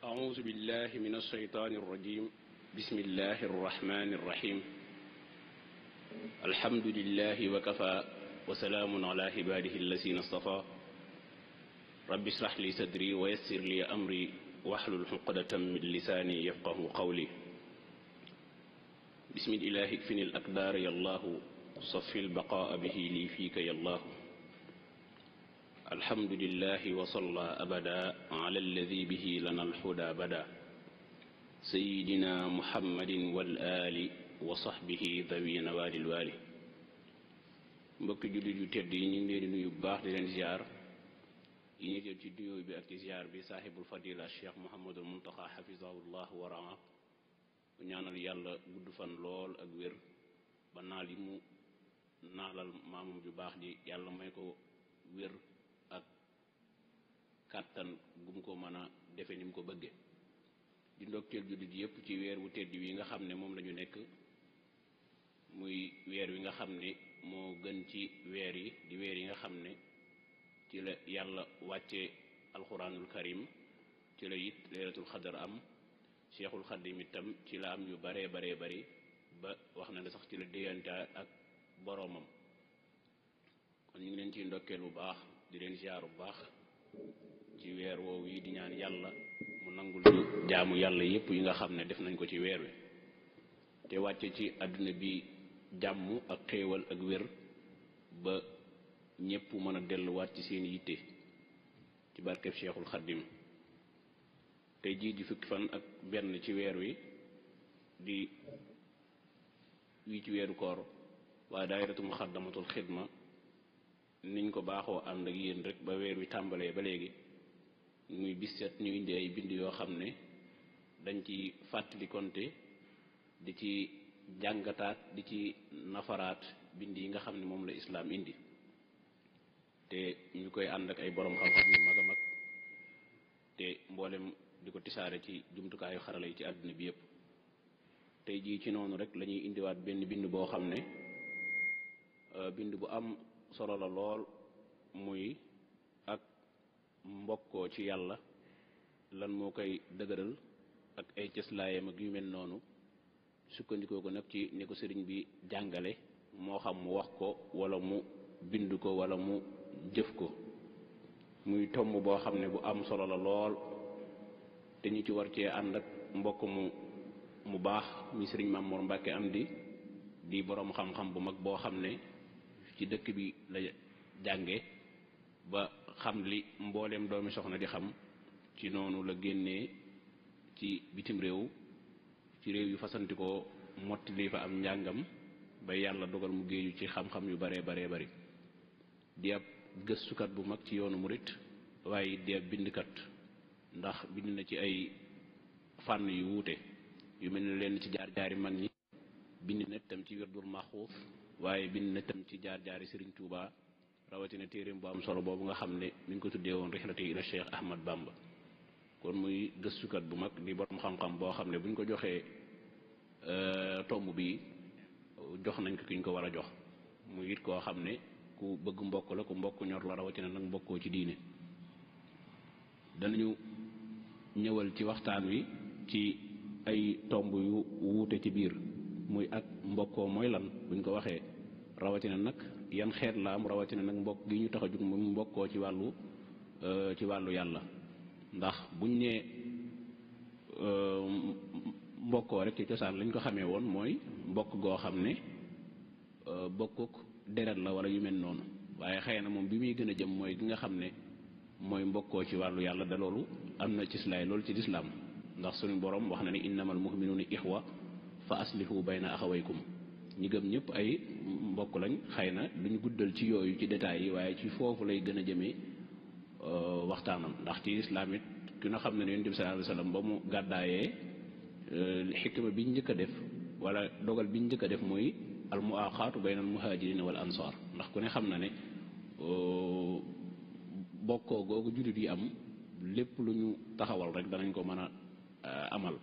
أعوذ بالله من الشيطان الرجيم بسم الله الرحمن الرحيم الحمد لله وكفى وسلام على عباده الذين اصطفى رب اشرح لي صدري ويسر لي أمري واحلل عقدة من لساني يفقه قولي بسم الله اكفني الأقدار يا الله صفي البقاء به لي فيك يا الله الحمد لله وصلى أبدا على الذي به لنا الهدى بدا سيدنا محمد والآل وصحبه ذوي نوال الوالي mbokk jullit yu tedd yi ñu ngi leen di nuyu bu baax di leen ziar yi ñu jël ci nuyoo bi ak ci ziar bi saaxibul fadila cheikh Mouhamadul Muntaxa xafisahullah wa raa ñaanal yàlla gudd fan lool ak wér ba naal yi mu naalal maamam ju baax ji yàlla may ko wér ak kàttan gum ko mën a defe ni mu ko bëgge di ndokkeel jullit yépp ci weer wu tedd wi nga xam ne moom la ñu nekk muy weer wi nga xam ne moo gën ci weer yi di weer yi nga xam ne ci la yàlla wàcce alxuraanul karim ci la it leeratul xadar am cheikhul xadim itam ci la am yu baree bari ba wax na ne sax ci la déyante ak boroomam kon ñu ngi leen ciy ndokkeel bu baax di leen ziar bu baax ci weer woowu yi di ñaan yàlla mu nangul ñu jaamu yàlla yépp yi nga xam ne def nañ ko ci weer wi te wàcce ci àdduna bi jàmm ak xéewal ak wér ba ñépp mën a delluwaat ci seen yitte ci barkeb Cheikhul Xadim tey jii di fukki fan ak benn ci weer wi di wii ci weeru koor waaye daayiratu Muxaddamatul Xidma niñ ko baaxoo ànd ak yéen rek ba weer wi tàmbalee ba léegi muy bis set ñu indi ay bind yoo xam ne dañ ci fàttali konte di ci jàngataat di ci nafaraat bind yi nga xam ne moom la islaam indi te ñu koy ànd ak ay borom xam-xam yu mag a mag te mboolem di ko tisaare ci jumtukaayu xarala yi ci àdduna bi yépp tey jii ci noonu rek la ñuy indiwaat benn bind boo xam ne bind bu am solo la lool muy ak mbokkoo ci yàlla lan moo koy dëgëral ak ay cëslaayam ak yu mel noonu sukkandikoo ko nag ci ni ko sëriñ bi jàngale moo xam mu wax ko wala mu bind ko wala mu jëf ko muy tomb boo xam ne bu am solo la lool te ñu ci war cee ànd ak mbokk mu baax mi sëriñ Mamour Mbacke Amdi di boroom xam-xam bu mag boo xam ne ci dëkk bi la jànge ba xam li mbooleem doomi soxna di xam ci noonu la génnee ci bitim réew ci réew yu fasantikoo mottali fa am njàngam ba yàlla dogal mu géeju ci xam-xam yu baree bari di ab gëstukat bu mag ci yoonu murit waaye di ab bindkat ndax bind na ci ay fànn yu wuute yu mel ne leen ci jaar-jaari mag ñi bind na tam ci wirdul maxuuf waaye bind na tam ci jaar-jaari Serigne Touba rawatina téeréem bu am solo boobu nga xam ne mi ngi ko tuddee woon rihlati ila Cheikh Ahmad Bamba kon muy gëstukat bu mag di borom xam-xam boo xam ne bu ñu ko joxee tomb bi jox nañ ko ki ñu ko war a jox muy it koo xam ne ku bëgg mbokk la ku mbokk ñor la rawatina nag mbokkoo ci diine danañu ñëwal ci waxtaan wi ci ay tomb yu wuute ci biir muy ak mbokkoo mooy lan buñ ko waxee rawatina nag yan xeet la am rawatina nag mbokk gi ñu tax a jug mu mbokkoo ci wàllu yàlla ndax buñ nee mbokkoo rek ci cosaan lañ ko xamee woon mooy mbokk goo xam ne bokkuk deret la wala yu mel noonu waaye xëy na moom bi muy gën a jëm mooy gi nga xam ne mooy mbokkoo ci wàllu yàlla da loolu am na cislaay loolu ci lislaam ndax suñu borom wax na ne innamal mu'minuuna ixwa fa aslihu bayna axawaykum ñi gëm ñëpp ay mbokk lañ xëy na duñ guddal ci yooyu ci détails yi waaye ci foofu lay gën a jëmee waxtaanam ndax ci islaam it ki nga xam ne yonent bi sallallahu alayhi wasallam ba mu gàddaayee xikma biñ njëkk a def wala dogal biñ njëkk a def mooy al muaqaatu bayna al muhaajiriina wal ansaar ndax ku ne xam na ne bokkoo googu jullit yi am lépp lu ñu taxawal rek danañ ko mën a amal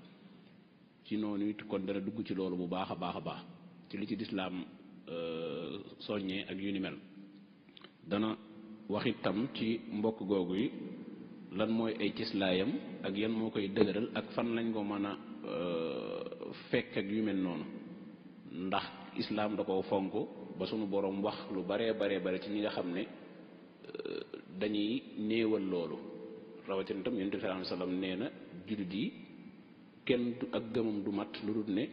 ci noonu it kon dana dugg ci loolu bu baax a baax ci li ci lislaam soññee ak yu ni mel dana wax itam ci mbokk googu yi lan mooy ay cislaayam ak yan moo koy dëgëral ak fan lañ ko mën a fekk ak yu mel noonu ndax islaam da ko fonk ba sunu boroom wax lu baree bare ci ñi nga xam ne dañuy néewal loolu rawatina tam yonent bi sallallahu alayhi wasallam nee na jullit yi kenn ak gëmam du mat lu dul ne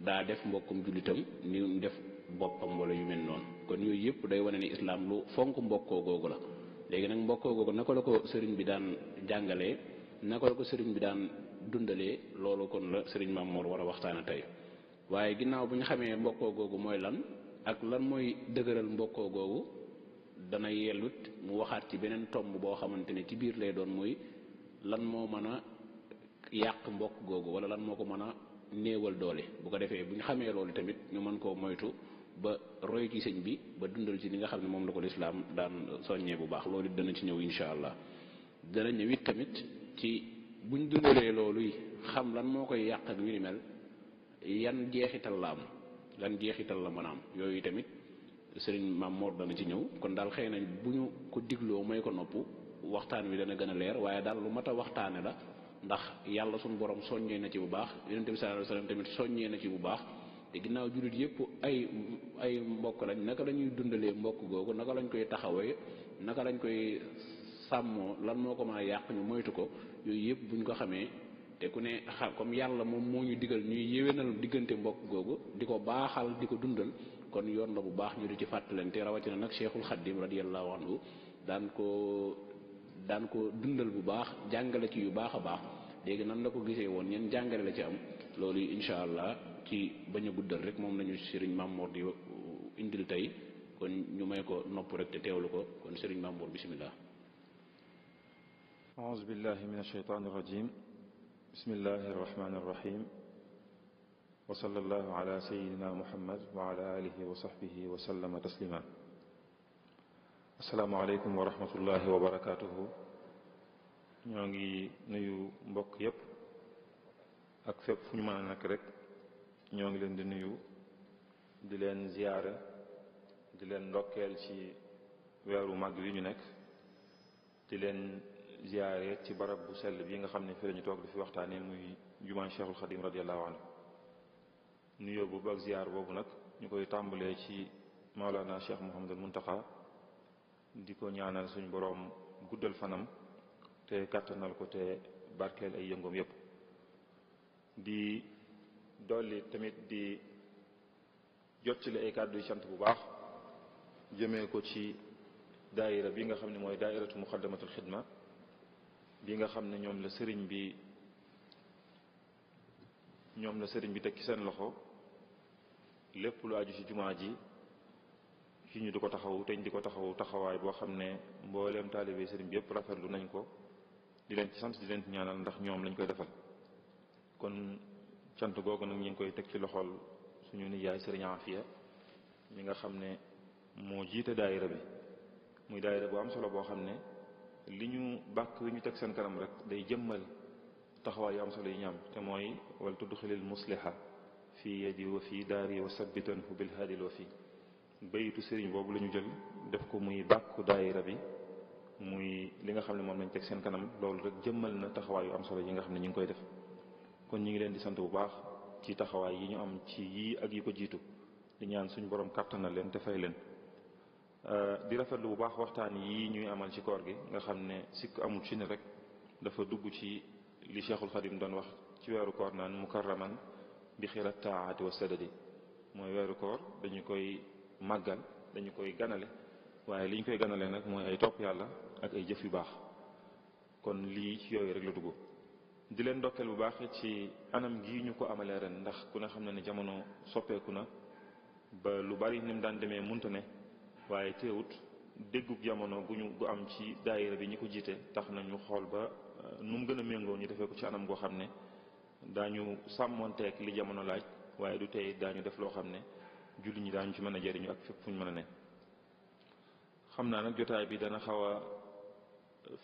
daa def mbokkum jullitam ni mu def boppam wala yu mel noonu kon yooyu yëpp day wane ni islaam lu fonk mbokkoo googu la. léegi nag mbokkoo googu naka la ko sëriñ bi daan jàngalee naka la ko sëriñ bi daan dundalee loolu kon la sëriñ Mame Mor war a waxtaane tey waaye ginnaaw bu ñu xamee mbokkoo googu mooy lan ak lan mooy dëgëral mbokkoo googu dana yellut mu waxaat ci beneen tomb boo xamante ne ci biir lay doon muy lan moo mën a yàq mbokk googu wala lan moo ko mën a néewal doole bu ko defee bu ñu xamee loolu tamit ñu mën koo moytu ba roy ci sëñ bi ba dundal ci li nga xam ne moom la ko lislaam daan soññee bu baax loolu it dana ci ñëw insha allah dana ñëw it tamit ci buñ dundalee loolu yi xam lan moo koy yàq ak yu ni mel yan jeexital la am lan jeexital la mën a am yooyu tamit sëriñ Mame Mor dana ci ñëw kon daal xëy na bu ñu ko digloo mooy ko nopp waxtaan wi dana gën a leer waaye daal lu mat a waxtaane la ndax yàlla suñu borom soññee na ci bu baax yonent bi sallallahu alayhi wasallam tamit soññee na ci bu baax te ginnaaw jullit yëpp ay mbokk lañ naka lañuy dundalee mbokk googu naka lañ koy taxawee naka lañ koy sàmmoo lan moo ko mën a yàq ñu moytu ko yooyu yëpp buñ ko xamee te ku ne comme yàlla moom moo ñu digal ñuy yéwénal diggante mbokk googu di ko baaxal di ko dundal kon yoon la bu baax ñu di ci fàttalante rawatina nag Cheikhul Khadim radiyallahu anhu daan ko dundal bu baax jàngale ci yu baax a baax léegi nan la ko gisee woon ñen jàngale la ci am loolu incha allah ci bañ a guddal rek moom lañu sëriñ Mame Mor di indil tey kon ñu may ko nopp rek te teewlu ko kon sëriñ Mame Mor bismillah. a'uuzu billahi min ash-shaytaani rajim bismillahi arrahmani arrahim wa sallallahu ala sayyidina muhammad wa ala alihi wa sahbihi wa sallama taslima. assalaamu aleykum wa rahmatullahi wa barakatuhu. ñoo ngi nuyu mbokk yépp ak fépp fu ñu mën a nekk rek ñoo ngi leen di nuyu di leen ziyaara di leen ndokkeel ci weeru màgg wi ñu nekk di leen ziyaare ci barab bu sell bi nga xam ne fi lañu toog di fi waxtaanee muy jumaa Cheikhul Khadim radiyallahu anhu. nuyoo boobu ak ziyaar boobu nag ñu koy tàmbalee ci Maolana Cheikh Mouhamadul Muntaqa di ko ñaanal suñu boroom guddal fanam te kàttanal ko te barkeel ay yëngoom yépp di dolli tamit di jottali ay kàddu yu sant bu baax jëmee ko ci daayira bi nga xam ne mooy daayiratu muqaddamatul xidma bi nga xam ne ñoom la sëriñ bi teg ci seen loxo lépp lu aju ci jumaa ji ci ñu di ko taxaw te ñu di ko taxawaay boo xam ne mbooleem taalibe sëriñ bi yépp rafetlu nañ ko di leen ci sant di leen ci ñaanal ndax ñoom lañ koy defal. kon cant googu nag ñu ngi koy teg ci loxol suñu nijaay sëriñ Afia mi nga xam ne moo jiite daayira bi muy daayira bu am solo boo xam ne li ñu bàkk wi ñu teg seen kanam rek day jëmmal taxawaay yu am solo yi ñu am te mooy wal tudxilil musliha fii yadi wa fii daari wa sabbitanhu bil haadil wa fii bayitu sëriñ boobu la ñu jël def ko muy bàkku daayira bi muy li nga xam ne moom lañ teg seen kanam loolu rek jëmmal na taxawaay yu am solo yi nga xam ne ñu ngi koy def. kon ñu ngi leen di sant bu baax ci taxawaay yi ñu am ci yii ak yi ko jiitu di ñaan suñu borom kàttanal leen te fay leen. di rafetlu bu baax waxtaan yii ñuy amal ci koor gi nga xam ne sikk amul ci ne rek dafa dugg ci li Cheikhul Khadim doon wax ci weeru koor naan mukarraman bi xirat taati wa sadadi mooy weeru koor dañu koy màggal dañu koy ganale waaye li ñu koy ganale nag mooy ay topp yàlla ak ay jëf yu baax kon lii ci yooyu rek la dugg. di leen ndokkeel bu baax ci anam gii ñu ko amalee ren ndax ku ne xam na ne jamono soppeeku na ba lu bari ni mu daan demee munta ne waaye teewut déggub jamono bu am ci daayira bi ñi ko jiite tax na ñu xool ba nu mu gën a méngoo ñu defee ko ci anam goo xam ne daañu sàmmonteeg li jamono laaj waaye du tey daañu def loo xam ne julli ñi daañu ci mën a jëriñu ak fépp fu ñu mën a ne. xam naa nag jotaay bi dana xaw a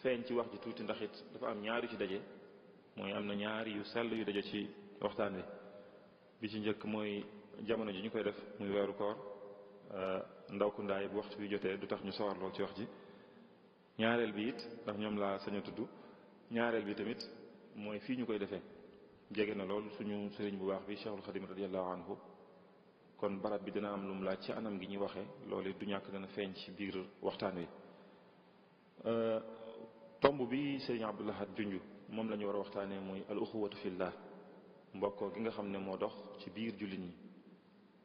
feeñ ci wax ji tuuti ndax it dafa am ñaari ci daje. mooy am na ñaari yu sell yu daje ci waxtaan wi bi ci njëkk mooy jamono ji ñu koy def muy weeru koor ndaw ku ndaay bu waxtu bi jotee du tax ñu sawarloo ci wax ji ñaareel bi it ndax ñoom laa sañ a tudd ñaareel bi tamit mooy fii ñu koy defee jege na lool suñu sëriñ bu baax bi Cheikhul Khadim radiyallahu anhu kon barab bi dina am lu mu laaj ci anam gi ñuy waxee loolu du ñàkk dana feeñ ci biir waxtaan wi. tomb bi sëriñ Abdou Lahad junj moom la ñu war a waxtaanee mooy al uxuwatu fillah mbokkoo gi nga xam ne moo dox ci biir jullit ñi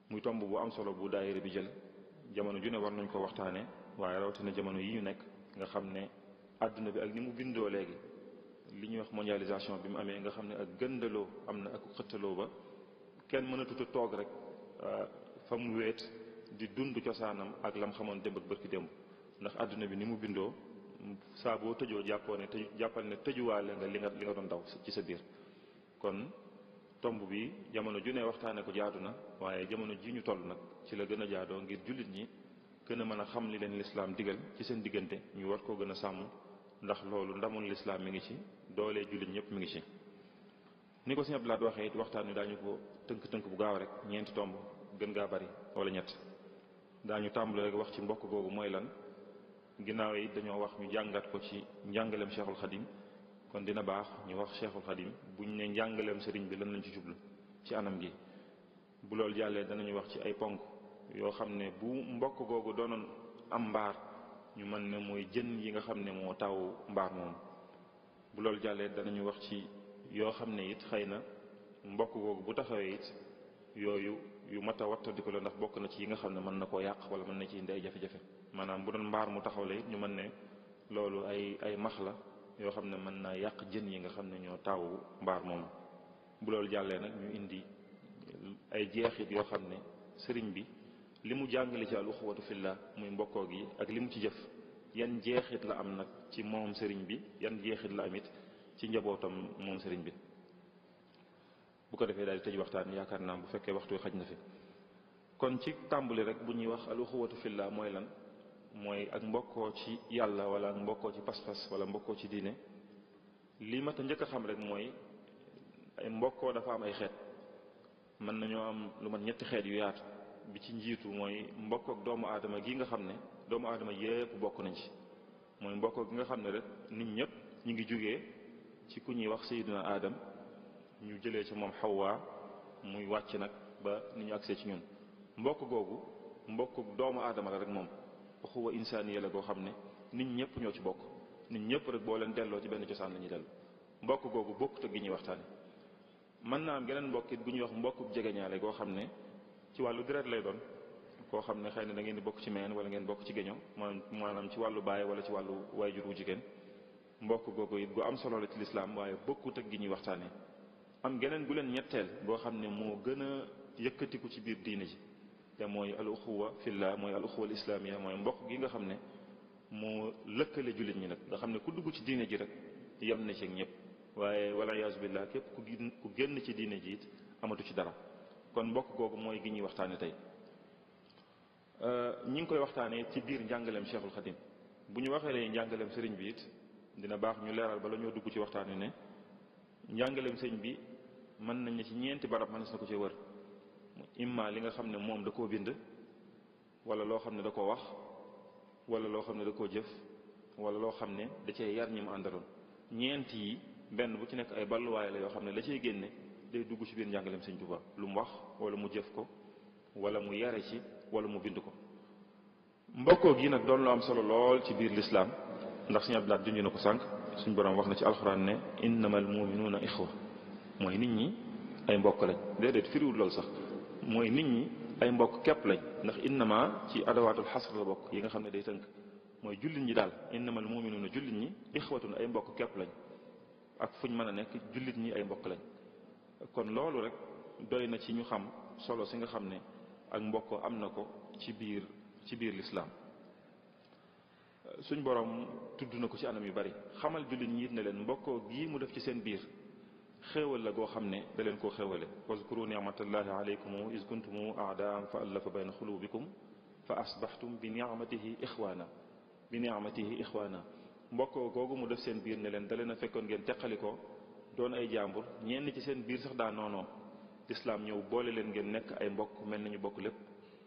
muy tomb bu am solo bu daayira bi jël jamono ju ne war nañ ko waxtaanee waaye rawatina jamono yi ñu nekk nga xam ne àdduna bi ak ni mu bindoo léegi li ñuy wax mondialisation bi mu amee nga xam ne ak gëndaloo am na ak xëttaloo ba kenn mënatut a toog rek fa mu wéet di dund cosaanam ak lam xamoon démb ak bërki démb ndax àdduna bi ni mu bindoo saa boo tëjoo jàppoo ne jàppal ne tëjuwaale nga li nga doon daw ci sa biir. kon tomb bi jamono ju ne waxtaane ko jaadu na waaye jamono ji ñu toll nag ci la gën a jaadoo ngir jullit ñi gën a mën a xam li leen lislaam digal ci seen diggante ñu war koo gën a sàmm ndax loolu ndamul lislaam mi ngi ci doolee jullit ñëpp mi ngi ci. ni ko Sëñ Abdou Lahad waxee it waxtaan wi daañu ko tënk bu gaaw rek ñeenti tomb gën gaa bari wala ñett daañu tàmbale rek wax ci mbokk googu mooy lan ginnaaw yi dañoo wax ñu jàngat ko ci njàngaleem Cheikhul Khadim kon dina baax ñu wax Cheikhul Khadim buñ ne njàngaleem sëriñ bi lan lañ ci jublu ci anam gi bu loolu jàllee danañu wax ci ay ponk yoo xam ne bu mbokk googu doonoon am mbaar ñu mën ne mooy jën yi nga xam ne moo taw mbaar moom bu loolu jàllee danañu wax ci yoo xam ne it xëy na mbokk googu bu taxawee it yooyu yu mat a wattandiku la ndax bokk na ci yi nga xam ne mën na koo yàq wala mën na ci indi ay jafe-jafe maanaam bu doon mbaar mu taxaw la it ñu mën ne loolu ay max la yoo xam ne mën naa yàq jën yi nga xam ne ñoo taw mbaar moom bu loolu jàllee nag ñu indi ay jeexit yoo xam ne sëriñ bi li mu jàngale ci al uxuwatu fillah muy mbokkoo gi ak li mu ci jëf yan jeexit la am nag ci moom sëriñ bi yan jeexit la amit ci njabootam moom sëriñ bi bu ko defee daal di tëj waxtaan yaakaar naa bu fekkee waxtu xaj na fi kon ci tàmbali rek bu ñuy wax al uxuwatu fillah mooy lan mooy ak mbokkoo ci yàlla wala ak mbokkoo ci pas-pas wala mbokkoo ci diine li mat a njëkk a xam rek mooy ay mbokkoo dafa am ay xeet mën nañoo am lu mat ñetti xeet yu yaatu bi ci njiitu mooy mbokkook doomu aadama gi nga xam ne doomu aadama yépp bokk nañ ci mooy mbokkoo gi nga xam ne rek nit ñëpp ñu ngi jugee ci ku ñuy wax sayyidina Adam ñu jëlee ci moom Hawa muy wàcc nag ba ni ñu agsee ci ñun mbokk googu mbokk doomu aadama la rek moom uxuwa insaaniya la goo xam ne nit ñëpp ñoo ci bokk nit ñëpp rek boo leen delloo ci benn cosaan la ñuy dellu mbokk googu bokkut ak gi ñuy waxtaane mën naa am geneen mbokk it gu ñuy wax mbokku jegeñaale goo xam ne ci wàllu deret lay doon koo xam ne xëy na da ngeen di bokk ci meen wala ngeen bokk ci géño maanaam ci wàllu baay wala ci wàllu waajur wu jigéen mbokk googu it gu am solo la ci lislaam waaye bokkut ak gi ñuy waxtaane am geneen gu leen ñetteel boo xam ne moo gën a yëkkatiku ci biir diine ji te mooy al uxuwa fillah mooy al uxuwa al islamiya mooy mbokk gi nga xam ne moo lëkkale jullit ñi nag nga xam ne ku dugg ci diine ji rek yem na ci ak ñëpp waaye wala yaasu billah képp ku génn ci diine ji it amatu ci dara kon mbokk googu mooy gi ñuy waxtaane tey ñi ngi koy waxtaanee ci biir njàngaleem Cheikhul Khadim bu ñu waxee lay njàngaleem sëriñ bi it dina baax ñu leeral bala ñoo dugg ci waxtaan wi ne njàngaleem sëriñ bi mën nañ ne ci ñeenti barab mën na ko ci wër imma li nga xam ne moom da koo bind wala loo xam ne da koo wax wala loo xam ne da koo jëf wala loo xam ne da cee yar ñi mu àndaloon ñeent yi benn bu ci nekk ay balluwaay la yoo xam ne la cay génne day dugg ci biir njàngaleem sëriñ Tuubaa lu mu wax wala mu jëf ko wala mu yare ci wala mu bind ko mbokkoo gi nag doon lu am solo lool ci biir lislaam ndax Sëñ Abdou Lahad junj na ko sànq suñ borom wax na ci alxuraan ne innamal muminuuna ixwa mooy nit ñi ay mbokk lañ déedéet firiwul loolu sax mooy nit ñi ay mbokk képp lañ ndax innama ci adawaatul xasr la bokk yi nga xam ne day tënk mooy jullit ñi daal innamal muminuuna jullit ñi ixwatun ay mbokk képp lañ ak fuñ mën a nekk jullit ñi ay mbokk lañ kon loolu rek doy na ci ñu xam solo si nga xam ne ak mbokkoo am na ko ci biir lislaam suñ borom tudd na ko ci anam yu bari xamal jullit ñi it ne leen mbokkoo gii mu def ci seen biir xéewal la goo xam ne da leen koo xéewale wazkuru ni'matallahi alaykum iz kuntum a'daan fa allafa bayna xulubikum fa asbaxtum bi ni'matihi ixwaana mbokkoo googu mu def seen biir ne leen da leen a fekkoon ngeen teqalikoo doon ay jàmbur ñenn ci seen biir sax daa noonoo lislaam ñëw boole leen ngeen nekk ay mbokk mel nañu bokk lépp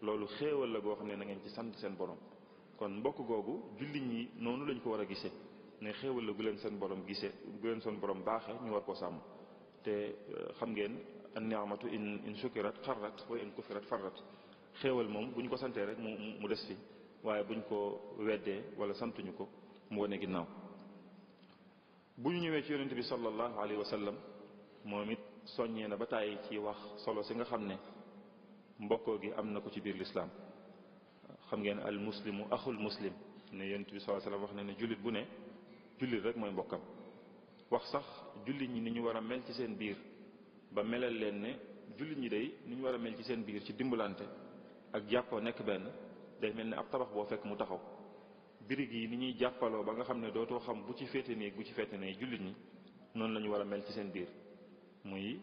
loolu xéewal la goo xam ne na ngeen ci sant seen borom kon mbokk googu jullit ñi noonu lañ ko war a gisee ne xéewal la gu leen seen borom gisee gu leen seen borom baaxee ñu war koo sàmm te xam ngeen an ni'matu in shukirat xarrat wa in kufirat farrat xéewal moom bu ñu ko santee rek mu des fi waaye bu ñu ko weddee wala santuñu ko mu wane ginnaaw. bu ñu ñëwee ci yonente bi sallallahu alayhi wa sallam moom it soññee na ba tàyyi ci wax solo si nga xam ne mbokkoo gi am na ko ci biir lislaam. xam ngeen al muslimu axul muslim ne yonente bi sallallahu alayhi wa sallam wax na ne jullit bu ne jullit rek mooy mbokkam. wax sax jullit ñi ni ñu war a mel ci seen biir ba melal leen ne jullit ñi day ni ñu war a mel ci seen biir ci dimbalante ak jàppoo nekk benn day mel ne ab tabax boo fekk mu taxaw birig yi ni ñuy jàppaloo ba nga xam ne dootoo xam bu ci féete néeg bu ci féete ne jullit ñi noonu la ñu war a mel ci seen biir muy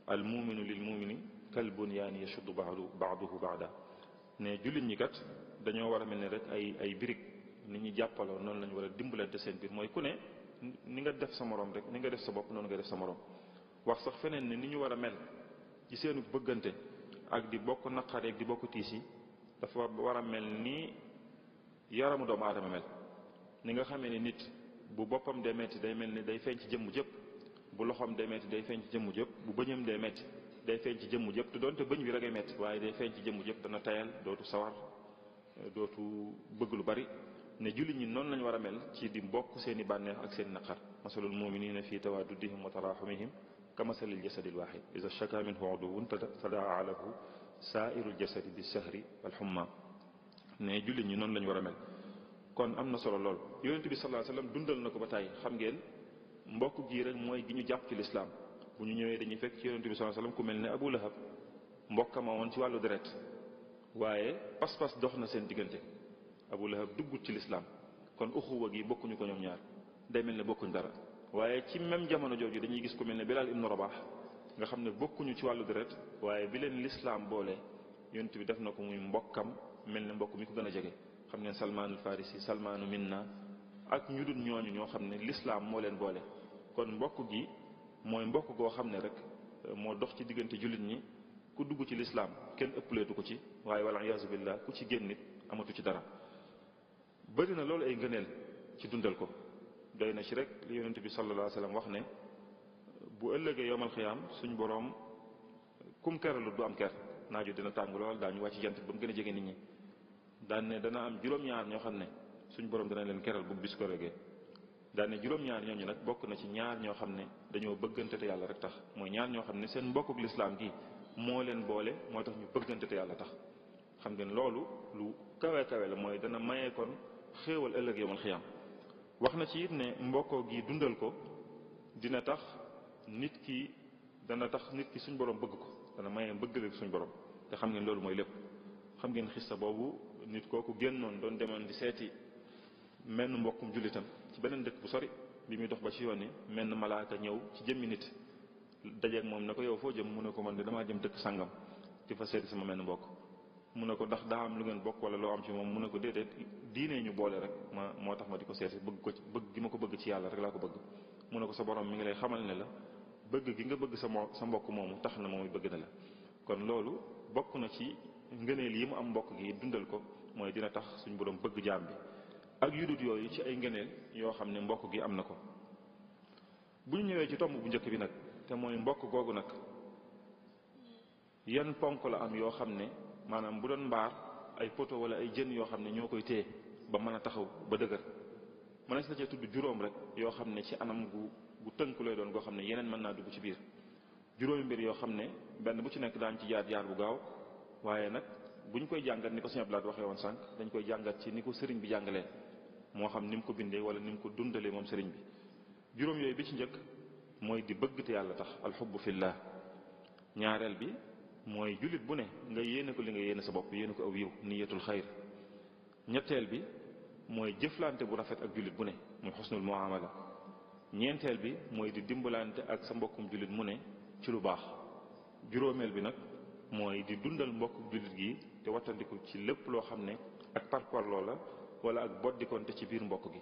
al muminu lil mumini kal bunyaani yashuddu ba'duhu ba'da ne jullit ñi kat dañoo war a mel ne rek ay birig ni ñuy jàppaloo noonu la ñu war a dimbalante seen biir mooy ku ne ni nga def sa morom rek ni nga def sa bopp noonu nga def sa morom. wax sax feneen ne ni ñu war a mel ci seenu bëggante ak di bokk naqare ak di bokk tiis yi dafa war a mel ni yaramu doomu aadama mel. ni nga xamee ne nit bu boppam dee metti day mel ni day feeñ ci jëmm jëpp bu loxoom dee metti day feeñ ci jëmm jëpp bu bëñam dee metti day feeñ ci jëmm jëpp te doonte bëñ wi rek ay metti waaye day feeñ ci jëmm jëpp dana tayal dootu sawar dootu bëgg lu bari. ne jullit ñi noonu lañu war a mel ci di bokk seen i bànneex ak seen i naqar masalul muminina fi tawaddudihim wa taraxumihim ka masalil jasadil waxid iza shaka minhu uduwun tadaa lahu saairul jasadi bi sahri wal humma. ne jullit ñi noonu la ñu war a mel kon am na solo lool. yonente bi sallallahu alayhi wasallam dundal na ko ba tey xam ngeen mbokk gii rek mooy gi ñu jàpp ci lislaam. bu ñu ñëwee dañuy fekk ci yonente bi sallallahu alayhi wasallam ku mel ne Abu Lahab mbokkama woon ci wàllu deret waaye pas-pas dox na seen diggante. Abu Lahab duggut ci lislaam kon uxuwa gi bokkuñu ko ñoom ñaar day mel ne bokkuñ dara waaye ci même jamono jooju dañuy gis ku mel ne Bilal ibnu Rabah nga xam ne bokkuñu ci wàllu deret waaye bi leen lislaam boole yonent bi def na ko muy mbokkam mel ne mbokk mi ko gën a jege. xam ngeen Salmaanul Farisi Salmaanu minna ak ñu dul ñooñu ñoo xam ne lislaam moo leen boole kon mbokk gi mooy mbokk goo xam ne rek moo dox ci diggante jullit ñi ku dugg ci lislaam kenn ëppleetu ko ci waaye wal iyaazu billah ku ci génn nit amatu ci dara. bëri na loolu ay ngëneel ci dundal ko doy na ci rek li yonent bi sallallahu alayhi wasallam wax ne bu ëllëgee yowmal xiyaam suñ boroom kum keralu du am ker naaju dina tàng lool daañu wàcc jant ba mu gën a jege nit ñi daan ne dana am juróom-ñaar ñoo xam ne suñ boroom dana leen keral bu bis ko rëgee daan ne juróom-ñaar ñooñu nag bokk na ci ñaar ñoo xam ne dañoo bëggante te yàlla rek tax mooy ñaar ñoo xam ne seen mbokkuk lislaam gi moo leen boole moo tax ñu bëggante te yàlla tax. xam ngeen loolu lu kawe kawe la mooy dana mayee kon xéewal ëllëg yawmal xiyaam. wax na ci it ne mbokkoo gi dundal ko dina tax nit ki suñ borom bëgg ko dana mayee bëggale suñ borom te xam ngeen loolu mooy lépp. xam ngeen xissa boobu nit kooku génnoon doon demoon di seeti menn mbokkum jullitam ci beneen dëkk bu sori bi muy dox ba ci yoon yi menn malaaka ñëw ci jëmmi nit dajeeg moom ne ko yow foo jëm mu ne ko man de damaa jëm dëkk sàngam di fa seeti sama menn mbokk. mu ne ko ndax daa am lu ngeen bokk wala loo am ci moom mu ne ko déedéet diine ñu boole rek moo tax ma di ko seeti bëgg gi ma ko bëgg ci yàlla rek laa ko bëgg. mu ne ko sa borom mi ngi lay xamal ne la bëgg gi nga bëgg sa mbokk moomu tax na moom bëgg na la. kon loolu bokk na ci ngëneel yi mu am mbokk gi dundal ko mooy dina tax suñ borom bëgg jaam bi ak yudut yooyu ci ay ngëneel yoo xam ne mbokk gi am na ko. bu ñu ñëwee ci tomb bu njëkk bi nag te mooy mbokk googu nag yan ponk la am yoo xam ne maanaam bu doon mbaar ay poto wala ay jën yoo xam ne ñoo koy téye ba mën a taxaw ba dëgër mënees na cee tudd juróom rek yoo xam ne ci anam gu tënk lay doon goo xam ne yeneen mën naa dugg ci biir. juróomi mbir yoo xam ne benn bu ci nekk daañu ci jaar bu gaaw waaye nag buñ koy jàngat ni ko Sëñ Abdou Lahad waxee woon sànq dañ koy jàngat ci ni ko sëriñ bi jàngalee moo xam ni mu ko bindee wala ni mu ko dundalee moom sëriñ bi. juróom yooyu bi ci njëkk mooy di bëgg te yàlla tax alxubbu fillah. ñaareel bi mooy jullit bu ne nga yéene ko li nga yéene sa bopp yéene ko aw yiw niyatul xayr. ñetteel bi mooy jëflante bu rafet ak jullit bu ne muy xusnul muamala. ñeenteel bi mooy di dimbalante ak sa mbokkum jullit mu ne ci lu baax. juróomeel bi nag mooy di dundal mbokku jullit gi te wattandiku ci lépp loo xam ne ak parparloo la wala ak boddikonte ci biir mbokk gi.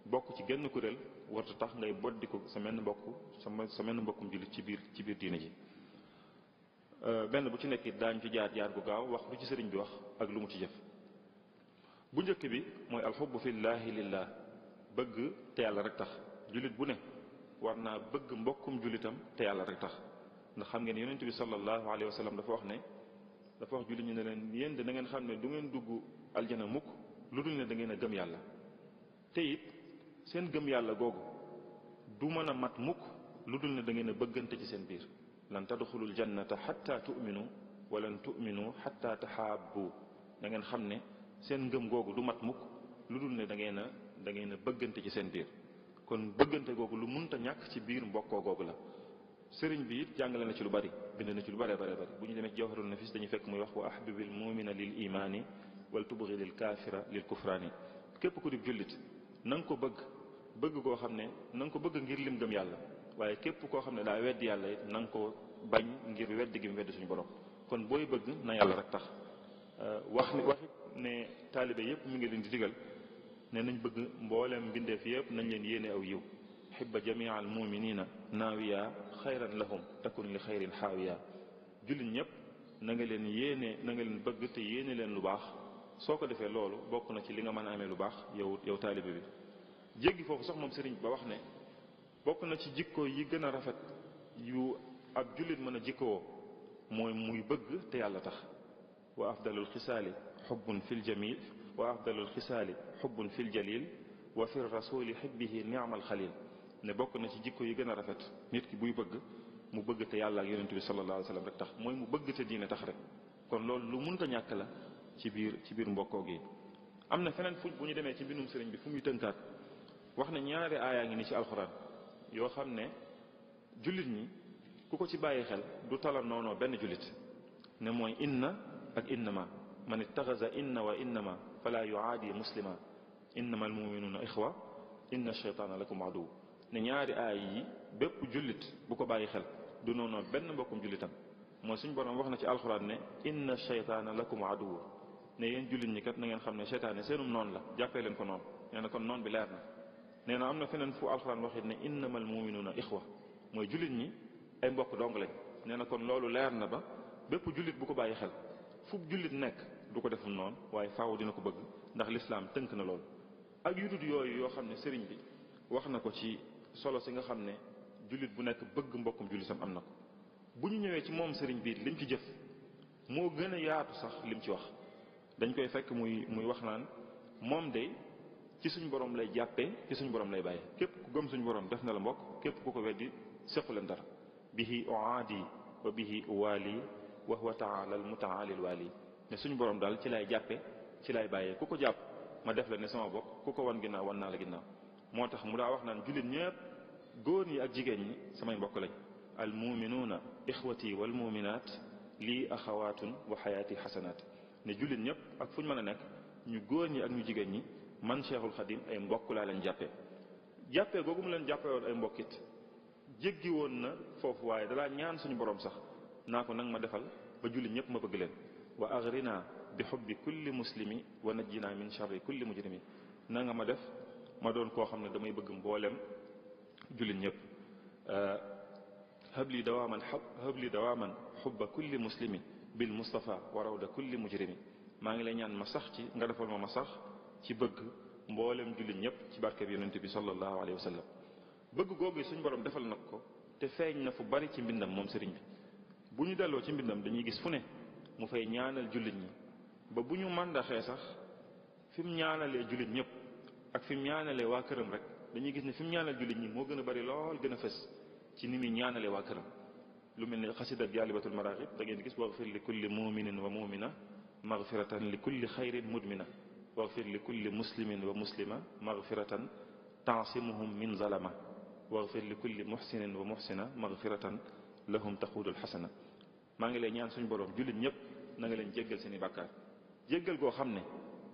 bokk ci genn kuréel warta tax ngay boddiku sa menn mbokkum jullit ci biir diine ji. benn bu ci nekk daañu ci jaar bu gaaw wax lu ci sëriñ bi wax ak lu mu ci jëf. bu njëkk bi mooy alxubbu fillaahi lillah bëgg te yàlla rek tax. jullit bu ne war naa bëgg mbokkum jullitam te yàlla rek tax ndax xam ngeen yonent bi sallallahu alayhi wa sallam dafa wax ne dafa wax jullit ñu ne leen yéen de na ngeen xam ne du ngeen dugg aljana mukk lu dul ne da ngeen a gëm yàlla te it seen gëm yàlla googu du mën a mat mukk lu dul ne da ngeen a bëggante ci seen biir lan tadxulul jannata xatta tu'minu wa lan tu'minu xatta taxaabbu da ngeen xam ne seen ngëm googu du mat mukk lu dul ne da ngeen a bëggante ci seen biir kon bëggante googu lu munta ñàkk ci biir mbokkoo googu la. sëriñ bi it jàngale na ci lu bari bind na ci lu bari bari bu ñu demee ci jawharun nafis dañuy fekk muy wax wa ahbibil mu'mina lil imaani wal tubghi lil kaafira lil kufraani képp ku di jullit na nga ko bëgg koo xam ne na nga ko bëgg ngir lim gëm yàlla waaye képp koo xam ne daa weddi yàlla it na nga ko bañ ngir weddi gi mu weddi suñu borom kon booy bëgg na yàlla rek tax. waxit ne taalibe yépp mi ngi leen di digal ne nañ bëgg mboolem mbindeef yépp nañ leen yéene aw yiw xibba jamia al muminina naawiya xayran lahum takun li xayrin xaawiya jullit ñëpp na nga leen yéene na nga leen bëgg te yéene leen lu baax soo ko defee loolu bokk na ci li nga mën a amee lu baax yow taalibe bi. jéggi foofu sax moom sëriñ ba wax ne bokk na ci jikko yi gën a rafet yu ab jullit mën a jikkoo mooy muy bëgg te yàlla tax wa afdalul xisaali xubbun fil jamil wa afdalul xisaali xubbun fil jalil wa fi rasuli xibbihi niamal xalil ne bokk na ci jikko yi gën a rafet nit ki buy bëgg mu bëgg te yàlla ak yonent bi sallallahu alayhi wa sallam rek tax mooy mu bëgg te diine tax rek kon loolu lu munta ñàkk la ci biir mbokkoo gi. am na feneen fu bu ñu demee ci mbindum sëriñ bi fu muy tënkaat wax ne ñaari aayaa ngi ni ci alxuraan yoo xam ne jullit ñi ku ko ci bàyyi xel du tala noonoo benn jullit ne mooy inna ak innama man ittaxasa inna wa innama fala yuaadi muslima innama almuminuuna ixwa inna sheytaana lakum aduw ne ñaari aay yi bépp jullit bu ko bàyyi xel du noonoo benn mbokkum jullitam mooy suñ borom wax na ci alxuraan ne inna sheytaana lakum aduw ne yéen jullit ñi kat na ngeen xam ne seytaane seenum noonu la jàppee leen ko noonu nee na kon noonu bi leer na nee na am na feneen fu alxuraan waxit ne innama almuminuuna ixwa mooy jullit ñi ay mbokk dong lañ nee na kon loolu leer na ba bépp jullit bu ko bàyyi xel fu jullit nekk du ko defum noonu waaye faaw dina ko bëgg ndax lislaam tënk na loolu ak yu dul yooyu yoo xam ne sëriñ bi wax na ko ci solo si nga xam ne jullit bu nekk bëgg mbokkum jullitam am na ko bu ñu ñëwee ci moom sëriñ bi lim ci jëf moo gën a yaatu sax lim ci wax dañ koy fekk muy wax naan moom de ci suñ borom lay jàppee ci suñ borom lay bàyyee képp ku gëm suñ borom def na la mbokk képp ku ko weddi sequ leen dara bihi uaadi wa bihi uwaali wa huwa taala al mutaali al waali ne suñu borom daal ci lay jàppe ci lay bàyyee ku ko jàpp ma def la ne sama bokk ku ko wan ginnaaw wan naa la ginnaaw moo tax mu daa wax naan jullit ñëpp góor ñi ak jigéen ñi samay mbokk lañ al muminuuna ixwati wal muminaat lii axawaatun wa xayaati xasanaat ne jullit ñëpp ak fu ñu mën a nekk ñu góor ñi ak ñu jigéen ñi man Cheikhul Xadim ay mbokk laa leen jàppee googu mu leen jàppee woon ay mbokkit jéggi woon na foofu waaye dalaa ñaan suñu borom sax naa ko nag ma defal ba jullit ñëpp ma bëgg leen wa agrina bi xubbi kulli muslimi wa najjina min charri kulli mujrimi na nga ma def ma doon koo xam ne damay bëgg mboolem jullit ñëpp habli dawaaman xubba kulli muslimi bil mustafa wa rawda kulli mujrimi maa ngi lay ñaan ma sax ci nga defal ma sax ci bëgg mboolem jullit ñëpp ci barkeb yonente bi sallallahu alayhi wa sallam bëgg googu suñ borom defal nag ko te feeñ na fu bari ci mbindam moom sëriñ bi bu ñu delloo ci mbindam dañuy gis fu ne mu fay ñaanal jullit ñi ba bu ñu màndaxee sax fi mu ñaanalee jullit ñëpp ak fi mu ñaanalee waa këram rek dañuy gis ne fi mu ñaanal jullit ñi moo gën a bari lool gën a fës ci ni muy ñaanalee waa këram lu mel ne xasida jaalibatul maraaxib da ngeen gis waxfir li kulli muminin wa mumina magfiratan li kulli xayrin mudmina waxfir li kulli muslimin wa muslima magfiratan taasimuhum min zalama waxfir li kulli muxsinin wa muxsina magfiratan lahum taxudul xasana maa ngi lay ñaan suñu borom jullit ñëpp na nga leen jéggal seen i bàkkaar jéggal goo xam ne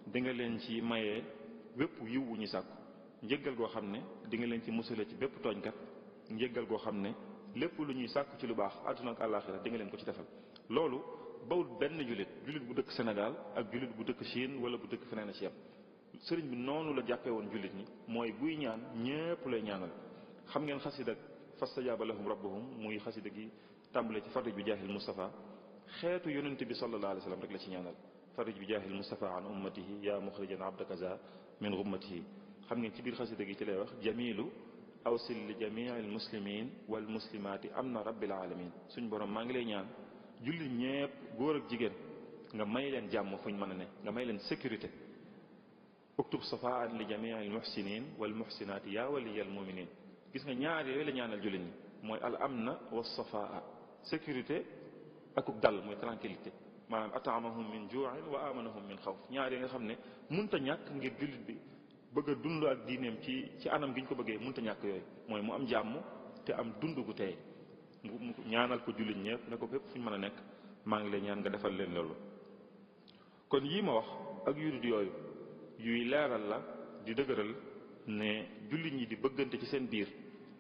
di nga leen ci mayee wépp yiw wu ñu sàkku njéggal goo xam ne di nga leen ci musale ci bépp tooñkat njéggal goo xam ne lépp lu ñuy sàkku ci lu baax àdduna ak àllaaxira di nga leen ko ci defal loolu bawul benn jullit bu dëkk Sénégal ak jullit bu dëkk Chine wala bu dëkk feneen a ci yam sëriñ bi noonu la jàppee woon jullit ñi mooy buy ñaan ñépp lay ñaanal xam ngeen xasida fastajaaba lahum rabbuhum muy xasida gi tàmbale ci farij bi jaahil Mustafa xeetu yonente bi sallallahu alayhi wa sallam rek la ci ñaanal farij bi jaahil Mustafa an ummatihi yaa muxrijan abdaka za min gummatihi. xam ngeen ci biir xasida gi ci lay wax jamilu awsil li jamii al muslimin wal muslimaati am na rabbil alamin. suñ borom maa ngi lay ñaan julli ñépp góor ak jigéen nga may leen jàmm fuñ mën a ne, nga may leen sécurité. uktub safaan li jamii al muhsinin wal muhsinaati yaa waliyal muminin. gis nga ñaar yooyu la ñaanal jullit ñi mooy al amna wa safaa, sécurité akuk dal mooy tranquillité, maanaam ataamahum min juu'in wa amanahum min xawf. ñaar yi nga xam ne munta ñàkk ngir jullit bi bëgg a dund ak diineem ci anam gi ñu ko bëggee, munta ñàkk yooyu mooy mu am jàmm te am dund gu tey. mu ñaanal ko jullit ñëpp ne ko fépp fu ñu mën a nekk maa ngi lay ñaan nga defal leen loolu. kon yii ma wax ak yudut yooyu yuy leeral la di dëgëral ne jullit ñi di bëggante ci seen biir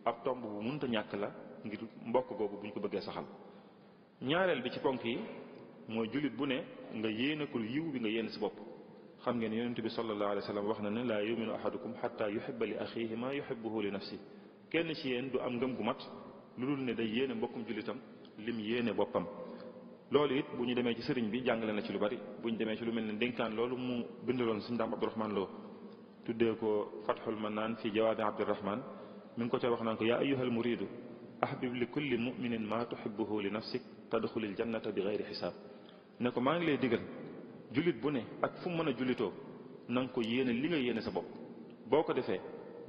ab tomb bu munta ñàkk la ngir mbokk googu bu ñu ko bëggee saxal. ñaareel bi ci ponk yi mooy jullit bu ne nga yéene ko yiw bi nga yéene si bopp. xam ngeen yonent bi sallallahu alayhi wa sallam wax na ne laa yuminu ahadukum xatta yuhibba li axihi ma yuhibbuhu li nafsi. kenn ci yéen du am ngëm gu mat lu dul ne day yéene mbokkum jullitam lim yéene boppam. loolu it bu ñu demee ci sëriñ bi jàngale na ci lu bari. bu ñu demee ci lu mel ne dénkaan loolu mu bindaloon suñu daam Abdurahman Lo tuddee ko Fathul Manaan fi jawaabi Abdurahman mi ngi ko ca wax naan ko yaa ayyuhal muridu ahbib li kulli muminin ma tuhibbuhu li nafsik tadxulil jannata bi gayri xisaab. ne ko maa ngi lay digal jullit bu ne ak fu mu mën a jullitoo na nga ko yéene li nga yéene sa bopp. boo ko defee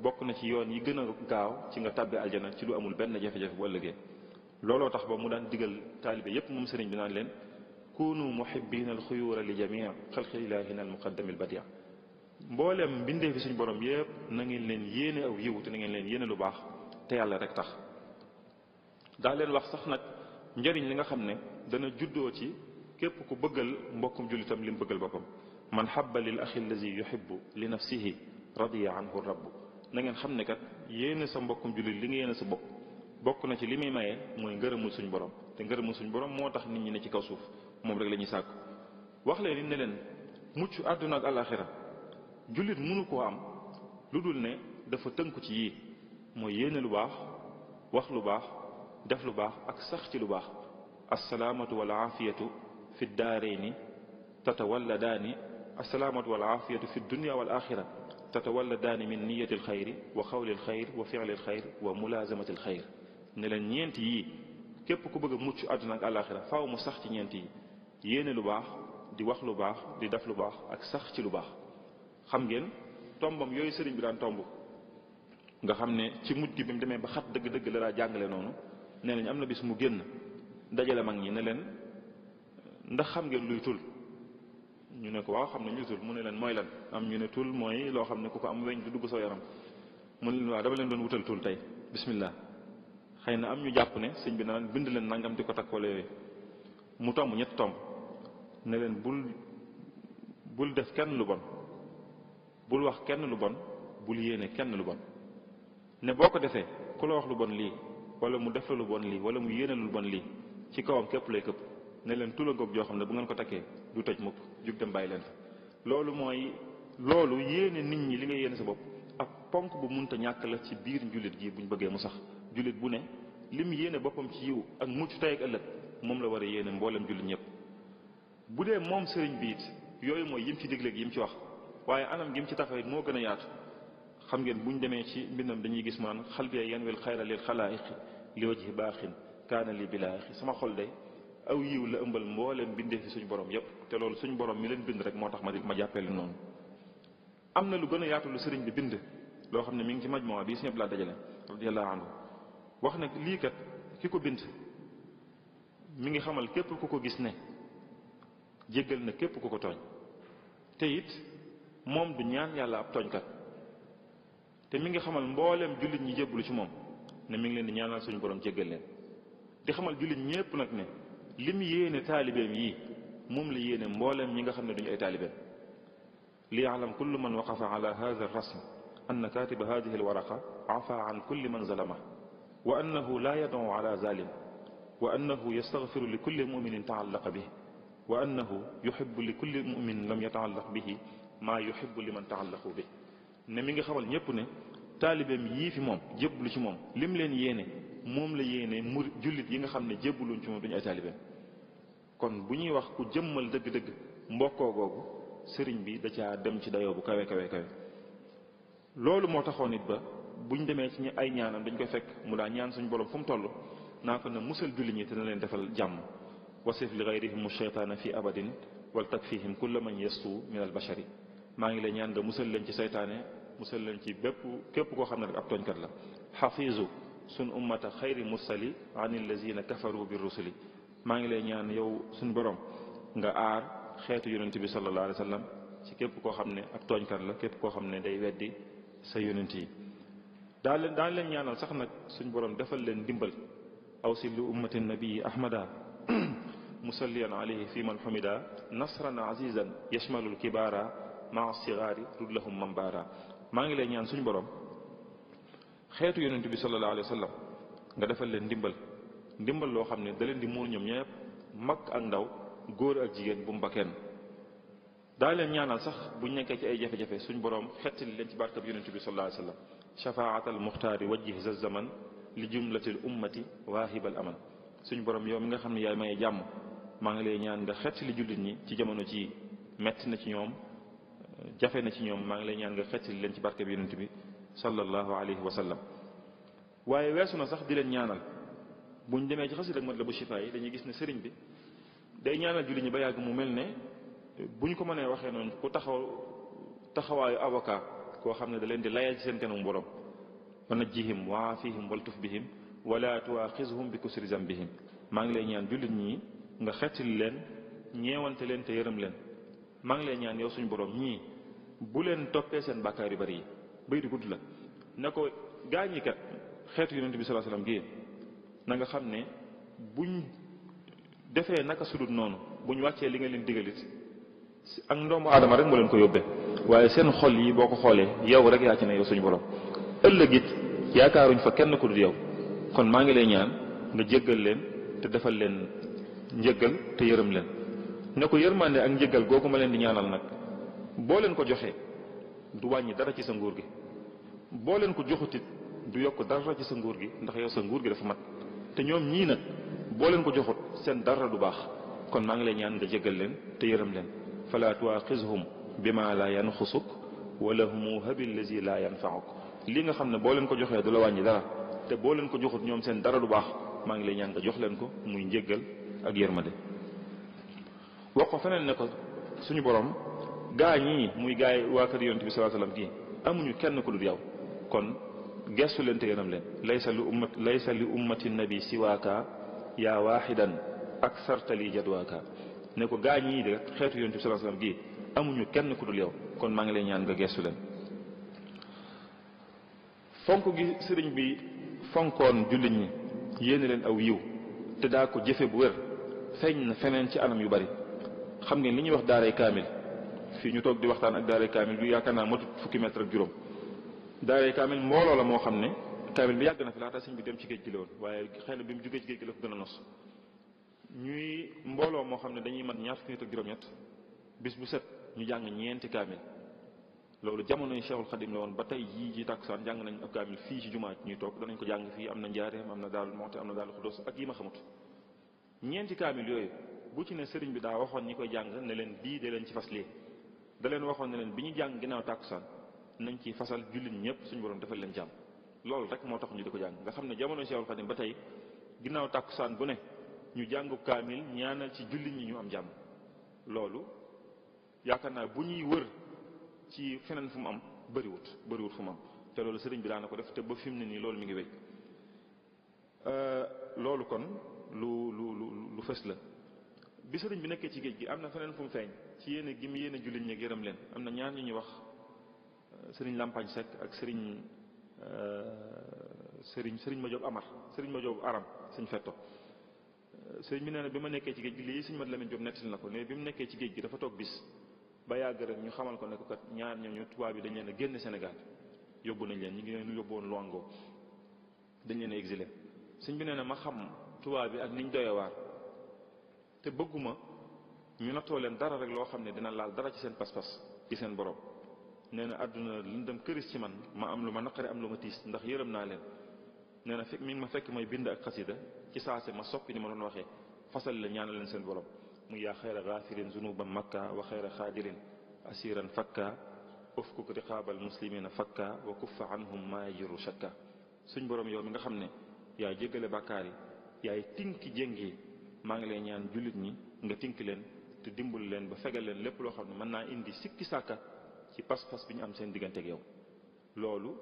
bokk na ci yoon yi gën a gaaw ci nga tàbbi aljana ci lu amul benn jafe-jafe bu ëllëgee. looloo tax ba mu daan digal taalibe yépp moom sëriñ bi naan leen kunu muhibbina alxuyuura li jamii xalqi ilaahina almuqaddami albadia. mbooleem mbindee fi suñ borom yépp na ngeen leen yéene aw yiw te na ngeen leen yéene lu baax te yàlla rek tax. daa leen wax sax nag njëriñ li nga xam ne dana juddoo ci képp ku bëggal mbokkum jullitam li mu bëggal boppam. man habba lil axi allazi yuhibbu li nafsihi radiya anhu rabbu. na ngeen xam ne kat yéene sa mbokkum jullit li nga yéene sa bopp bokk na ci li muy maye mooy ngërëmul suñ borom. te ngërëmul suñ borom moo tax nit ñi ne ci kaw suuf moom rek la ñuy sàkku. wax leen ne leen mucc àdduna ak alaxira jullit mënu koo am lu dul ne dafa tënku ci yii mooy yéene lu baax, wax lu baax, def lu baax ak sax ci lu baax. assalaamatu wal aafiyatu fi daarayni tatawalladaani assalaamatu wal aafiyatu fi dunya wal axira tatawalladaani min niyati alxayri wa xawli alxayr wa fi'li alxayr wa mulaazamati alxayr. ne leen ñeent yii képp ku bëgg a mucc àdduna ak àllaaxira faaw mu sax ci ñeent yi: yéene lu baax, di wax lu baax, di def lu baax ak sax ci lu baax. xam ngeen tombam yooyu sëriñ bi daan tomb nga xam ne ci mujj gi bi mu demee ba xat dëgg-dëgg la daa jàngale noonu. nee nañ am na bis mu génn dajale mag ñi ne leen ndax xam ngeen luy tul. ñu ne ko waaw xam ne luy tul. mu ne leen mooy lan. am ñu ne tul mooy loo xam ne ku ko am weñ du dugg sa yaram. mu ne leen waaw dama leen doon wutal tul tey bismillah. xëy na am ñu jàpp ne sëñ bi naan bind leen nangam di ko takk wala yooyu. mu tomb ñett tomb ne leen bul def kenn lu bon, bul wax kenn lu bon, bul yéene kenn lu bon. ne boo ko defee ku la wax lu bon lii wala mu def la lu bon lii wala mu yéene lu bon lii ci kawam képp lay këpp. ne leen tula ngoog joo xam ne bu ngeen ko takkee du toj mukk, jug dem bàyyi leen fa. loolu mooy loolu yéene nit ñi li nga yéene sa bopp ak ponk bu munta ñàkk la ci biir njullit gi buñ bëggee mu sax. jullit bu ne lim yéene boppam ci yiw ak mucc tey ak ëllëg moom la war a yéene mboolem jullit ñëpp. bu dee moom sëriñ bi it yooyu mooy yim ci digleeg yim ci wax, waaye anam gi mu ci taxawit moo gën a yaatu. xam ngeen buñ demee ci mbindam dañuy gis maan xalbiya yanwil xayra lil xalaayiqi li wajhi baaxin kaana li bilaaxi. sama xol de aw yiw la ëmbal mboolem bindee fi suñu borom yépp te loolu suñu borom mi leen bind rek moo tax ma jàppee leen noonu. am na lu gën a yaatu lu sëriñ bi bind loo xam ne mi ngi ci majmuwa bii suñu laa dajale radiyallahu anhu. wax nag lii kat ki ko bind mi ngi xamal képp ku ko gis ne jéggal na képp ku ko tooñ. te it moom du ñaan yàlla ab tooñkat. te mi ngi xamal mboolem jullit ñi jébbalu ci moom ne mi ngi leen di ñaanal suñu borom jéggal leen. di xamal jullit ñépp nag ne lim yéene taalibeem yii moom la yéene mboolem ñi nga xam ne duñu ay taalibeem. li ya'lam kullu man waqafa ala hadha ar-rasm anna katiba hadhihi al-waraqa afa an kulli man zalama wa annahu la yad'u ala zalim wa annahu yastaghfiru li kulli mu'minin ta'allaqa bihi wa annahu yuhibbu li kulli mu'min lam yata'allaq bihi ma yuhibbu liman ta'allaqu bihi. ne mi ngi xamal ñépp ne taalibeem yii fi moom jébbalu ci moom lim leen yéene moom la yéene jullit yi nga xam ne jébbaluñ ci moom duñu ay taalibeem. kon bu ñuy wax ku jëmmal dëgg-dëgg mbokkoo googu sëriñ bi da caa dem ci dayoo bu kawe kawe kawe. loolu moo taxoon nit ba buñ demee ci ay ñaanam dañ koy fekk mu daa ñaan suñu borom fu mu toll naa ko ne musal julli ñi te na leen defal jàmm. wasif li gayrihim sheytaana fi abadin wal takfihim kulla man yastu min al bashari. maa ngi lay ñaan nga musal leen ci seytaane musal leen ci képp koo xam ne rek ab tooñkat la. xafizu sun ummata xayri mursali an allazina kafaru bi rusuli. maa ngi lay ñaan yow suñu borom nga aar xeetu yonent bi sallallahu alayhi wa sallam ci képp koo xam ne ab tooñkat la képp koo xam ne day weddi sa yonent yi. daan leen ñaanal sax nag suñu borom defal leen dimbal. awsil li ummati nabii ahmada musalliyan alayhi fi man xumida nasran azizan yashmalul kibaara maa sigaari rullahum mambaara. maa ngi lay ñaan suñu borom xeetu yonent bi sallallahu alayhi wa sallam nga defal leen ndimbal loo xam ne da leen di muur ñoom ñëpp mag ak ndaw góor ak jigéen bu mu ba kenn. daa leen ñaanal sax buñ nekkee ci ay jafe-jafe suñu borom xettali leen ci barkab yonent bi sallallahu alayhi wa sallam. shafaatal muxtaari wajjih za zaman li jumlatil ummati waahibal aman. suñu borom yow mi nga xam ne yaay maye jàmm maa ngi lay ñaan nga xettali jullit ñi ci jamono ci metti na ci ñoom jafe na ci ñoom maa ngi lay ñaan nga xettali leen ci barkab yonent bi sallallahu alayhi wa sallam. waaye weesu na sax di leen ñaanal buñ demee ci xasida ak Matlabu Shifaa yi dañuy gis ne sëriñ bi day ñaanal jullit ñi ba yàgg mu mel ne buñ ko mënee waxee noonu ku taxawaayu avocat koo xam ne da leen di layal ci seen kanam borom. wa najjihim wa aafihim waltuf bihim wala tuwaaxizhum bi kusri zambihim. maa ngi lay ñaan jullit ñi nga xettali leen ñeewante leen te yërëm leen. maa ngi lay ñaan yow suñu borom ñii bu leen toppee seen bàkkaar yu bari yi. bay di gudd la ne ko gaañi kat xeetu yonent bi sallallahu alayhi wasallam gi na nga xam ne buñ defee naka sudut noonu buñ wàccee li nga leen digalit ak ndoomu aadama rek moo leen ko yóbbee waaye seen xol yi boo ko xoolee yow rek yaa ci ne yow suñu borom. ëllëg it yaakaaruñ fa kenn ku dul yow kon maa ngi lay ñaan nga jéggal leen te defal leen njéggal te yërëm leen. ne ko yërmande ak njéggal googu ma leen di ñaanal nag boo leen ko joxee du wàññi dara ci sa nguur gi boo leen ko joxutit du yokk dara ci sa nguur gi ndax yow sa nguur gi dafa mat te ñoom ñii nag boo leen ko joxut seen dara du baax kon maa ngi lay ñaan nga jéggal leen te yërëm leen. fala tuwaaxizhum bima la yanxusuk wala humu habil lazi la yanfauk. li nga xam ne boo leen ko joxee du la wàññi dara te boo leen ko joxut ñoom seen dara du baax maa ngi lay ñaan nga jox leen ko muy njéggal ak yërmande. wax ko feneen ne ko suñu borom gaa ñii muy gaa yi waa kër yonent bi sallallahu alayhi wasallam gi amuñu kenn ku dul yow kon gestu leen te yërëm leen. laysa li ummati nabi siwaaka yaa waaxidan aksartali jadwaaka. ne ko gaa ñii de xeetu yonent bi sallallahu alayhi wasallam gi amuñu kenn ku dul yow kon maa ngi lay ñaan nga gestu leen. fonk gi sëriñ bi fonkoon jullit ñi yéene leen aw yiw te daa ko jëfe bu wér feeñ na feneen ci anam yu bari. xam ngeen li ñuy wax daaray kaamil fii ñu toog di waxtaan ak daaray kaamil bi yaakaar naa matut fukki mètre ak juróom. daaray kaamil mbooloo la moo xam ne kaamil bi yàgg na fi laata sëñ bi dem ci géej gi la woon waaye xëy na bi mu jógee ci géej gi la ko gën a nos. ñuy mbooloo moo xam ne dañuy mat ñaar fukki nit ak juróom-ñett bis bu set ñu jàng ñeenti kaamil. loolu jamono yi Cheikhul Khadim la woon ba tey jii ji tàkkusaan jàng nañ ab kaamil fii ci jumaa ñuy toog danañ ko jàng fii am na Njaareem am na Daaru Muxti am na Daaru Xudoos ak yi ma xamut. ñeenti kaamil yooyu bu ci ne sëriñ bi daa waxoon ñi koy jàng ne leen bii de leen ci fas lii da leen waxoon ne leen bi ñu jàng ginnaaw tàkkusaan nañ ci fasal jullit ñëpp suñu borom defal leen jàmm. loolu rek moo tax ñu di ko jàng nga xam ne jamono Cheikhul Khadim ba tey ginnaaw tàkkusaan bu ne ñu jàngu kaamil ñaanal ci jullit ñi ñu am jàmm. loolu yaakaar naa bu ñuy wër ci feneen fu mu am bëriwut fu mu am te loolu sëriñ bi daana ko def te ba fi mu ne nii loolu mi ngi wéy. loolu kon lu fës la. bi sëriñ bi nekkee ci géej gi am na feneen fu mu feeñ ci yéene gi mu yéene jullit ñi yërëm leen am na ñaar ñu ñuy wax sëriñ Lampagne Seck ak sëriñ ma Joob Amar sëriñ ma Joob Aram sëñ Fetto. sëriñ bi nee na bi ma nekkee ci géej gi lii sëñ Mat Lamin Joob nettali na ko ne bi mu nekkee ci géej gi dafa toog bis ba yàgg rek ñu xamal ko ne ko kat ñaar ñooñu tubaab yi dañ leen a génn Sénégal yóbbu nañ leen ñu ngi leen yóbbu woon Luango dañ leen a exilé. sëñ bi nee na ma xam tubaab bi ak niñ doyee waar te bëgguma ñu nattoo leen dara rek loo xam ne dina laal dara ci seen pas-pas ci seen borom. nee na àdduna lëndëm këris ci man ma am lu ma naqari am lu ma tiis ndax yërëm naa leen. nee na mi ngi ma fekk may bind ak xasida ci saase ma soppi ni ma doon waxee fasal la ñaanal leen seen borom mu yaa xayra gaafirin zunuban makka wa xayra xaadirin asiran fakka ufkuk riqaabal muslimina fakka wa kuffa anhum maa yajiru shakka. suñ borom yow mi nga xam ne yaay jéggale bàkkaar yi yaay tinki jéngi maa ngi lay ñaan jullit ñi nga tinki leen te dimbal leen ba fegal leen lépp loo xam ne mën naa indi sikki sàkka ci pas-pas bi ñu am seen diggante ak yow. loolu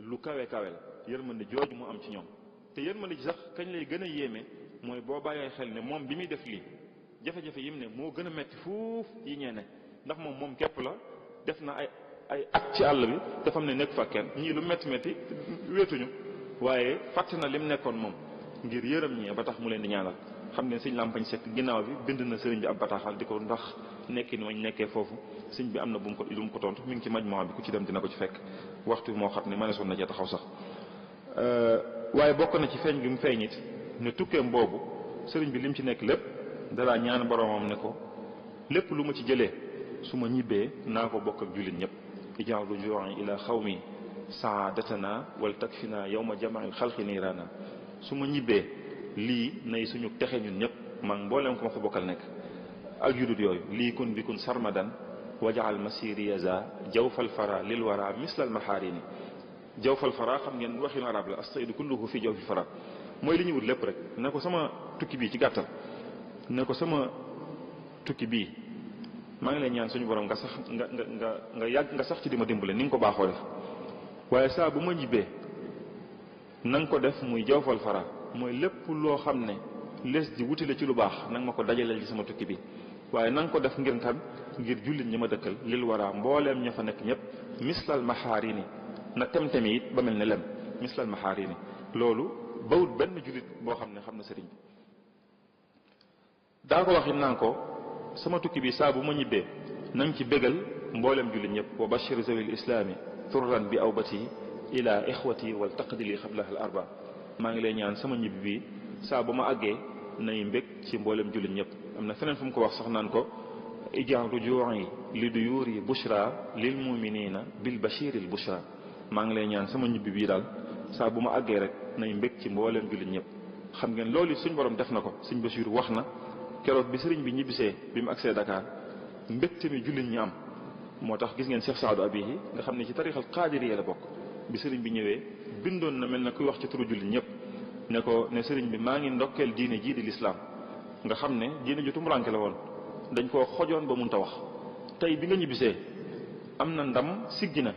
lu kawe kawe la yërmande jooju mu am ci ñoom te yërmande ji sax kañ lay gën a yéeme mooy boo bàyyee xel ne moom bi muy def lii jafe-jafe yim ne moo gën a metti fuuf yi ñee ne ndax moom képp la def na ay at ci àll bi dafa am ne nekk fa kenn ñii lu metti metti wéetuñu waaye fàtte na lim nekkoon moom ngir yërëm ñee ba tax mu leen di ñaanal. xam ngeen sëñ Lampagne Seck ginnaaw bi bind na sëriñ bi ab bataaxal di ko ndax nekki ni mañ nekkee foofu sëñ bi am na lu mu ko tontu mi ngi ci majmoo bi ku ci dem dina ko ci fekk waxtu moo xam ne mëneesoon na cee taxaw sax. waaye bokk na ci feeñ gi mu feeñ it ne tukkeem boobu sëriñ bi lim ci nekk lépp dalaa ñaan boromam ne ko lépp lu ma ci jëlee su ma ñibbee naa ko bokk ak jullit ñëpp. ij'al rujuu'i ila xawmi saadatana wal takfina yawma jama'il xalqi niirana. su ma ñibbee lii nay suñu texe ñun ñëpp man mbooleem ko ma fa bokkal nekk ak judut yooyu lii kun bi kun sarmadan wajaal masiri yaza jawfal fara lil wara mislal maxaarini. jawfal fara xam ngeen waxinu arab la as-saydu kulluhu fi jawfil fara mooy li ñu wut lépp rek ne ko sama tukki bii ci gàttal ne ko sama tukki bii maa ngi lay ñaan suñu borom nga sax nga yàgg nga sax ci di ma dimbale ni nga ko baaxoo def waaye saa bu ma ñibbee na nga ko def muy jawfal fara mooy lépp loo xam ne lees di wutile ci lu baax nanga ma ko dajaleel ci sama tukki bi waaye na nga ko def ngir kan ngir jullit ñi ma dëkkal lil wara mbooleem ña fa nekk ñëpp mislal maxaarini na tem-temi it ba mel ne lem mislal maxaarini. loolu bawut benn jullit boo xam ne xam na sëriñ bi daa ko wax it naan ko sama tukki bi saa bu ma ñibbee nañ ci bégal mbooleem jullit ñëpp wa bashir zawil islaami turran bi awbati ila ixwati wal taqdili xablaha al arba. maa ngi lay ñaan sama ñibbi bi saa bu ma àggee nay mbég ci mboolem jullit ñëpp. am na feneen fu mu ko wax sax naan ko ij'al rujuu'i li duyuuri bushra lil muminina bil bashiril bushra. maa ngi lay ñaan sama ñibbi bii daal saa bu ma àggee rek nay mbég ci mboolem jullit ñëpp. xam ngeen loolu suñ borom def na ko suñ Basiir wax na keroog bi sëriñ bi ñibbisee bi mu agsee Dakar mbégte mi jullit ñi am moo tax gis ngeen Cheikh Saadu Abihi nga xam ne ci tarixal qaadiriya la bokk bi sëriñ bi ñëwee bindoon na mel na kuy wax ci turu jullit ñëpp ne ko ne sëriñ bi maa ngi ndokkeel diine jii di lislaam nga xam ne diine ju tumuranke la woon dañ koo xojoon ba munta wax tey bi nga ñibbisee am na ndam siggi na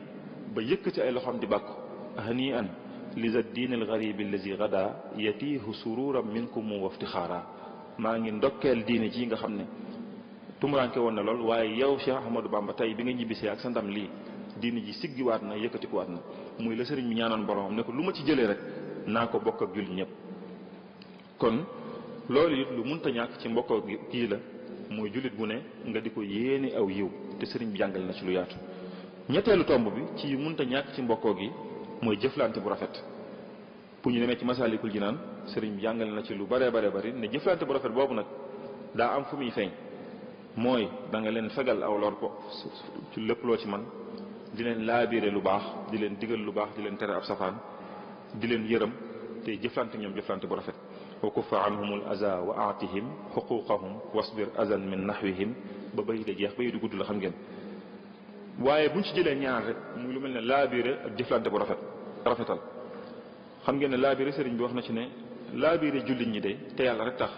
ba yëkkati ay loxoom di bàkku hani an li za diin al gharib allazi gada yatiihu sururan minkum wa iftixaara. maa ngi ndokkeel diine ji nga xam ne tumuranke woon na lool waaye yow Cheikh Ahmadou Bamba tey bi nga ñibbisee ak sa ndam lii diine ji siggiwaat na yëkkatikuwaat na muy la sëriñ bi ñaanoon boromam ne ko lu ma ci jëlee rek naa ko bokk ak jullit ñëpp. kon loolu it lu munta ñàkk ci mbokkoo kii la mooy jullit bu ne nga di ko yéene aw yiw te sëriñ bi jàngal na ci lu yaatu. ñetteelu tomb bi ci munta ñàkk ci mbokkoo gi mooy jëflante bu rafet. bu ñu demee ci Masaalikul Jinaan sëriñ bi jàngal na ci lu bare bari ne jëflante bu rafet boobu nag daa am fu muy feeñ mooy da nga leen fegal aw lor ko ci lépp loo ci man di leen laabiire lu baax di leen digal lu baax di leen tere ab safaan di leen yërëm te jëflante ñoom jëflante bu rafet. wa kuffa anhumul aza wa aatihim xuquqahum wasbir azan min nahwihim ba bay da jeex bay du gudd la xam ngeen. waaye buñ ci jëlee ñaar rek muy lu mel ne laabiire ak jëflante bu rafetal xam ngeen ne laabiire sëriñ bi wax na ci ne laabiire jullit ñi de te yàlla rek tax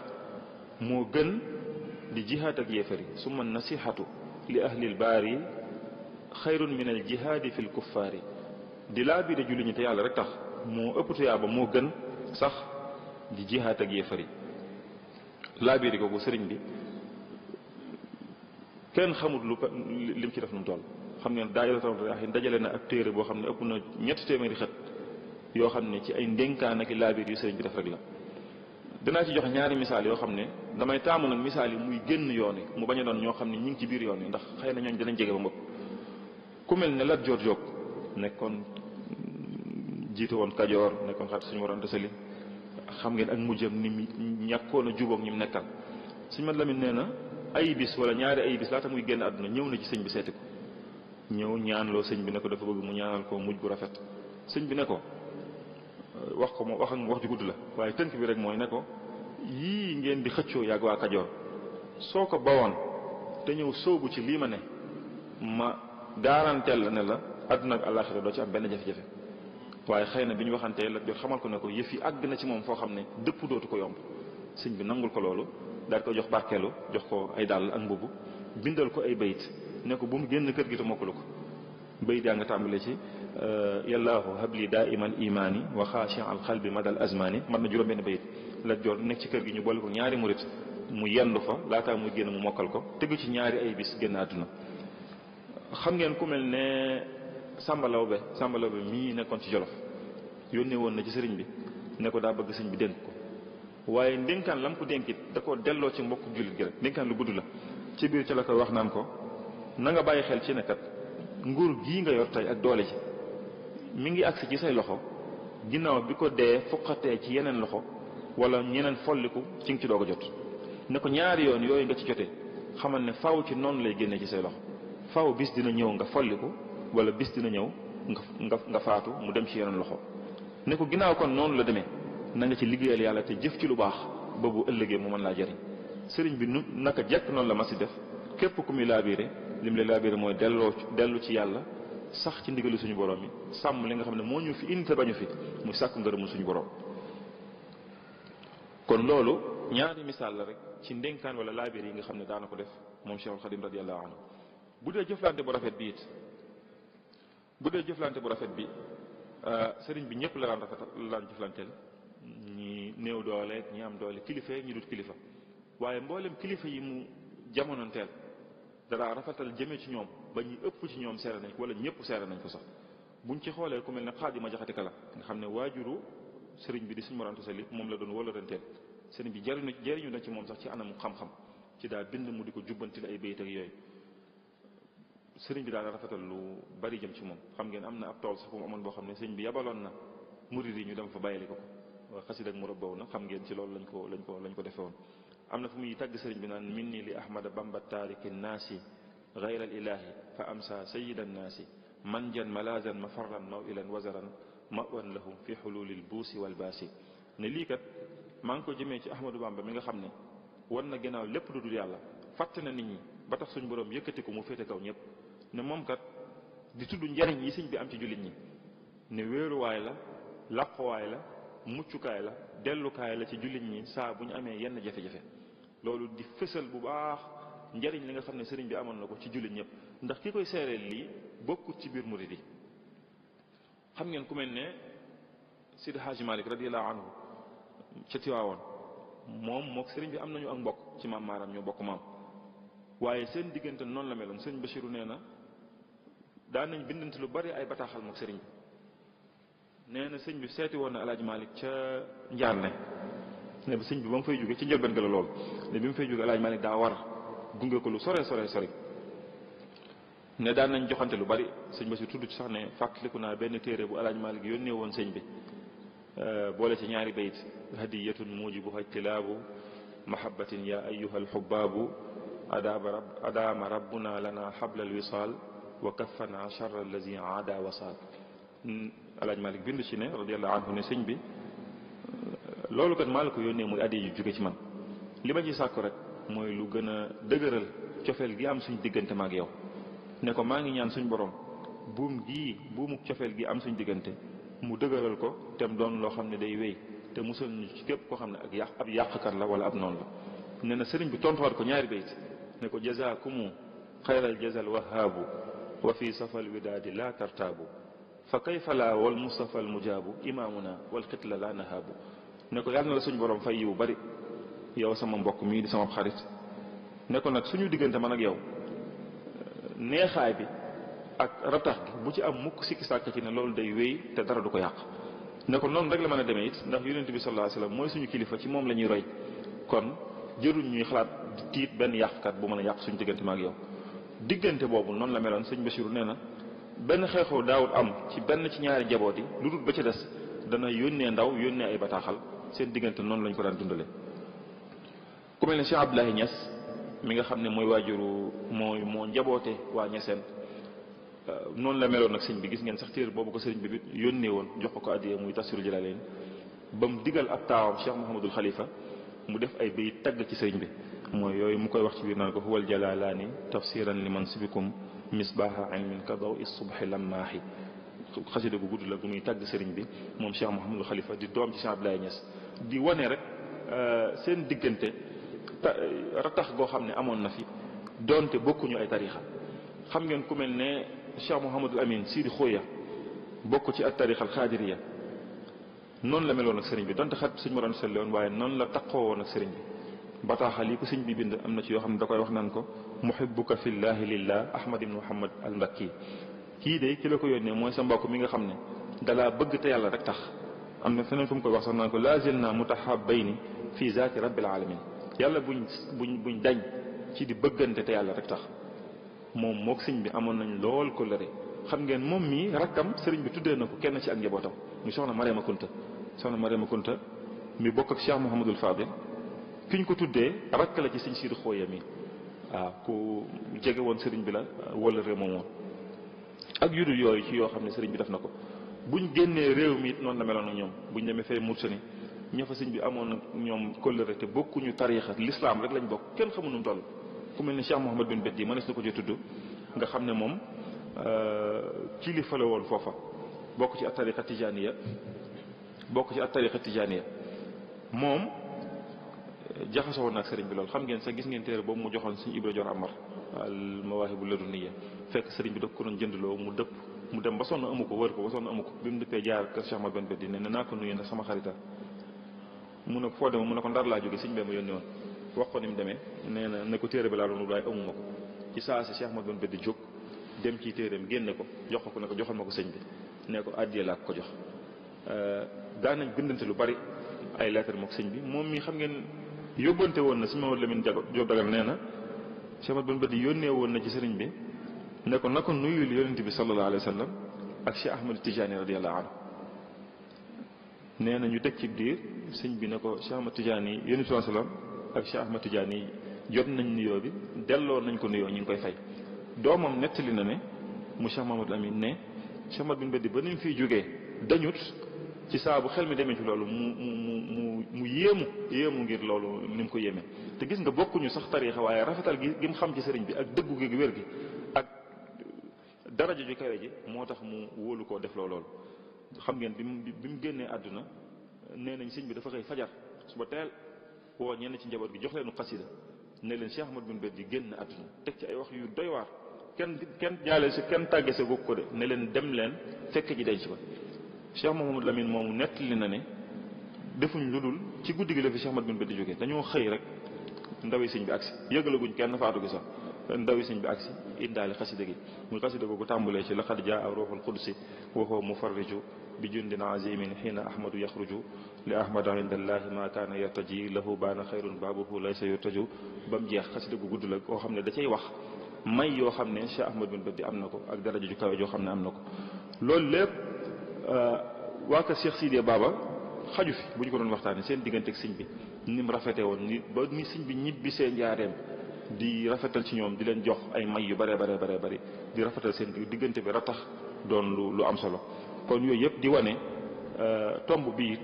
moo gën di jihaad ak yéefari summa nasihatu li ahlil baari xayrun min al jihaadi fil kuffaari. di laabiire jullit ñi te yàlla rek tax moo ëpp tuyaaba moo gën sax di jihaad ak yéefari. laabiire googu sëriñ bi kenn xamul lim ci def nu mu toll. xam ngeen daayiratul riyaahin dajale na ab téere boo xam ne ëpp na 300 xët yoo xam ne ci ay ndénkaan ak laabiir yu sëriñ bi def rek la. dinaa ci joxe ñaari misaal yoo xam ne damay taamu nag misaal yi muy génn yoon yi mu bañ a doon ñoo xam ne ñi ngi ci biir yoon yi ndax xëy na ñooñ dinañ jege ba mbëpp. ku mel ne Lat Joor Jóob nekkoon jiite woon Kajoor nekkoon xarit suñu waroon desali xam ngeen ak mujjam ni mu ñàkkoon a jubóog ñi mu nekkal. suñu mat Lamin nee na ay bis wala ñaari ay bis laata muy génn àdduna ñëw na ci sëñ bi seeti ko ñëw ñaanloo sëñ bi ne ko dafa bëgg mu ñaanal ko mujj bu rafet. sëñ bi ne ko wax ko moom wax ju gudd la waaye tënk bi rek mooy ne ko yii ngeen di xëccoo yàgg waa Kajoor soo ko bawoon te ñëw sóobu ci lii ma ne ma garanteel la ne la àdduna ak àllaaxira doo ci am benn jafe-jafe. waaye xëy na bi ñu waxantee Lat Joor xamal ko ne ko yëf yi àgg na ci moom foo xam ne dëpp dootu ko yomb. sëñ bi nangul ko loolu daal ko jox barkeelu jox ko ay dàll ak mbubb bindal ko ay bayit ne ko bu mu génn kër gi te mokkalu ko. bayit yaa nga tàmbale ci yallaahu habli daiman imaani wa xaashi al xalbi madal azmaani mat na juróom benn bayit. Lat Joor nekk ci kër gi ñu boole ko ñaari murit mu yendu fa laataa muy génn mu mokkal ko tegu ci ñaari ay bis génn àdduna. xam ngeen ku mel ne Samba Lawbe mii nekkoon ci Jolof yónnee woon na ci sëriñ bi ne ko daa bëgg sëñ bi dénk ko waaye ndénkaan lam ko dénkit da koo delloo ci mbokku jullit gi rek ndénkaan lu gudd la ci biir ca la koy wax naan ko na nga bàyyi xel ci ne kat nguur gii nga yor tey ak doole ji mi ngi agsi ci say loxo ginnaaw bi ko dee fuqatee ci yeneen loxo wala ñeneen folliku ci nga ci doog a jot ne ko ñaari yoon yooyu nga ci jotee xamal ne faw ci noonu lay génnee ci say loxo faw bis dina ñëw nga folliku wala bis dina ñëw nga faatu mu dem ci yeneen loxo ne ko ginnaaw kon noonu la demee na nga ci liggéeyal yàlla te jëf ci lu baax ba bu ëllëgee mu mën laa jariñ. sëriñ bi naka jekk noonu la ma si def képp ku muy laabiire lim lay laabiire mooy dellu ci yàlla sax ci ndigalu suñu borom yi sàmm li nga xam ne moo ñu fi indi te bañu fi muy sàkku ngërëmul suñu borom. kon loolu ñaari misaal la rek ci ndénkaan wala laabiir yi nga xam ne daana ko def moom Cheikhul Khadim radiyallahu anhu. bu dee jëflante bu rafet bi sëriñ bi ñëpp la daan jëflanteel ñi néew doole ñi am doole kilifa ñi dut kilifa waaye mboolem kilifa yi mu jamonoonteel dara rafetal jëmee ci ñoom ba ñi ëpp ci ñoom seere nañ ko wala ñëpp seere nañ ko sax buñ ci xoolee ku mel ne Xaadima Jaxate Kala nga xam ne waajuru sëriñ bi di Sëriñ Mor Anta Sali moom la doon wóoloranteel sëriñ bi jariñu na ci moom sax ci anamu xam-xam ci daal bind mu di ko jubbantil ay bayit ak yooyu sëriñ bi daal rafetal lu bari jëm ci moom. xam ngeen am na ab tool sax bu mu amoon boo xam ne sëriñ bi yabaloon na murid yi ñu dem fa bàyyili ko ko xasida ak mu rabbaw na xam ngeen ci loolu lañ ko defe woon. am na fu muy tàgg sëriñ bi naan minni li ahmada bamba taariki naasi gayra al ilahi fa amsa sayida naasi man jan malazan mafarran mawilan wazaran mawan lahum fi xululil buusi wal baasi ne lii kat maa ngi ko jëmee ci ahmadou bamba mi nga xam ne wan na ginnaaw lépp lu dul yàlla fàtte na nit ñi ba tax suñu borom yëkkati ko mu féete kaw ñëpp ne moom kat di tudd njariñ yi sëñ bi am ci jullit ñi ne wéeruwaay la làquwaay la muccukaay la dellukaay la ci jullit ñi saa bu ñu amee yenn jafe-jafe loolu di fësal bu baax njariñ li nga xam ne sëriñ bi amoon na ko ci jullit ñëpp ndax ki koy seereel lii bokkut ci biir murid yi. xam ngeen ku mel ne Sidi Hadji Malick radiyallahu anhu ca Tiwaawoon moom mook sëriñ bi am nañu ak mbokk ci maam maaram ñoo bokk maam waaye seen diggante noonu la meloon sëriñ Bachiru nee na daan nañ bindante lu bari ay bataaxal mook sëriñ bi nee na sëñ bi seeti woon na Alaaji Malick ca Njaarne ne bi sëñ bi ba mu fay jóge ci njëlbeen ga la lool ne bi mu fay jóge Alaaji Malick daa war gunge ko lu sore ne daan nañ joxante lu bari sëñ Bachiru tudd ci sax ne fàttaliku naa benn téere bu Alaaji Malick yónnee woon sëñ bi boole ci ñaari bayit hadiyatun mujibuha ijtilaabu mahabbatin ya ayyuha alxubaabu adaama rabbuna lana xabla alwisaal wa kaffana charra allazi aada wasaal. Alaaji Malick bind ci ne radiyallahu anhu ne sëñ bi loolu kat maa la ko yónnee muy addi yu jóge ci man li ma ci sàkku rek mooy lu gën a dëgëral cofeel gi am suñ diggante maag yow ne ko maa ngi ñaan suñ borom buumu cofeel gi am suñ diggante mu dëgëral ko te mu doon loo xam ne day wéy te musal ñu ci képp koo xam ne ab yàqkat la wala ab noonu la. ne na sëriñ bi tontuwaat ko ñaari bayt ne ko jazaakumu xayral jazal wahaabu wa fi safal widaadi la tartaabu fa kayfa laa wal mustafa al mujaabu imaamuna wal xitla la nahaabu ne ko yàlla na la suñu borom fay yiw bari yow sama mbokk mii di sama xarit ne ko nag suñu diggante man ak yow neexaay bi ak ratax gi bu ci am mukk sikki sàkk ci ne loolu day wéy te dara du ko yàq ne ko noonu rek la mën a demee it ndax yonent bi sallallahu alayhi wasallam mooy suñu kilifa ci moom la ñuy roy kon jëruñ ñuy xalaat tiit benn yàqkat bu mën a yàq suñu diggante ma ak yow. diggante boobu noonu la meloon sëñ Bachiru nee na benn xeexoo daawut am ci benn ci ñaari njaboot yi lu dul ba ca des dana yónnee ndaw yónnee ay bataaxal seen diggante noonu lañ ko daan dundale. ku mel ne Cheikh Abdoulaye Niass mi nga xam ne mooy waajuru moo njaboote waa Niassène noonu la meloon nag sëñ bi gis ngeen sax téere boobu ko sëriñ bi yónnee woon jox ko addiya muy Tafsirul Jalalayn ba mu digal ab taawam Cheikh Mouhamadul Khalifa mu def ay bayit tagg ci sëriñ bi mooy yooyu mu koy wax ci biir naan ko huwal jalalaani tafsiran li mansibikum misbaha ilmin ka daw is subhi lammaahi xasida gu gudd la gu muy tàgg sëriñ bi moom Cheikh Mouhamadul Khalifa di doom ci Cheikh Abdoulaye Niass di wane rek seen diggante ratax goo xam ne amoon na fi donte bokkuñu ay tarixa xam ngeen ku mel ne Cheikh Mouhamadul Amin Sidi Khoya bokk ci at tarixa al xaadiriya noonu la meloon ak sëriñ bi donte xat suñ ma doon selle woon waaye noonu la taqoo woon ak sëriñ bi bataaxal yi ko sëñ bi bind am na ci yoo xam ne da koy wax naan ko muhibbuka fillahi lillah Ahmad ibn Muhammad al Mbakki kii de ki la ko yónnee mooy sa mbokk mi nga xam ne dalaa bëgg te yàlla rek tax am na feneen fu mu koy wax sax naan ko lazil na mutahabbayni fi zaati rabbil alamin yàlla buñ dañ ci di bëggante te yàlla rek tax moom mook sëñ bi amoon nañ lool ko lëre xam ngeen moom mii rakkam sëriñ bi tuddee na ko kenn ci ak njabootam mu soxna Mariama Kunta mi bokk ak Cheikh Mouhamadul Fadil ki ñu ko tuddee rakk la ci sëñ Sidi Xooya mi waaw ku jege woon sëriñ bi la wala réew moom woon ak yu dul yooyu ci yoo xam ne sëriñ bi def na ko buñ génnee réew mi it noonu la meloon ak ñoom buñ demee fee Mauritanie ña fa sëñ bi amoon ak ñoom kóllëre te bokkuñu tariixa l'islam rek lañ bokk kenn xamul nu mu toll ku mel ni Cheikh Mouhamad bin Beddi mënees na ko ci tudd nga xam ne moom kilifa la woon foofa bokk ci at tariixa tijaaniya moom jaxasoo woon ak sëriñ bi loolu xam ngeen sax gis ngeen téere boobu mu joxoon suñu Ibra Joor Amar al mawaahibu ladunniya fekk sëriñ bi da ko doon jëndloo mu dëpp mu dem ba sonn amu ko wër ko ba sonn amu ko bi mu dëppee jaar kër Cheikh Ahmad Ben Beddi ne naa ko nuyu ndax sama xarita mu ne ko foo demee mu ne ko Ndar laa jóge sëñ bee ma yónni woon wax ko ni mu demee nee na ne ko téere bi laa doon waaye amuma ko ci saa si Cheikh Ahmad Ben Beddi jóg dem ci téereem génne ko jox ko ne ko joxal ma ko sëñ bi ne ko àddiyee laa ko jox daan nañ bindante lu bari ay lettre mook sëñ bi moom mi xam ngeen yóbbante woon na sëñ Mamadou Lamine Diop Dagal nee na Cheikh Ahmad Ben Beddi yónnee woon na ci sëriñ bi ne ko na ko nuyul yonent bi sallallahu alayhi wa sallam ak Cheikh Ahmad Tidiane radiyallahu anhu nee na ñu teg ci diir sëñ bi ne ko Cheikh Ahmad Tidiane yi yonent bi sallallahu alayhi wa sallam ak Cheikh Ahmad Tidiane yi jot nañ nuyoo bi delloo nañ ko nuyoo ñu ngi koy fay doomam nettali na ne mu Cheikh Mamadou Lamine ne Cheikh Ahmad Ben Beddi ba ni mu fiy jógee dañut ci saa bu xel mi demee ci loolu mu yéemu ngir loolu ni mu ko yéeme te gis nga bokkuñu sax tariixa waaye rafetal gi mu xam ci sëriñ bi ak dëggu gi wér gi ak daraja ju kawe ji moo tax mu wóolu koo def loolu xam ngeen bi mu génnee àdduna nee nañ sëñ bi dafa xëy fajar suba teel woo ñenn ci njaboot gi jox leenu xasida ne leen Cheikh Ahmad Ben Beddi génn àdduna teg ci ay wax yu doy waar kenn jaale si kenn tàgge sa bokk ko de ne leen dem leen fekk ji denc ba Cheikh Mouhamadou Lamine moomu nettali na ne defuñ lu dul ci guddi gi la fi Cheikh Ahmad Ben Beddi jógee dañoo xëy rek ndawi sëñ bi agsi yëgalaguñ kenn faatu gi sax ndawi sëñ bi agsi indaale xasida gi muy xasida googu tàmbulee ci laqad jaa ruuxul qudsi wa huwa mufarriju bi jundin azimin xiina ahmadu yaxruju li ahmada indallahi ma kaana yartaji lahu baana xayrun baabuhu laysa yurtaju ba mu jeex xasida gu gudd la koo xam ne da cay wax may yoo xam ne Cheikh Ahmad Ben Beddi am na ko ak daraja ju kawe joo xam ne am na ko loolu lépp waa kër Cheikh Sidiya Baba xaju fi bu ñu ko doon waxtaanee seen diggante ak sëñ bi ni mu rafetee woon ni ba ni sëñ bi ñibbi seen njaareem di rafetal ci ñoom di leen jox ay may yu bare bari di rafetal seen diggante bi ratax doon lu am solo kon yooyu yëpp di wane tomb bii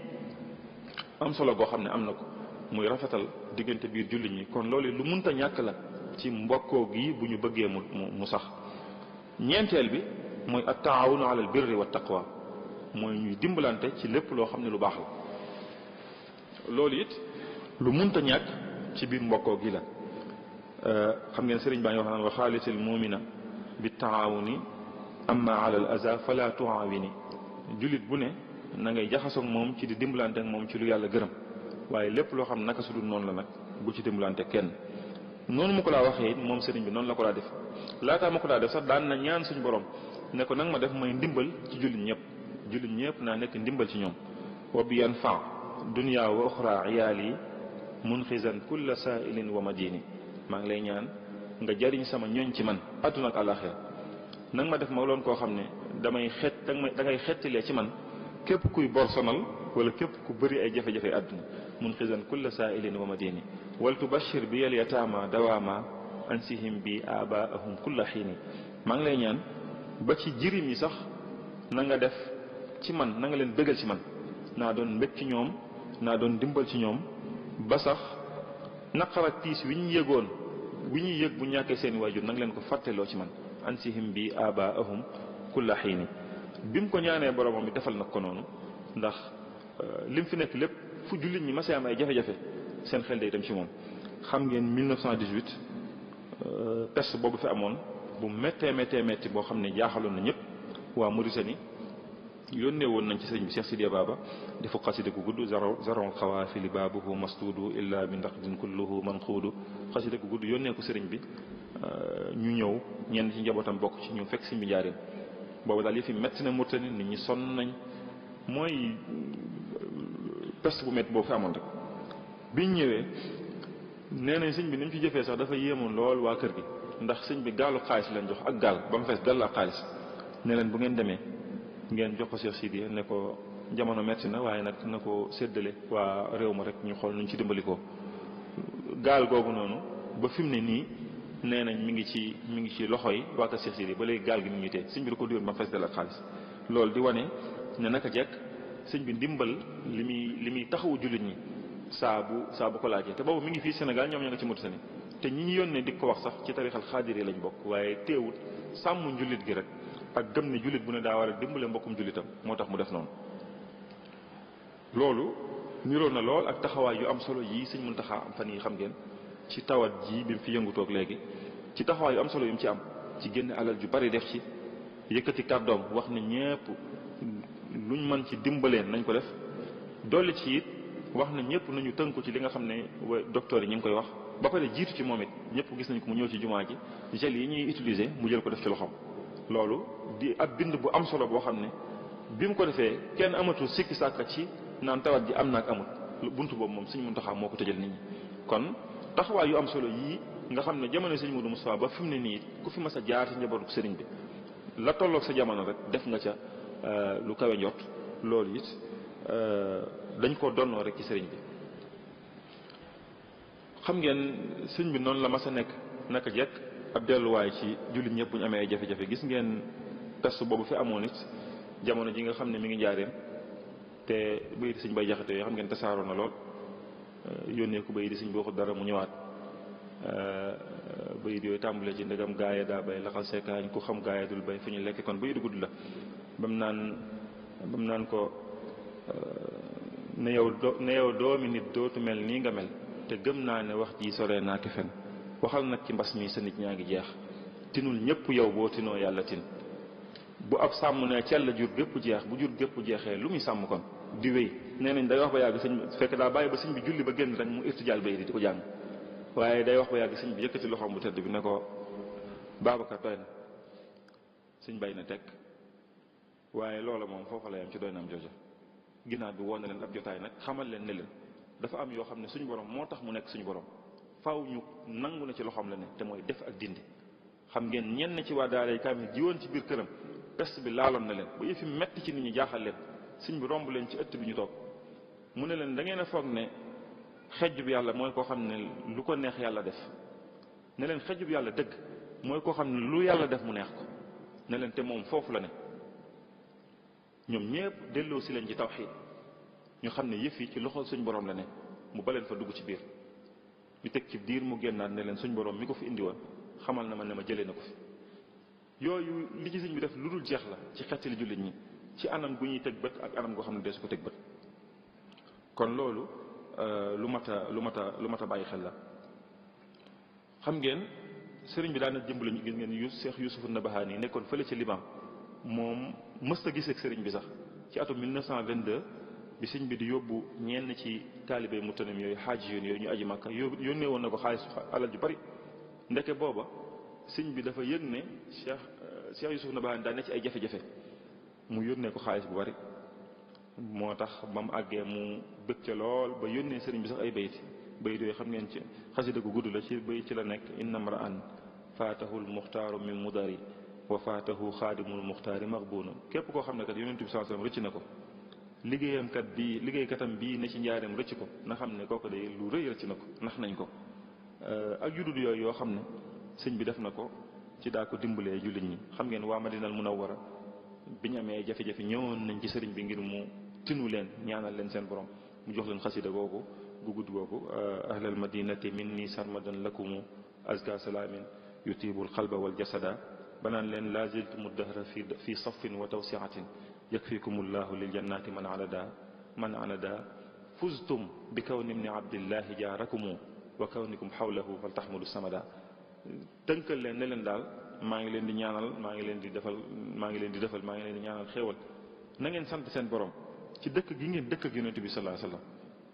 am solo goo xam ne am na ko muy rafetal diggante biir jullit ñi kon loolu lu munta ñàkk la ci mbokkoo gi bu ñu bëggee mu sax ñeenteel bi mooy at taawunu ala al birri wa taqwa mooy ñuy dimbalante ci lépp loo xam ne lu baax la loolu it lu munta ñàkk ci biir mbokkoo gi la xam ngeen sëriñ baa ngi wax naan wa xaalisil muumina bi taawuni amma ala al aza fala tuawini jullit bu ne na ngay jaxasoog moom ci di dimbalante ak moom ci lu yàlla gërëm waaye lépp loo xam naka su dul noonu la nag bu ci dimbalante kenn noonu mu ko laa waxee it moom sëriñ bi noonu la ko daa def laataa ma ko daa def sax daan na ñaan suñu borom ne ko nag ma def may ndimbal ci jullit ñëpp naa nekk ndimbal ci ñoom wa bi yanfa dunya wa uxra iyaali munxizan kulla saailin wa madini maa ngi lay ñaan nga jariñ sama ñoñ ci man àdduna ak àlaxira nag ma def ma loon koo xam ne da ngay xettilee ci man képp kuy bor sonal wala képp ku bëri ay jafe-jafe àdduna munxizan kulla saailin wa madini wal tubashir bi yal yataama dawaama ansihim bi abaahum kulla xiini maa ngi lay ñaan ba ci jirim yi sax na nga def ci man na nga leen bëggal ci man naa doon mbég ci ñoom naa doon dimbal ci ñoom ba sax naqar ak tiis wi ñu yëgoon wi ñuy yëg bu ñàkkee seen waajur nang leen ko fàtteloo ci man ansihim bi abaahum kulla xiini bi mu ko ñaanee boromam bi defal na ko noonu ndax lim fi nekk lépp fu jullit ñi masee am ay jafe-jafe seen xel day dem ci moom. xam ngeen 1918 peste boobu fi amoon bu méttee boo xam ne jaaxaloon na ñëpp waa Mauritanie yónnee woon nañ ci sëriñ bi Cheikh Sidiya Baba defu xasida gu gudd zaron xawaafili baabuhu masduudu illa bi ndaqdin kulluhu manquudu xasida gu gudd yónnee ko sëriñ bi ñu ñëw ñenn ci njabootam bokk ci ñu fekk sëriñ bi njaareem boobu daal yi fi métti na Mauritanie nit ñi sonn nañ mooy peste bu métti boobu fi amoon rek biñ ñëwee nee nañ sëñ bi ni mu ci jëfee sax dafa yéemoon lool waa kër gi ndax sëñ bi gaalu xaalis lañ jox ak gaal ba mu fees dal la xaalis ne leen bu ngeen demee ngeen jox ko Cheikh Sidiya ne ko jamono metti na waaye nag na ko séddale waa réew ma rek ñu xool nuñ ci dimbali ko gaal googu noonu ba fi mu ne nii nee nañ mi ngi ci loxo yi waa kër Cheikh Sidiya ba léegi gaal gi mi ngi tee sëñ bi da ko diwoon ba fees dal ak xaalis loolu di wane ne naka jekk sëñ bi ndimbal li muy taxawu jullit ñi saa bu ko laajee te boobu mi ngi fii Sénégal ñoom ñoo nga ci Mauritanie te ñi ñu yónnee di ko wax sax ci tarixal xaadir yi lañ bokk waaye teewut sàmm njullit gi rek ak gëm ne jullit bu ne daa war a dimbale mbokkum jullitam moo tax mu def noonu. loolu niroo na lool ak taxawaay yu am solo yii sëñ Muntaxa am fan yi xam ngeen ci tawat ji bi mu fi yëngutoog léegi ci taxawaay yu am solo yu mu ci am ci génn alal ju bari def ci yëkkati kàddoom wax ne ñépp luñ mën ci dimbaleen nañ ko def dolli ci it wax na ñëpp nañu tënku ci li nga xam ne docteur yi ñu ngi koy wax ba pare jiitu ci moom it ñëpp gis nañ ko mu ñëw ci jumaa ji gel yi ñuy utiliser mu jël ko def ci loxoom. loolu di ab bind bu am solo boo xam ne bi mu ko defee kenn amatul sikki sàkka ci naan tawat ji am na ak amut buntu boobu moom Sëñ Muntaxa moo ko tëjal nit ñi. kon taxawaay yu am solo yii nga xam ne jamono Sëñ Modou Moustapha ba fi mu ne nii ku fi mas a jaar ci njabootu sëriñ bi la tolloog sa jamono rek def nga ca lu kawe njort loolu it dañ ko donnoo rek ci sëriñ bi. xam ngeen sëñ bi noonu la mas a nekk naka jekk ab delluwaay ci jullit ñëpp bu ñu amee ay jafe-jafe gis ngeen peste boobu fi amoon it jamono ji nga xam ne mi ngi njaareem te bayit sëñ bay jaxate yoo xam ngeen tasaaroo na lool yónnee ko bayit sëñ boo ko dara mu ñëwaat bayit yooyu tàmbalee ci ndegam gaaya daa bay laxal seekaañ ku xam gaaya dul bay fu ñu lekk kon bayit gudd la bam naan ko ne yow doomi nit dootu mel nii nga mel te gëm naa ne wax ji sore naa ki fen waxal nag ci mbas mi sa nit ñaa ngi jeex tinul ñëpp yow boo tinoo yàlla tin bu ab sàmm ne cell jur gépp jeex bu jur gépp jeexee lu muy sàmm kon di wéy nee nañ day wax ba yàgg sëñ fekk daa bàyyi ba sëñ bi julli ba génn rek mu irtijaal bay di ko jàng waaye day wax ba yàgg sëñ bi yëkkati loxoom bu tedd bi ne ko Babacar doy na sëñ bay na teg waaye loola moom foofa la yam ci doy na am jooja ginnaaw bi woon na leen ab jotaay nag xamal leen ne leen dafa am yoo xam ne suñu borom moo tax mu nekk suñu borom faaw ñu nangu na ci loxoom la ne te mooy def ak dindi. xam ngeen ñenn ci waa daaray kaamil jiwoon ci biir këram peste bi laaloon na leen ba yëfi metti ci nit ñi jaaxal leen sëñ bi romb leen ci ëtt bi ñu toog mu ne leen da ngeen a foog ne xejjub yàlla mooy koo xam ne lu ko neex yàlla def ne leen xejjub yàlla dëgg mooy koo xam ne lu yàlla def mu neex ko ne leen te moom foofu la ne. ñoom ñépp delloo si leen ci tawxiid ñu xam ne yëf yi ci loxol suñ borom la ne mu baleen fa dugg ci biir ñu teg ci diir mu génnaat ne leen suñ borom mi ko fi indi woon xamal na ma ne ma jëlee na ko fi. yooyu li ci sëñ bi def lu dul jeex la ci xettali jullit ñi ci anam gu ñuy teg bët ak anam goo xam ne deesu ko teg bët. kon loolu lu mat a bàyyi xel la. xam ngeen sëriñ bi daan na dimbali ñu gis ngeen Cheikh Youssouf Nabahaani nekkoon fële ci Liban moom mësta gisee ak sëriñ bi sax ci atum 1922 bi sëriñ bi di yóbbu ñenn ci taalibe Mutanim yooyu xaaj yoon yooyu ñu aji Makka yónnee woon na ko xaalis alal ju bari ndeke booba sëriñ bi dafa yëg ne Cheikh Youssouf Nabahaani daa ne ci ay jafe-jafe mu yónnee ko xaalis bu bari moo tax ba mu àggee mu bëgg ca lool ba yónnee sëriñ bi sax ay bayit yooyu xam ngeen ci xasida gu gudd la ci bayit ci la nekk inna mra'an faatahul muxtaaru min mudari wa faatahu xaadimul muxtaari maxbuuna képp koo xam ne kat yonent bi sallallahu alayhi wasallam rëcc na ko liggéeykatam bii ne ci njaareem rëcc ko na xam ne kooku day lu rëy rëcc na ko nax nañ ko ak judud yooyu yoo xam ne sëñ bi def na ko ci daa ko dimbalee jullit ñi xam ngeen waa Madinal Munawwara bi ñu amee jafe-jafe ñëwoon nañ ci sëriñ bi ngir mu tinu leen ñaanal leen seen borom mu jox leen xasida googu gu gudd googu ahlal madinati minni sarmadan lakumu azka salaamin yutibul qalba wal jasada banaan leen la ziltumu dahra fi safin wa tawsiatin yakfikumullahu lil jannati man anada fuztum bi kawni ibni abdillahi jaarakumu wa kawnikum xawlahu fal taxmadu samada tënkal leen ne leen daal maa ngi leen di ñaanal maa ngi leen di ñaanal xéewal na ngeen sant seen borom ci dëkk gi ngeen dëkk ak yonent bi sallallahu alayhi wasallam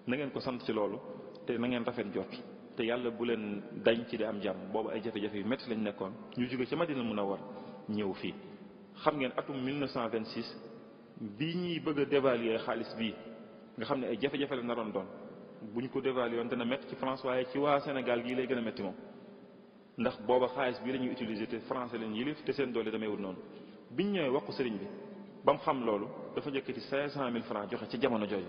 na ngeen ko sant ci loolu te na ngeen rafet jot te yàlla bu leen dañ ci di am jàmm boobu ay jafe-jafe yu métti lañ nekkoon ñu jóge ca Madina Munawwar ñëw fii xam ngeen atum 1926 bi ñuy bëgg a dévaluer xaalis bii nga xam ne ay jafe-jafe la naroon doon bu ñu ko dévaluer woon dana métti ci France waaye ci waa Sénégal gii lay gën a métti moom ndax booba xaalis bii la ñuy utiliser te français leen yilif te seen doole damay wut noonu biñ ñëwee wax ko sëriñ bi ba mu xam loolu dafa njëkkati 500,000 francs joxe ci jamono jooju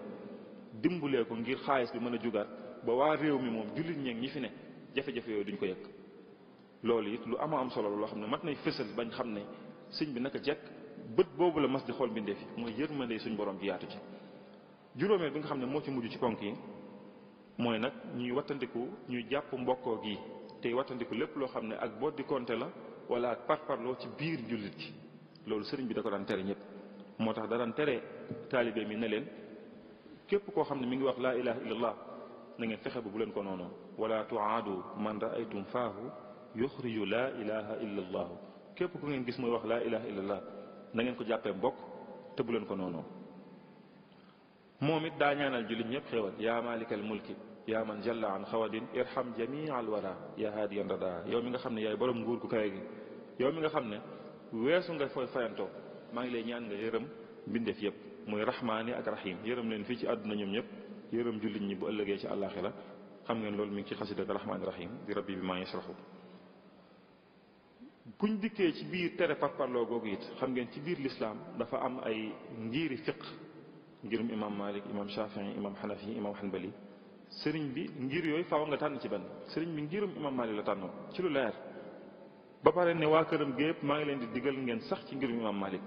dimbulee ko ngir xaalis bi mën a jugaat ba waa réew mi moom jullit ñeeg ñi fi ne jafe-jafe yooyu duñ ko yëg loolu it lu am solo loo xam ne mat nay fësal bañ xam ne sëñ bi naka jekk bët boobu la mas di xool mbindeef yi mooy yërmande suñ borom ji yaatu ci juróomeel bi nga xam ne moo ci mujj ci ponk yi mooy nag ñuy wattandiku ñuy jàpp mbokkoo gi tey wattandiku lépp loo xam ne ak boddi konte la wala ak parparloo ci biir jullit gi loolu sëriñ bi da ko daan tere ñëpp moo tax da daan tere taalibe mi ne leen képp koo xam ne mi ngi wax laa ilaha illallah na ngeen fexe ba bu leen ko noonu wala tuaadu man raaytum faahu yuxriju laa ilaha illallah képp ku ngeen gis muy wax laa ilaha illallah na ngeen ko jàppee mbokk te bu leen ko noonu moom it daa ñaanal jullit ñëpp xéewal yaa malikal mulki yaa man jalla an xawadin irham jamii al wara yaa haadiyan rada yow mi nga xam ne yaay borom nguur gu kawe gi yow mi nga xam ne weesu nga fooy fayantoo maa ngi lay ñaan nga yërëm mbindeef yëpp muy rahmaani ak rahim yërëm leen fii ci àdduna ñoom ñëpp yërëm jullit ñi bu ëllëgee ci àllaaxira xam ngeen loolu mi ngi ci xasida rahmaani rahim di rabbi bi maa yasrahu buñ dikkee ci biir tere parparloo googu it xam ngeen ci biir lislaam dafa am ay ngiri fiq ngirum imam malik imam shafii imam xanafi imam xanbali sëriñ bi ngir yooyu faaw nga tànn ci benn sëriñ bi ngirum imam malik la tànnoon ci lu leer ba pare ne waa këram gépp maa ngi leen di digal ngeen sax ci ngirum imam malik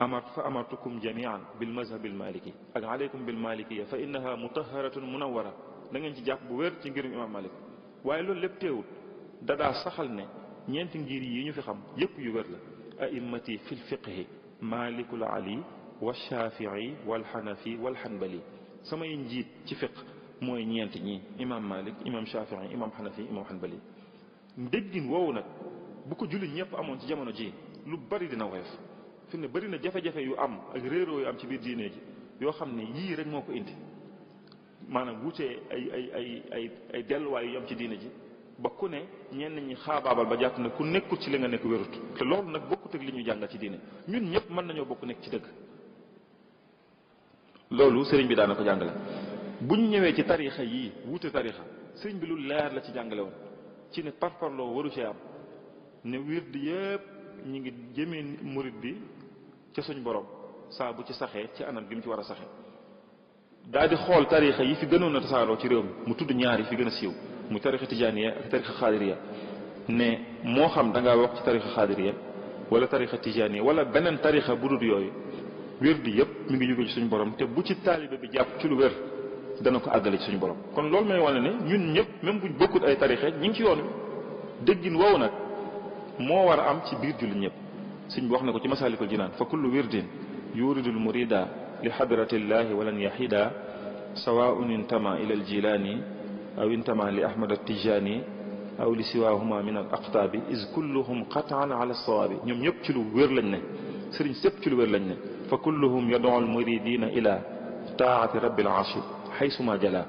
amartukum jamian bil mazhabil maliki ak aleykum bil malikiya fa innaha mutaharatun munawwara da ngeen ci jàpp bu wér ci ngirum imam malik waaye loolu lépp teewul dadaa saxal ne ñeenti ngir yi ñu fi xam yépp yu wér la a'immati fil fiqhi malikul ali wa shafii wal xanafi wal xanbali samay njiit ci fiq mooy ñeent ñi imam malik imam shafii imam xanafi imam xanbali déggin woowu nag bu ko jullit ñëpp amoon ci jamono ji lu bari dina woyof fi ne bari na jafe-jafe yu am ak réeroo yu am ci biir diine ji yoo xam ne yii rek moo ko indi maanaam wutee ay delluwaay yu am ci diine ji ba ku ne ñenn ñi xaabaabal ba jàpp ne ku nekkul ci li nga nekk wérut te loolu nag bokkut ak li ñu jàngal ci diine ñun ñëpp mën nañoo bokk nekk ci dëgg loolu sëriñ bi daana ko jàngale bu ñu ñëwee ci tarixa yii wuute tarixa sëriñ bi lu leer la ci jàngale woon ci ne parparloo waru cee am ne wird yëpp ñi ngi jëmee murit bi ca suñ borom saa bu ci saxee ci anam gi mu ci war a saxee daal di xool tarixa yi fi gënoon a tasaaroo ci réew mi mu tudd ñaar yi fi gën a siiw muy tarixa tijaaniya ak tarixa xaadiriya ne moo xam da ngaa wax ci tarixa xaadiriya wala tarixa tijaaniya wala beneen tarixa bu dul yooyu wird yëpp mi ngi jóge ci suñu borom te bu ci taalibe bi jàpp ci lu wér dana ko àggale ci suñu borom kon loolu may wane ne ñun ñëpp même buñ bokkut ay tarixa ñi ngi ci yoon wi déggin woowu nag moo war a am ci biir jullit ñëpp suñ bi wax na ko ci masaalikul jinaan fa kullu wirdin yuridul murida li xadratillahi walan yaxida sawaun intama ila al jilani aw intama li ahmad atijani aw li siwahuma min al aqtaabi is kulluhum qataan ala sawaabi ñoom ñëpp ci lu wér lañ ne sëriñ sépp ci lu wér lañ ne fa kulluhum yad'u al muridina ila taati rabbil arshi xaysuma jala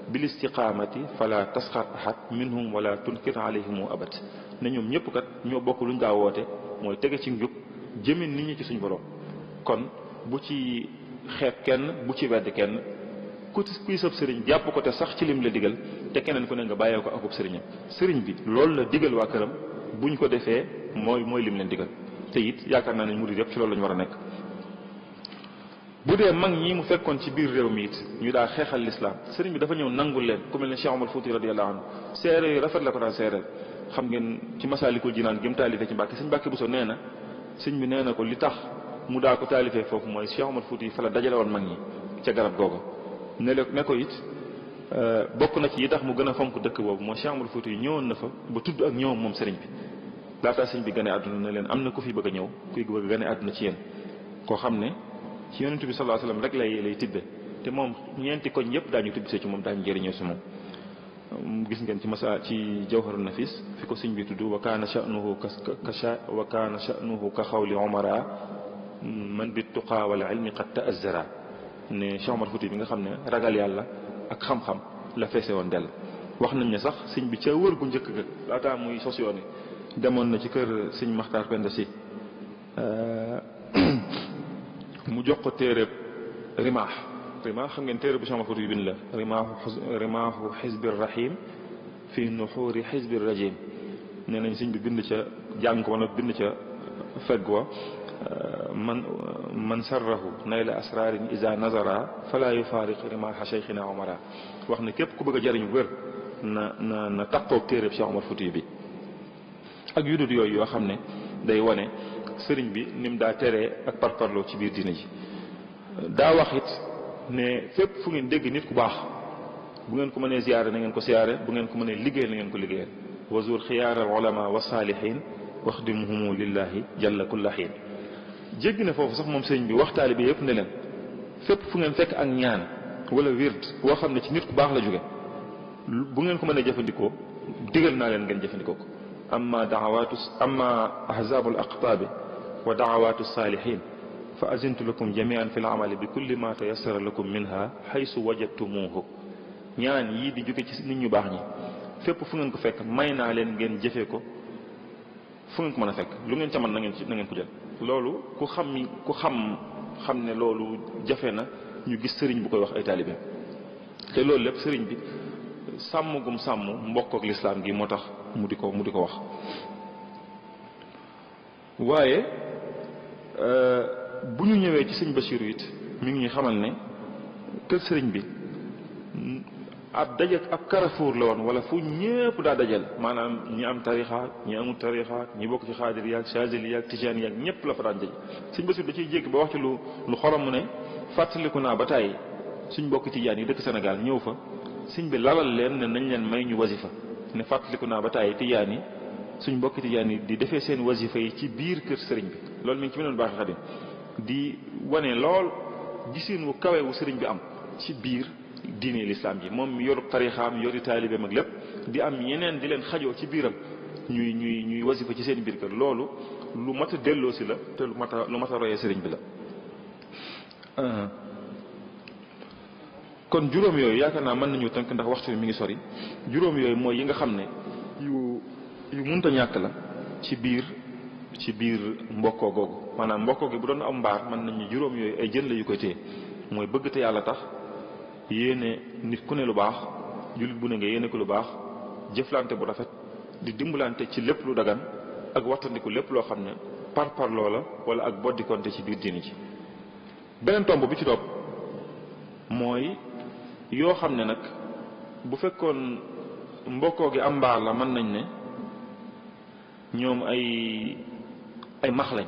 bil istiqaamati fala tasxar ahad minhum wala tunkir alayhim abad ne ñoom ñëpp kat ñoo bokk luñ daa woote mooy tege ci njub jëmin nit ñi ci suñ borom kon bu ci xeeb kenn bu ci wedd kenn kuy sab sëriñ jàpp ko te sax ci lim la digal te keneen ku ne nga bàyyee ko akub sëriñam sëriñ bi loolu la digal waa këram buñ ko defee mooy lim leen digal te it yaakaar naa ne murid yëpp ci loolu la ñu war a nekk bu dee mag ñi mu fekkoon ci biir réew mi it ñu daa xeexal lislaam sëriñ bi dafa ñëw nangul leen ku mel ne Cheikh Omar Fouti radiyallahu anhu seere yu rafet la ko daan seereel xam ngeen ci masaalikul jinaan gëm taalifee ci Mbàkke sëñ Mbàkke Buso nee na sëñ bi nee na ko li tax mu daa ko taalifee foofu mooy Cheikh Omar Fouti fa la dajale woon mag ñi ca garab googu ne ko it bokk na ci yi tax mu gën a fonk dëkk boobu mooy Cheikh Amadou Fouti yi ñëwoon na fa ba tudd ak ñëwam moom sëriñ bi laataa sëriñ bi gane àdduna na leen am na ku fi bëgg a ñëw kuy bëgg a gane àdduna ci yéen koo xam ne ci yonent bi sallallahu alayhi wasallam rek lay tibbe te moom ñeenti koñ yëpp daañu tibbisee ci moom daañu jëriñoo si moom gis ngeen ci masa ci jawharun nafis fi ko sëriñ bi tudd wa kaana sha'nuhu ka xawli umara man bi tuqaa wal ilmi qad ta'azzara ne Cheikh Omar Fouti bi nga xam ne ragal yàlla ak xam-xam la feese woon dell wax nañ ne sax sëñ bi ca wër gu njëkk ga laataa muy sos yoon demoon na ci kër sëñ Maxtaar Penda Si mu jox ko téere rimaax xam ngeen téere bu Cheikh Omar Fouti bin la rimaaxu xisbir rahim fi nuxuuri xisbir rajim nee nañ sëñ bi bind ca jàng ko wala bind ca fegg wa man sarrahu nayla asrarin isa nazara fala yufaariq rimaaxa cheikhina omara wax ne képp ku bëgg a jariñu wér na taqoog téereb Cheikh Omar Fouti bi ak yu dul yooyu yoo xam ne day wane sëriñ bi ni mu daa teree ak parparloo ci biir diina ji daa wax it ne fépp fu ngeen dégg nit ku baax bu ngeen ko mënee ziyaare na ngeen ko siyaare bu ngeen ko mënee liggéeyal na ngeen ko liggéeyal wazur xiyaar al ulama wa saalihin waxdimuhumu lillahi jalla kulla xiin jéggi na foofu sax moom sëriñ bi wax taalibe yëpp ne leen fépp fu ngeen fekk ak ñaan wala wird boo xam ne ci nit ku baax la jóge bu ngeen ko mënee jëfandikoo digal naa leen ngeen jëfandikoo ko amma ahzabul aqtaabi wa da'awaatu saalihin fa azintu lakum jami'an fil amali bi kulli ma tayassara lakum minha haysu wajadtumuhu ñaan yii di jóge ci nit ñu baax ñi fépp fu ngeen ko fekk may naa leen ngeen jëfee ko fu ngeen ko mën a fekk lu ngeen ca mën na ngeen ko jël loolu ku xam ne loolu jafe na ñu gis sëriñ bu koy wax ay taalibeem te loolu lépp sëriñ bi sàmm gum sàmm mbokk ak lislaam gi moo tax mu di ko wax waaye bu ñu ñëwee ci sëñ Basiru it mi ngi ñuy xamal ne kër sëriñ bi ab carrefour la woon wala fu ñëpp daa dajal maanaam ñi am tarixa ñi amul tarixa ñi bokk ci xaadir yaag chazili yaag tijaan yaag ñëpp la fa daan dajal sëñ Basiru da ciy jéggi ba wax ci lu xorom mu ne fàttaliku naa ba tàyyi suñ bokk tijaan yi dëkk Sénégal ñëw fa sëñ bi lalal leen ne nañ leen may ñu wasifa ne fàttaliku naa ba tàyyi tijaan yi suñ bokk tijaan yi di defee seen wasifa yi ci biir kër sëriñ bi loolu mi ngi ci mënoon baax xadim di wane lool gisin wu kawe wu sëriñ bi am ci biir diine lislaam ji moom yoru tarixaam yori taalibeem ak lépp di am yeneen di leen xajoo ci biiram ñuy wasifa ci seen biir kër loolu lu mat a delloo si la te lu mat a royee sëriñ bi la kon juróom yooyu yaakaar naa mën nañu tënk ndax waxtu bi mi ngi sori juróom yooyu mooy yi nga xam ne yu munta ñàkk la ci biir mbokkoo googu maanaam mbokkoo gi bu doon am mbaar mën nañu juróom yooyu ay jën la yu koy téye mooy bëgg te yàlla tax yéene nit ku ne lu baax jullit bu ne nga yéene ko lu baax jëflante bu rafet di dimbalante ci lépp lu dagan ak wattandiku lépp loo xam ne par loola wala ak boddikonte ci biir diini ji beneen tomb bi ci topp mooy yoo xam ne nag bu fekkoon mbokkoo gi am mbaar la mën nañ ne ñoom ay max lañ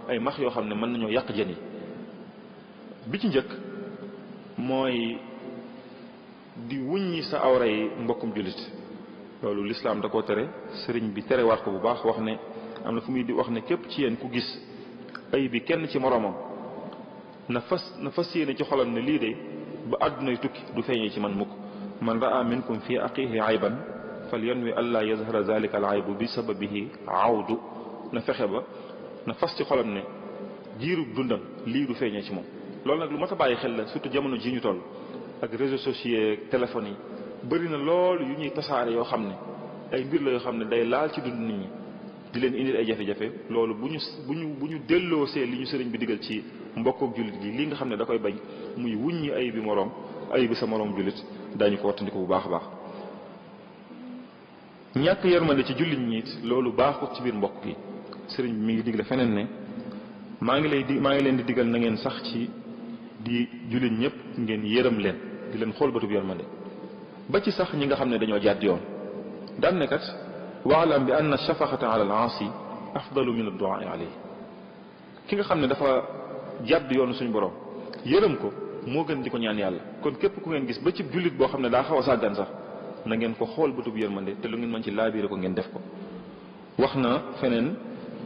ay max yoo xam ne mën nañoo yàq jën yi bi ci njëkk mooy di wuññi sa awray mbokkum jullit loolu lislaam da koo tere sëriñ bi terewaat ko bu baax wax ne am na fu muy di wax ne képp ci yéen ku gis ay bi kenn ci moroomam na fas yéene ci xolam ne lii de ba àddunay tukki du feeñee ci man mukk man raa minkum fi aqihi ayban falyanwi alla yazhara zalika al aybu bi sababihi awdu na fexe ba na fas ci xolam ne jiirub dundam lii du feeñee ci moom loolu nag lu mat a bàyyi xel la surtout jamono ji ñu toll ak réseaux sociaux ak téléphones yi bëri na lool yu ñuy tasaare yoo xam ne ay mbir la yoo xam ne day laal ci dund nit ñi di leen indil ay jafe-jafe loolu bu ñu delloosee li ñu sëriñ bi digal ci mbokkook jullit gi li nga xam ne da koy bañ muy wuññi ay bi moroom ay bi sa moroom jullit daañu ko wattandiko bu baax a baax ñàkk yërmande ci jullit ñi it loolu baaxut ci biir mbokk gi sëriñ bi mi ngi digle feneen ne maa ngi leen di digal na ngeen sax ci di jullit ñëpp ngeen yërëm leen di leen xool batub yërmande ba ci sax ñi nga xam ne dañoo jàdd yoon daan ne kat waalam bi anna shafaqata ala al aasi afdalu min ad-du'a alayhi ki nga xam ne dafa jàdd yoonu suñu borom yërëm ko moo gën di ko ñaan yàlla. kon képp ku ngeen gis ba ci jullit boo xam ne daa xaw a sàggan sax na ngeen ko xool bëtub yërmande te lu ngeen mën ci laabiire ko ngeen def ko. wax na feneen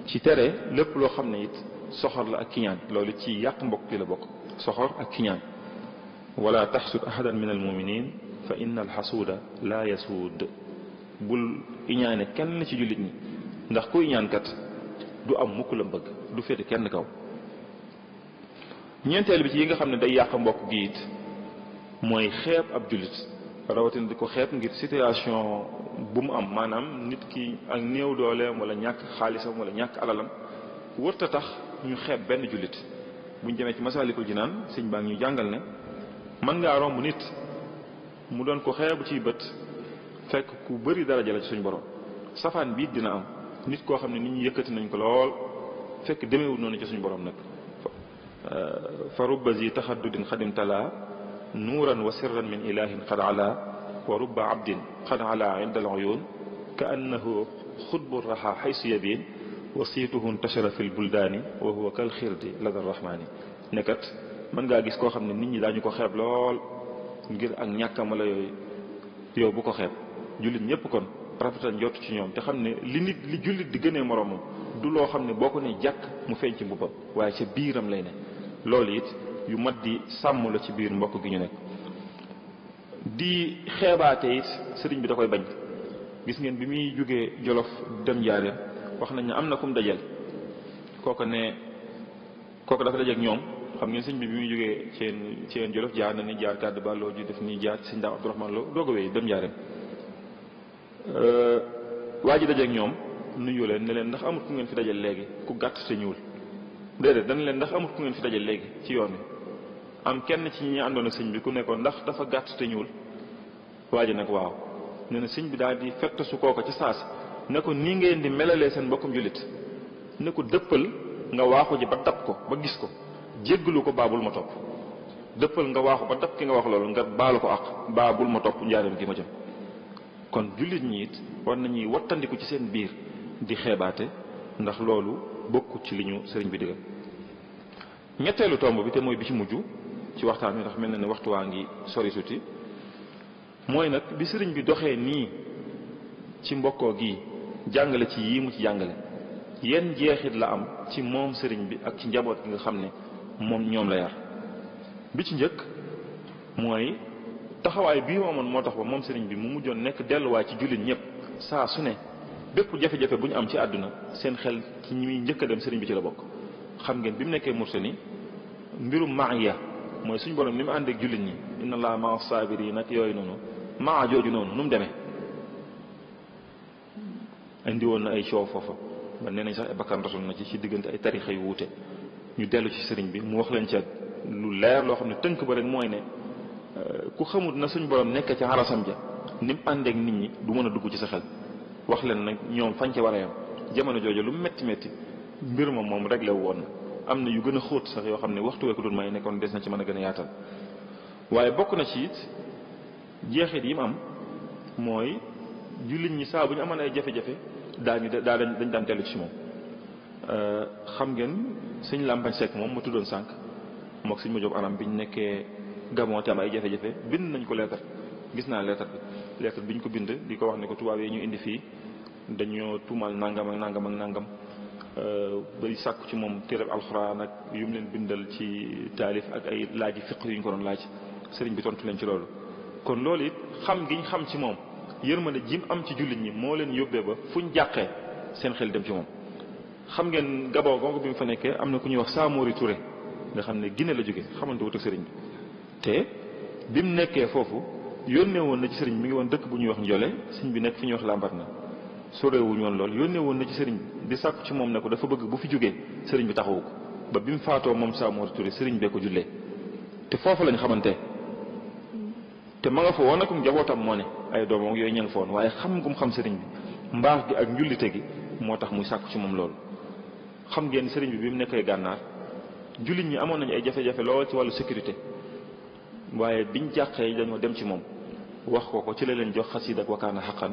ci tere lépp loo xam ne it soxor la ak kiñaan, loolu ci yàq mbokk gi la bokk, soxor ak kiñaan. wala taxsud ahadan min al muminin fa inna al xasuuda la yasuud, bul iñaane kenn ci jullit ñi ndax ku iñaankat du am mukk la bëgg, du féete kenn kaw. ñeenteel bi ci yi nga xam ne day yàq mbokk gi it mooy xeeb ab jullit, rawatina di ko xeeb ngir situation bu mu am, maanaam nit ki ak néew dooleem wala ñàkk xaalisam wala ñàkk alalam wërta tax ñu xeeb benn jullit. buñ demee ci Masaalikul Jinaan sëñ baa ngi ñu jàngal ne mën ngaa romb nit mu doon ko xeebu ciy bët fekk ku bëri daraja la ci suñ borom. safaan biit dina am nit koo xam ne nit ñi yëkkati nañ ko lool fekk demeewul noonu ci suñ borom nag. fa rubba zi taxaddudin xadim tala nuuran wa sirran min ilahin qad ala wa rubba abdin qad ala inda al uyun ka annahu xutbu raxa xaysu yabin wa siituhu ntashara fi l buldaani wa huwa kal xirdi lada rahmaani. nekkat mën ngaa gis koo xam ne nit ñi daañu ko xeeb lool ngir ak ñàkkam wala yooyu, yow bu ko xeeb. jullit ñëpp kon rafetal njott ci ñoom te xam ne li jullit di gënee moroomam du loo xam ne boo ko ne jàkk mu feeñ ci mbubbam waaye ca biiram lay ne. loolu it yu mat di sàmm la ci biir mbokk gi ñu nekk. di xeebaate it sëriñ bi da koy bañ. gis ngeen bi muy jógee Jolof dem Njaaréem wax nañ ne am na kum dajal kooku dafa dajeek ñoom. xam ngeen sëñ bi muy jógee ceen Jolof jaar na ni jaar kàddu balloo ji def nii jaar ci sëñ Daam Abdourahmane Lo doog a wéy dem Njaaréem. waa ji dajeek ñoom nuyu leen ne leen ndax amut ku ngeen fi dajal léegi ku gàtt te ñuul. déedéet dañ leen ndax amut ku ngeen fi dajal léegi ci yoon wi. am kenn ci ñi àndoon ak sëñ bi ku nekkoon ndax dafa gàtt te ñuul. waa ji nag waaw nee na sëñ bi daal di fettasu kooko ci saasi ne ko nii ngeen di melalee seen mbokkum jullit ne ko dëppal nga waaxu ji ba dab ko ba gis ko jéggalu ko baabul ma topp. dëppal nga waaxu ba dab ki nga wax loolu nga baalu ko ak baabul ma topp njaareem gi ma jëm. kon jullit ñi it war nañuy wattandiku ci seen biir di xeebaate ndax loolu bokku ci li ñu sëriñ bi digal. ñetteelu tomb bi te mooy bi ci mujj ci waxtaan wi ndax mel na ne waxtu waa ngi sori suti mooy nag bi sëriñ bi doxee nii ci mbokkoo gi jàngale ci yii mu ci jàngale yenn jeexit la am ci moom sëriñ bi ak ci njaboot gi nga xam ne moom ñoom la yar. bi ci njëkk mooy taxawaay bii mu amoon moo tax ba moom sëriñ bi mu mujjoon nekk delluwaay ci jullit ñëpp saa su ne bépp jafe-jafe bu ñu am ci àdduna seen xel ci ñi muy njëkk a dem sëriñ bi ci la bokk. xam ngeen bi mu nekkee Mursani mbirum maaya mooy suñu borom ni mu ànd ak jullit ñi inna allaha maa saabiriin nag yooyu noonu maa jooju noonu nu mu demee indi woon na ay coow foofa ba nee nañ sax ay bakkan rasul na ci diggante ay tarixa yu wuute. ñu dellu ci sëriñ bi mu wax leen ca lu leer loo xam ne tënk ba rek mooy ne ku xamut na suñ borom nekk ci xarasam ja ni mu àndeek nit ñi du mën a dugg ci sa xel. wax leen nag ñoom fañ ca war a yam jamono jooju lu métti métti mbir ma moom réglé woon na. am na yu gën a xóot sax yoo xam ne waxtu wee ko doon may nekkoon des na ci mën a gën a yaatal waaye bokk na ci it jeexit yi mu am mooy jullit ñi saa bu ñu amoon ay jafe-jafe dañ daan dellu ci moom. xam ngeen sëñ Lampañ Seck moom ma tuddoon sànq mook sëñ ma Jóob anam bi ñu nekkee Gabon te am ay jafe-jafe bind nañ ko leetar. gis naa leetar bi ñu ko bind di ko wax ne ko tubaab yi ñu indi fii dañoo tuumal nangam ak nangam ak nangam. bari sàkku ci moom téereb alxuraan ak yu mu leen bindal ci taalif ak ay laaji fiq yu ñu ko doon laaj sëriñ bi tontu leen ci loolu. kon loolu it xam gi ñu xam ci moom yërmande jim am ci jullit ñi moo leen yóbbee ba fuñ jàqee seen xel dem ci moom. xam ngeen Gabon googu bi mu fa nekkee am na ku ñuy wax Samori Touré nga xam ne Guinée la jóge xamante wut ak sëriñ bi te bi mu nekkee foofu yónnee woon na ci sëriñ mi ngi woon dëkk bu ñuy wax Njole sëriñ bi nekk fi ñuy wax Lambaréné sorewuñu woon lool yónnee woon na ci sëriñ bi di sàkku ci moom ne ko dafa bëgg bu fi jógee sëriñ bi taxawu ko ba bi mu faatoo moom Samori Touré sëriñ bee ko jullee te foofu lañ xamante te ma nga fa woon ak njabootam moo ne ay doomam yooyu ña nga fa woon waaye xam gum xam sëriñ bi mbaax gi ak njullite gi moo tax muy sàkku ci moom loolu. xam ngeen sëriñ bi mu nekkee gànnaar jullit ñi amoon nañu ay jafe-jafe lool ci wàllu sécurité waaye biñ jàqee dañoo dem ci moom wax ko ci la leen jox xasiid ak wakaana xaqan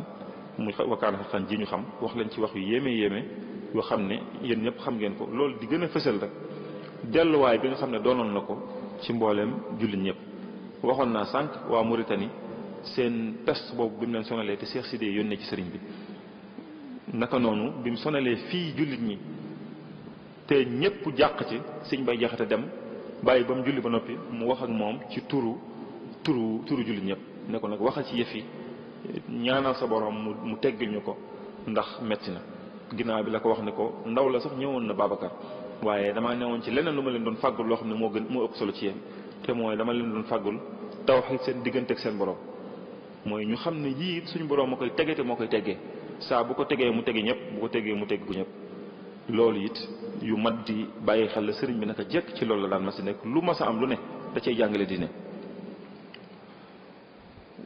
muy wakaana xaqan ji ñu xam wax leen ci wax yu yéeme yoo xam ne yéen ñëpp xam ngeen ko loolu di gën a fësal rek delluwaay bi nga xam ne doonoon na ko ci mbooleem jullit ñëpp. waxoon naa sànq waa Mauritanie seen peste boobu bi mu leen sonalee te Cheikh Sidé yónnee ci sëriñ bi naka noonu bi mu sonalee fii jullit ñi te ñëpp jàq ci sëñ Bay Jaxate dem bàyyi ba mu julli ba noppi mu wax ak moom ci turu jullit ñëpp ne ko nag waxal ci yëf yi ñaanal sa borom mu teggil ñu ko ndax metti na. ginnaaw bi la ko wax ne ko ndaw la sax ñëwoon na Babacar waaye damaa newoon ci leneen lu ma leen doon fàggul loo xam ne moo ëpp solo ci yéen te mooy dama leen doon fàggul tawxiid seen diggante ak seen borom mooy ñu xam ne yii suñu borom moo koy tege te moo koy teggee saa bu ko tegee mu tege ñëpp bu ko tegee mu teggu ñëpp. loolu it yu mat di bàyyi xel la sëriñ bi naka jekk ci loolu la daan ma si nekk lu ma sa am lu ne da cay jàngale diine.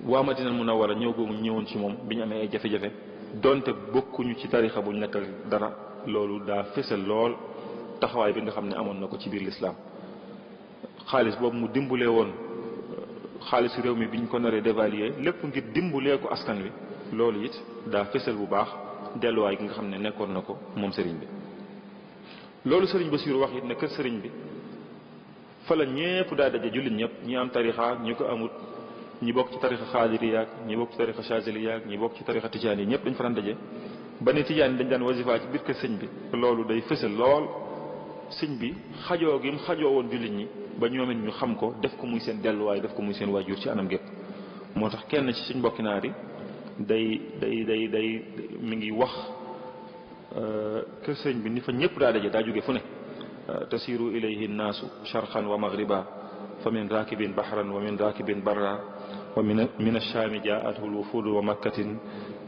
waa Madina Munawwara ñëw googu ñëwoon ci moom bi ñu amee ay jafe-jafe donte bokkuñu ci tarixa bu ñu nekk dara loolu daa fësal lool taxawaay bi nga xam ne amoon na ko ci biir lislaam. xaalis boobu mu dimbulee woon xaalisu réew mi bi ñu ko naree dévaluer lépp ngir dimbulee ko askan wi loolu it daa fësal bu baax delluwaay gi nga xam ne nekkoon na ko moom sëriñ bi. loolu sëriñ Basiiru wax it ne kër sëriñ bi fa la ñépp daa daje jullit ñëpp ñi am tarixa ñi ko amut ñi bokk ci tarixa xaadiriya ñi bokk ci tarixa chaziliya ñi bokk ci tarixa tijaan yi ñëpp dañ fa daan daje ba ne tijaan yi dañ daan wasifa ci biir kër sëñ bi. loolu day fësal lool sëñ bi xajoo gi mu xajoo woon jullit ñi ba ñoom it ñu xam ko def ko muy seen delluwaay def ko muy seen waajur ci anam gépp. moo tax kenn ci suñ mbokki naar yi day mi ngi wax kër sëñ bi ni fa ñëpp daa daje daa jóge fu ne tasiru ilayhi nnaasu sharqan wa maghriba fa min rakibin bahran wa min rakibin barra wa min ash-shaami jaa'athu al-wufuud wa makkatin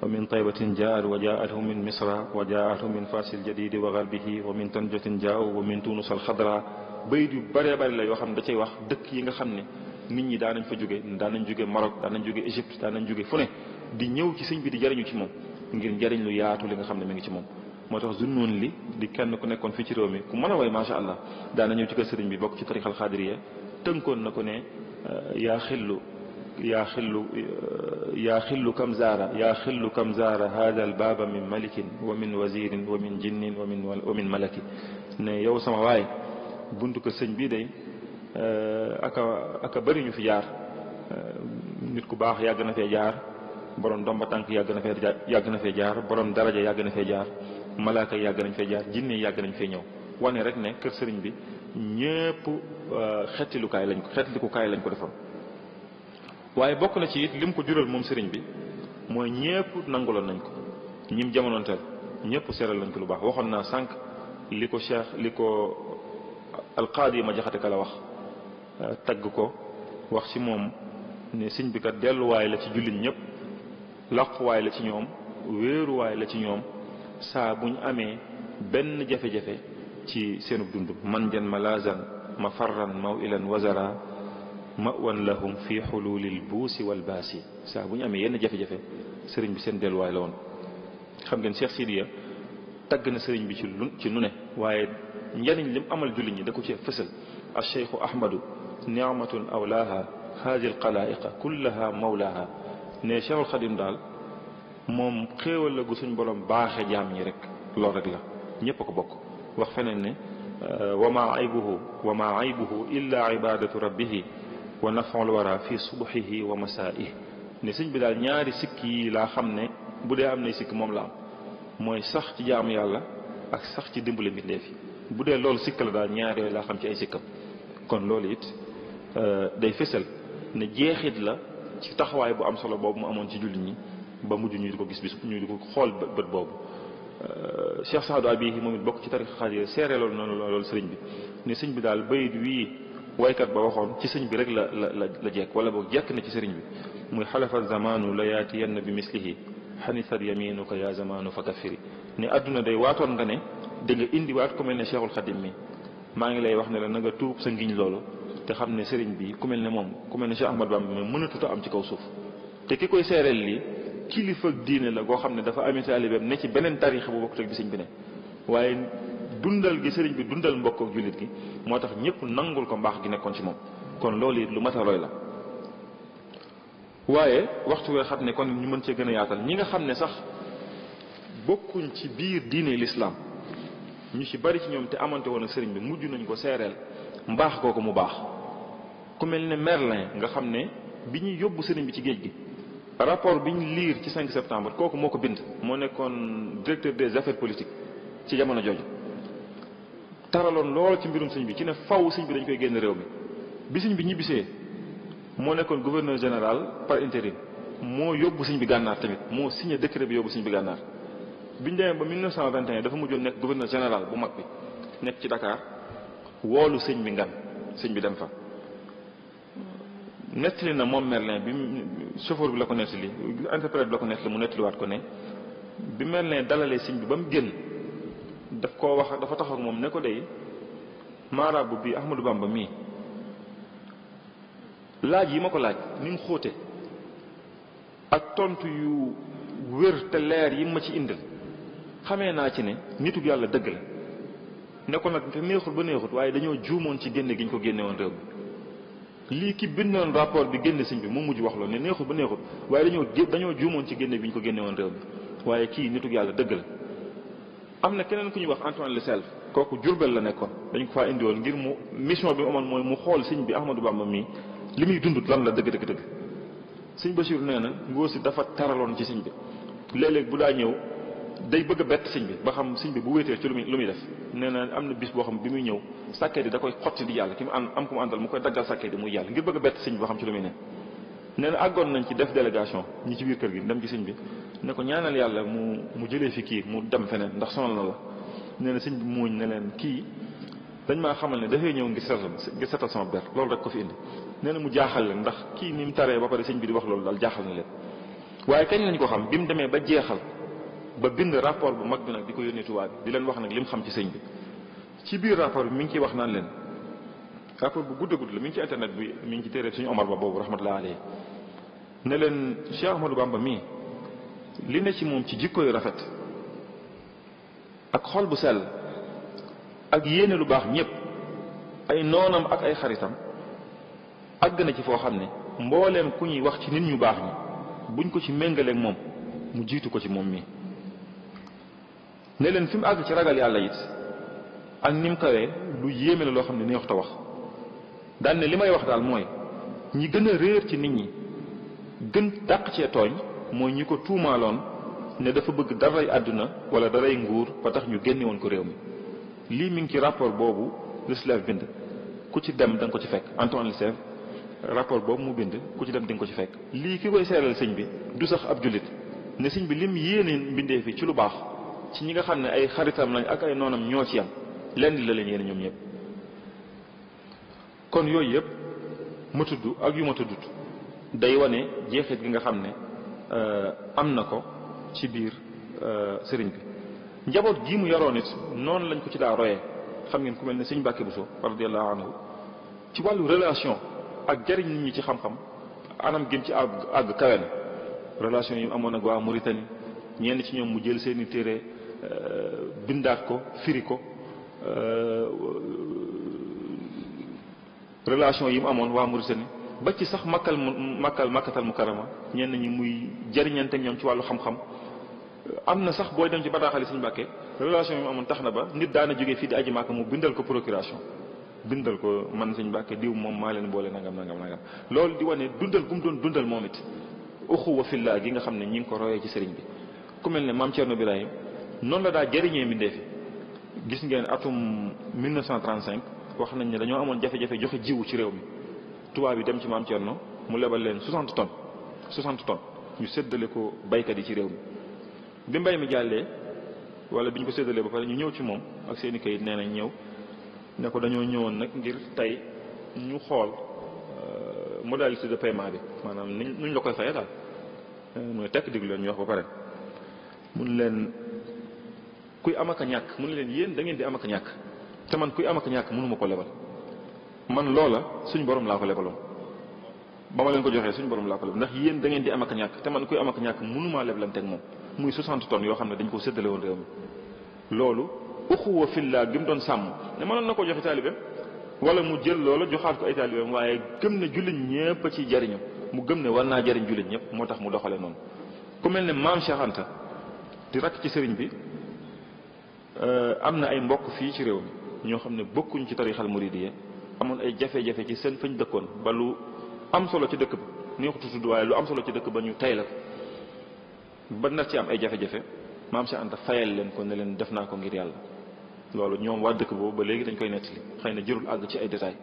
wa min taybatin jaa'at wa jaa'athu min misra wa jaa'athu min fasil jadidi wa gharbihi wa min tanjatin jaa'u wa min tunus al-khadra bayit yu bëree bëri la yoo xam ne da cay wax dëkk yi nga xam ne nit ñi daan nañ fa jóge daan nañ jóge Maroc daan nañ jóge Égypte daan nañ jóge fu ne di ñëw ci sëñ bi di jariñu ci moom ngir njariñ lu yaatu li nga xam ne mi ngi ci moom. moo tax Zunnun li di kenn ku nekkoon fii ci réew mi ku mën a way macha allah daan na ñëw ci kër sëriñ bi bokk ci tarixal xaadiriya tënkoon na ko ne yaa xillu kam zaara hada al baaba min malikin wa min wazirin wa min jinnin wa min malaki ne yow sama waay buntu ko sëñ bii day aka bëri ñu fi jaar nit ku baax yàgg na fee jaar borom domba tànk yàgg na fee jaar borom daraja yàgg na fee jaar malaaka yàgg nañ fee jaar jinne yàgg nañ fee ñëw wane rek ne kër sëriñ bi ñépp xetlikukaay lañ ko defoon. waaye bokk na ci it lim ko jural moom sëriñ bi mooy ñépp nanguloon nañ ko ñim jamonoonteel ñépp seeral nañ ko lu baax. waxoon naa sànq li ko alqaadi ma jaxate ka la wax tagg ko wax ci moom ne sëñ bi kat delluwaay la ci jullit ñépp làquwaay la ci ñoom wéeruwaay la ci ñoom saa bu ñu amee benn jafe-jafe ci seenub dund man jan malazan ma farran maw ilan wazara mawan lahum fi xululil buusi wal baasi saa bu ñu amee yenn jafe-jafe sëriñ bi seen delluwaay la woon. xam ngeen Cheikh Sidiya tagg na sëriñ bi ci nu ne waaye njariñ lim amal jullit ñi da ko ci fësal al cheikhu ahmadu niamatun awlaaha haadi al xalaa'iqa kullaha mawlaaha ne Cheikhul Xadim daal moom xéewal la gu suñ borom baaxe jaam ñi rek loolu rek la ñépp a ko bokk. wax feneen ne wa ma aybuhu illa ibadatu rabbihi wa naf'ul wara fi subhihi wa masaa'ihi ne sëñ bi daal ñaari sikk yi laa xam ne bu dee am nay sikk moom la am mooy sax ci jaamu yàlla ak sax ci dimbale mbindeef yi bu dee loolu sikk la daal ñaar yooyu laa xam ci ay sikkam. kon loolu it day fësal ne jeexit la ci taxawaay bu am solo boobu mu amoon ci jullit ñi ba mujj ñu di ko gis bis ñu di ko xool bët boobu. Cheikh Saadu Abihi moom it bokk ci tarixa xaadir seere loolu noonu loolu sëriñ bi ne sëñ bi daal bayit wii waykat ba waxoon ci sëñ bi rek la jekk wala boog jekk na ci sëriñ bi muy xalafa zamanu la yaatiyanna bi mislihi xanisat yaminuka ya zamanu fa kafiri ne adduna day waatoon nga ne da nga indi waat ku mel ne Cheikhul Xadim mi maa ngi lay wax ne la na nga tuub sa ngiñ loolu te xam ne sëriñ bi ku mel ne moom ku mel ne Cheikh Ahmad Bamba mi mënatuta am ci kaw suuf te ki koy seereel lii kilifa diine la goo xam ne dafa ami taalibeem ne ci beneen tariixa bu bokk teg bi sëñ bi ne waaye dundal gi sëriñ bi dundal mbokk ak jullit gi moo tax ñëpp nangul ko mbaax gi nekkoon ci moom kon loolu it lu mat a roy la. waaye waxtu wee xam ne kon ñu mën cee gën a yaatal ñi nga xam ne sax bokkuñ ci biir diine l'islam ñu ci bari ci ñoom te amante woon ak sëriñ bi mujj nañ ko seereel mbaax kooku mu baax ku mel ne Merlin nga xam ne bi ñuy yóbbu sëriñ bi ci géej gi rapport bi ñu liir ci 5 septembre kooku moo ko bind, moo nekkoon directeur des affaires politiques ci jamono jooju, taraloon lool ci mbirum sëñ bi ci ne faw sëñ bi dañ koy génn réew mi. bi sëñ bi ñibbisee moo nekkoon gouverneur général par intérim, moo yóbbu sëñ bi gànnaar tamit, moo signé décret bi yóbbu sëñ bi gànnaar. biñu demee ba 1921 dafa mujjoon nekk gouverneur général bu mag bi nekk ci Dakar, woolu sëñ bi ngan, sëñ bi dem fa. nettali na moom Merlin bi chauffeur bi la ko nettali, interprète bi la ko nettali, mu nettaliwaat ko ne bi Merlin dalalee sëñ bi ba mu génn daf koo wax, dafa tax ak moom ne ko day maaraabu bi Ahmadou Bamba mii laaj yi ma ko laaj ni mu xóote ak tontu yu wér te leer yi ma ci indil xamee naa ci ne nitu yàlla dëgg la. ne ko nag te neexut ba neexut waaye dañoo juumoon ci génne gi ñu ko génne woon réew mi. lii ki bindoon rapport bi génne sëñ bi mu mujj wax loolu ne neexut ba neexut waaye dañoo juumoon ci génne bi ñu ko génne woon réew mi waaye kii nitu yàlla dëgg la. am na keneen ku ñuy wax Antoine Le Selve, kooku Jurbel la nekkoon, dañ ko faa indiwoon ngir mu mission bi mu amoon mooy mu xool sëñ bi Ahmadou Bamba mii li muy dund lan la dëgg. sëñ Bachir nee na ngóor si dafa taraloon ci sëñ bi, léeg-léeg bu daa ñëw day bëgg a bett sëñ bi ba xam sëñ bi bu wéetee ci lu muy def. nee na am na bis boo xam bi muy ñëw sàkkee di da koy xotti di yàlla, ki mu am ku mu àndal mu koy daggal sàkkee di muy yàlla ngir bëgg a bett sëñ bi ba xam ci lu muy ne. nee na àggoon nañ ci def délégation ñi ci biir kër gi dem ci sëñ bi ne ko ñaanal yàlla mu jëlee fi kii mu dem feneen ndax sonal na la. nee na sëñ bi muuñ ne leen kii dañ maa xamal ne dafay ñëw ngir setal sama ber, loolu rek ko fi indi. nee na mu jaaxal leen ndax kii ni mu taree ba pare sëñ bi di wax loolu daal jaaxal na leen. waaye kañ lañ ko xam bi mu demee ba jeexal ba bind rapport bu mag bi nag di ko yónnee tubaab bi di leen wax nag li mu xam ci sëñ bi. ci biir rapport bi mi ngi ciy wax naan leen rapport bu gudd la, mi ngi ci internet bi, mi ngi ci téere suñu Omar ba boobu rahmatullahi alayhi, ne leen Cheikh Ahmadou Bamba mii li ne ci moom ci jikko yu rafet ak xol bu sell ak yéene lu baax ñëpp, ay noonam ak ay xaritam àgg na ci foo xam ne mbooleem ku ñuy wax ci nit ñu baax ñi buñ ko ci méngaleeg moom mu jiitu ko ci moom mii. ne leen fi mu àgg ci ragal yàlla it ak ni mu kawee lu yéeme la loo xam ne neexut a wax. daan ne li may wax daal mooy ñi gën a réer ci nit ñi gën dàq cee tooñ mooy ñi ko tuumaaloon ne dafa bëgg daray àdduna wala daray nguur ba tax ñu génne woon ko réew mi. lii mi ngi ci rapport boobu Le Selve bind, ku ci dem da nga ko ci fekk. Antoine Le Selve rapport boobu mu bind ku ci dem di nga ko ci fekk. lii ki koy seeral sëñ bi du sax ab jullit, ne sëñ bi lim yéene mbindee fi ci lu baax ci ñi nga xam ne ay xaritam lañ ak ay noonam ñoo ci yam lenn la leen yéene ñoom ñëpp. kon yooyu yëpp ma tudd ak yu ma tuddut day wane jeexit gi nga xam ne am na ko ci biir sëriñ bi. njaboot gii mu yaroon it noonu lañ ko ci daa royee. xam ngeen ku mel ne sëñ Mbàkke Buso radiyallahu anhu ci wàllu relation ak jariñ nit ñi ci xam-xam anam gën ci àgg kawe na. relation yi amoon ak waa Mauritanie, ñenn ci ñoom mu jël seeni téere bindaat ko firi ko. relation yi mu amoon waa Mauritanie ba ci sax makkatal mukarrama ñenn ñi muy jariñante ñoom ci wàllu xam-xam. am na sax booy dem ci bataaxali Sëñ Mbàkke relation yi mu amoon tax na ba nit daana jógee fii di aji Màkka mu bindal ko procuration, bindal ko man Sëñ Mbàkke diw moom maa leen boole nangam. loolu di wane dundal gu mu doon dundal moom it uxuwa fillah gi nga xam ne ñi ngi ko royee ci sëriñ bi. ku mel ne maam Thierno Birahim noonu la daa jëriñee mbindee fi. gis ngeen atum 1935 wax nañ ne dañoo amoon jafe-jafe joxe jiwu ci réew mi. tubaab yi dem ci maam Thierno mu lebal leen 60 tonnes ñu séddale ko baykat yi ci réew mi. bi mbay mi jàllee wala bi ñu ko séddalee ba pare ñu ñëw ci moom ak seeni kayit nee nañ ñëw ne ko dañoo ñëwoon nag ngir tey ñu xool modalité de paiement bi, maanaam nuñ la koy fayee daal. mooy tekk diglu leen ñu wax ba pare mun leen kuy am ak a ñàkk mun leen yéen da ngeen di am ak a ñàkk te man kuy am ak a ñàkk mënuma ko lebal. man loola suñ borom laa ko lebaloon ba ma leen ko joxee suñ borom laa ko lebal ndax yéen da ngeen di am ak a ñàkk te man kuy am ak a ñàkk mënumaa leblanteeg moom. muy 60 tonnes yoo xam ne dañ ko séddale woon réew mi. loolu uxuwa fillah gi mu doon sàmm ne mënoon na ko joxe taalibeem wala mu jël loola joxaat ko ay taalibeem, waaye gëm ne jullit ñëpp a ciy jariñu, mu gëm ne war naa jariñ jullit ñëpp moo tax mu doxale noonu. ku mel ne maam Cheikh Anta di rakk ci sëriñ bi am na ay mbokk fii ci réew mi ñoo xam ne bokkuñ ci tarixal muridiyya amoon ay jafe-jafe ci seen fañ dëkkoon ba lu am solo ci dëkk ba neexutu tudd waaye lu am solo ci dëkk ba ñu tay la ko ba nar ci am ay jafe-jafe maam Cheikh Anta fayal leen ko ne leen def naa ko ngir yàlla. loolu ñoom waa dëkk boobu ba léegi dañ koy nettali xëy na jërul àgg ci ay détails.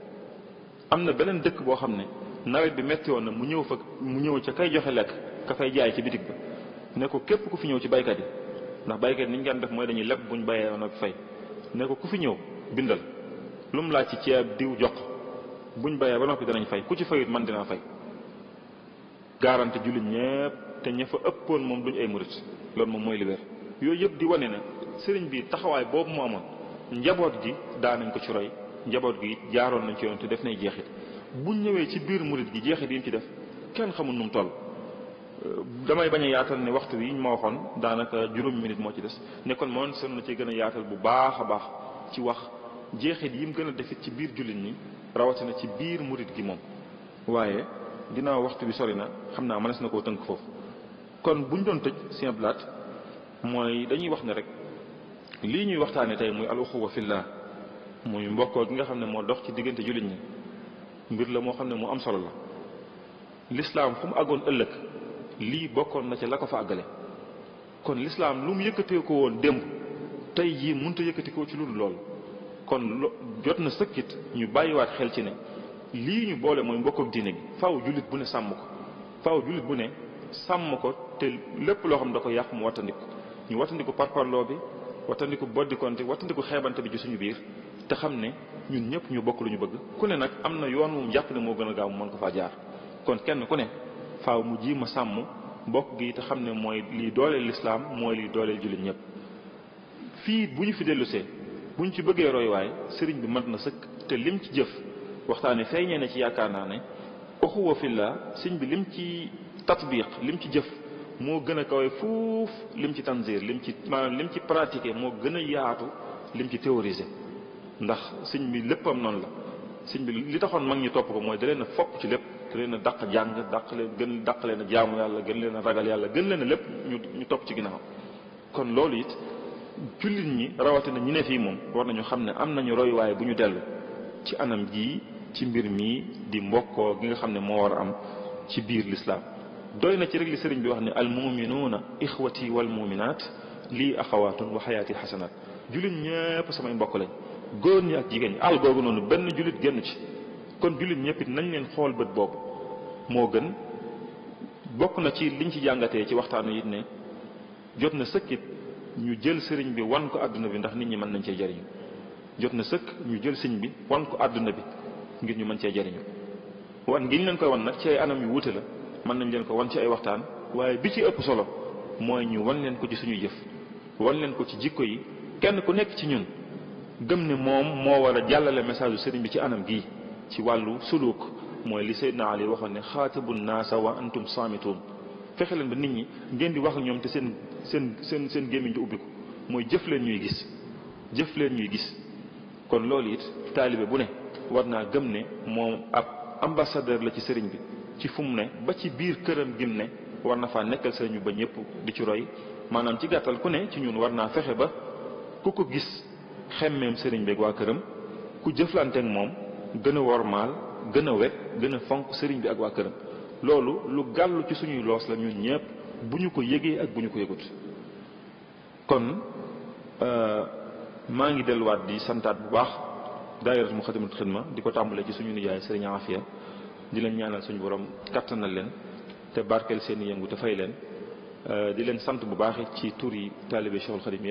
am na beneen dëkk boo xam ne nawet bi metti woon na mu ñëw ca kay joxe lekk ka fay jaay ci bitig ba ne ko képp ku fi ñëw ci baykat yi ndax baykat yi ni ñu daan def mooy dañuy leb buñ bayee woon ak fay ne ko ku fi ñëw bindal lu mu laaj ci ceeb diw jox buñ bayee ba noppi danañ fay ku ci fayut man dinaa fay garanti jullit ñépp te ña fa ëppoon moom duñ ay murit loolu moom mooy li wér. yooyu yëpp di wane ne sëriñ bi taxawaay boobu mu amoon njaboot gi daanañ ko ci roy njaboot gi jaaroon nañ ci yoon te def nay jeexit buñ ñëwee ci biir murit gi jeexit yi mu ci def kenn xamul nu mu toll. damay bañ a yaatal ne waxtu wi ñu ma waxoon daanaka juróomi minute moo ci des ne kon moom sën na ci gën a yaatal bu baax a baax ci wax jeexit yi mu gën a defit ci biir jullit ñi rawatina ci biir murit gi moom. waaye ginnaaw waxtu bi sori na xam naa mënees na koo tënk foofu kon buñ doon tëj Sëñ Blaat mooy dañuy wax ne rek lii ñuy waxtaane tey muy al uxuwa fillah muy mbokkoo gi nga xam ne moo dox ci diggante jullit ñi mbir la moo xam ne mu am solo la. lislaam fu mu àggoon ëllëg lii bokkoon na ci la ko fa àggale kon lislaam lu mu yëkkatee ko woon démb tey jii mënut a yëkkati ko ci lu dul lool kon jot na sëkkit ñu bàyyiwaat xel ci ne lii ñu boole mooy mbokk ak diine gi faaw jullit bu ne sàmm ko faaw jullit bu ne sàmm ko te lépp loo xam da ko yàq mu wattandiku ñu wattandiku parparloo bi wattandiku boddikonte wattandiku xeebante bi ci suñu biir te xam ne ñun ñëpp ñu bokk lu ñu bëgg ku ne nag am na yoon mu jàpp ne moo gën a gaaw mu mën ko faa jaar kon kenn ku ne faaw mu ji ma sàmm mbokk gi te xam ne mooy lii dooleel lislaam mooy lii dooleel jullit ñëpp. fii bu ñu fi dellusee bu ñu ci bëggee roy waay sëriñ bi mat na sëkk te lim ci jëf waxtaane feeñee na ci yaakaar naa ne uxuwa fillah sëriñ bi lim ci tatbiq lim ci jëf moo gën a kawe fuuf lim ci tanzir lim ci pratiquer moo gën a yaatu lim ci théoriser ndax sëriñ bi léppam noonu la sëriñ bi li taxoon mag ñi topp ko mooy da leen a fopp ci lépp da leen a dàq jàng dàq leen a jaamu yàlla gën leen a ragal yàlla gën leen a lépp ñu topp ci ginnaaw kon loolu it jullit ñi rawatina ñi ne fii moom war nañu xam ne am nañu royuwaay bu ñu dellu ci anam jii ci mbir mii di mbokkoo gi nga xam ne moo war a am ci biir lislaam doy na ci rek li sëriñ bi wax ne al muminuuna ixwati wal muminaat lii axawaatun wa xayaati xasanaat jullit ñëpp samay mbokk lañ góor ñi ak jigéen ñi àll googu noonu benn jullit génn ci kon jullit ñëpp it nañ leen xool bët boobu moo gën bokk na ci liñ ci jàngatee ci waxtaanu it ne jot na sëkkit ñu jël sëriñ bi wan ko àdduna bi ndax nit ñi mën nañ cee jariñu jot na sëkk ñu jël sëriñ bi wan ko àdduna bi ngir ñu mën cee jariñu wan ngi ñu leen koy wan nag ci ay anam yu wuute la mën nañ leen ko wan ci ay waxtaan waaye bi ci ëpp solo mooy ñu wan leen ko ci suñuy jëf wan leen ko ci jikko yi kenn ku nekk ci ñun gëm ne moom moo war a jàllale message sëriñ bi ci anam gii ci wàllu suluk mooy li Seydina Ali waxoon ne xaatabu naasa wa antum saamituun fexe leen ba nit ñi ngeen di wax ak ñoom te seen gémmiñ di ubbi ko mooy jëf leen ñuy gis kon loolu it taalibe bu ne war naa gëm ne moom ab ambassadeur la ci sëriñ bi ci fu mu ne ba ci biir këram gim ne war na faa nekkal sëriñ bi ba ñëpp di ci roy maanaam ci gàttal ku ne ci ñun war naa fexe ba ku ko gis xemmeem sëriñ bi ak waa këram ku jëflanteek moom gën a wormaal gën a wekk gën a fonk sëriñ bi ak waa këram loolu lu gàllu ci suñuy loos la ñun ñëpp bu ñu ko yëgee ak bu ñu ko yëgut kon maa ngi delluwaat di santaat bu baax daayiratu Muxaddamatul Xidma di ko tàmbalee ci suñu nijaay sëriñ Afia di leen ñaanal suñu borom kattanal leen te barkeel seen i yëngu te fay leen di leen sant bu baax ci tur yi taalibe Cheikhul Khadim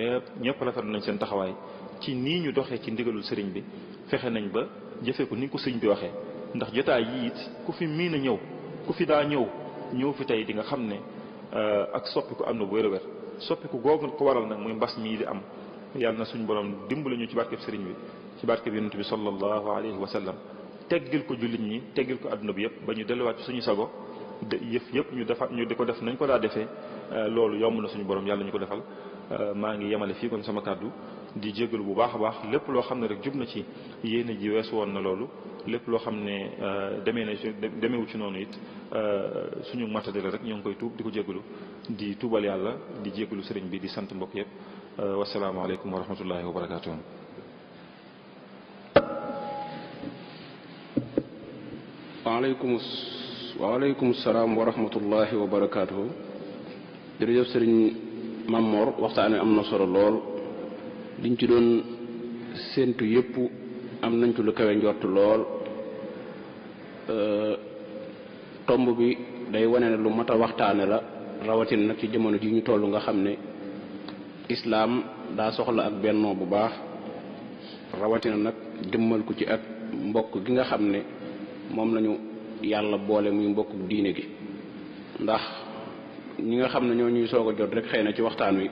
ñëpp rafetlu nañ seen taxawaay ci nii ñu doxee ci ndigalul sëriñ bi fexe nañ ba jëfee ko ni ko sëriñ bi waxee ndax jotaay yi it ku fi miin a ñëw ku fi daa ñëw fi tey di nga xam ne ak soppiku am na bu wér-wér soppiku googu ko waral nag muy mbas mii di am yàlla na suñu borom dimbali ñu ci barkeb sëriñ bi ci barkeb yonent bi sallallahu alayhi wa sallam teggil ko jullit ñi teggil ko adduna bi yëpp ba ñu delluwaat ci suñu sago yëpp ñu di ko def nañ ko daa defee loolu yomb na suñu borom yàlla ñu ko defal maa ngi yemale fii kon sama kàddu di jégalu bu baax a baax lépp loo xam ne rek jub na ci yéene ji weesu woon na loolu lépp loo xam ne demeewu ci noonu it suñu matadela rek ñoo ngi koy tuub di ko jégalu di tuubal yàlla di jégalu sëriñ bi di sant mbokk yëpp wasalaamaaleykum wa rahmatullahi wa barakaatuh. waaleykum salaam wa rahmatullahi wa barakaatuhu. jërëjëf sëriñ Mamor waxtaan wi am na solo lool liñ ci doon séentu yépp am nañ ci lu kawe njort lool. tomb bi day wane ne lu mat a waxtaane la rawatina nag ci jamono ji ñu toll nga xam ne islaam daa soxla ak bennoo bu baax rawatina nag jëmmal ko ci ak mbokk gi nga xam ne moom lañu yàlla boole muy mbokk diine gi. ndax ñi nga xam ne ñoo ñuy soog a jot rek xëy na ci waxtaan wi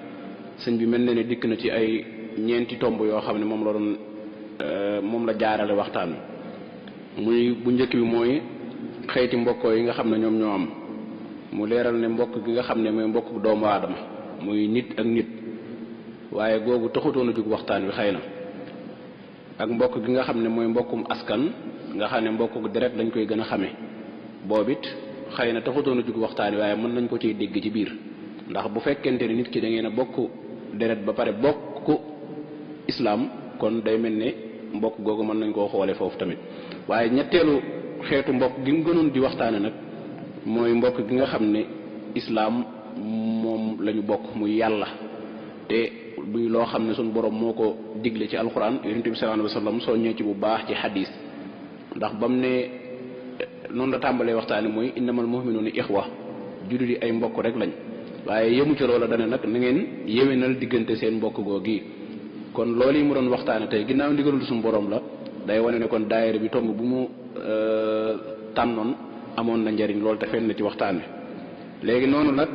sëñ bi mel na ne dikk na ci ay ñeenti tomb yoo xam ne moom la jaarale waxtaan wi. muy bu njëkk bi mooy xeeti mbokkoo yi nga xam ne ñoom ñoo am mu leeral ne mbokk gi nga xam ne mooy mbokk doomu aadama muy nit ak nit waaye googu taxutoon a jug waxtaan wi xëy na ak mbokk gi nga xam ne mooy mbokkum askan nga xam ne mbokk deret lañ koy gën a xamee boobit xëy na taxutoon a jug waxtaan wi waaye mën nañ ko ciy dégg ci biir ndax bu fekkente ne nit ki da ngeen a bokk deret ba pare bokk islaam kon day mel ne mbokk googu mën nañ koo xoole foofu tamit. waaye ñetteelu xeetu mbokk gi mu gënoon di waxtaane nag mooy mbokk gi nga xam ne islaam moom lañu bokk muy yàlla te buy loo xam ne suñu borom moo ko digle ci alquran yonent bi sallallahu alayhi wasallam soññee ci bu baax ci xadis ndax bam ne noonu la tàmbalee waxtaane mooy innamal mu'minuuna ixwa jullit yi ay mbokk rek lañ waaye yemu ci loola dane nag na ngeen yéwénal diggante seen mbokk googi kon loolu yi mu doon waxtaane tey ginnaaw ndigalul suñu borom la day wane ne kon daayira bi tomb bu mu tànnoon amoon na njariñ loolu te fenn na ci waxtaan wi. léegi noonu nag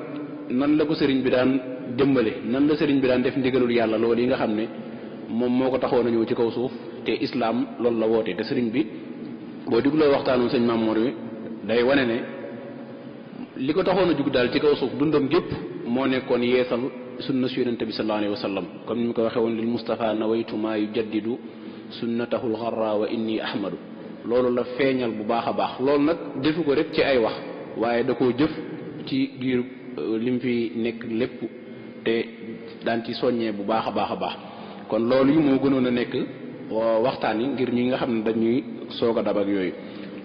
nan la ko sëriñ bi daan jëmbale nan la sëriñ bi daan def ndigalul yàlla loolu yi nga xam ne moom moo ko taxoon a ñëw ci kaw suuf te islaam loolu la woote te sëriñ bi boo digloo waxtaanu sëñ Mamour wi day wane ne li ko taxoon a jug daal ci kaw suuf dundam gépp moo nekkoon yeesal sunna su yonente bi sallallahu alayhi wa sallam comme ni mu ko waxee woon lil Mustafa nawaytu maa yujaddidu sunnatahul xarra wa inni ahmadu loolu la feeñal bu baax a baax loolu nag defu ko rek ci ay wax waaye da koo jëf ci giir lim fi nekk lépp te daan ci soññee bu baax a baax a baax kon loolu yi moo gënoon a nekk waxtaan yi ngir ñi nga xam ne dañuy soog a dab ak yooyu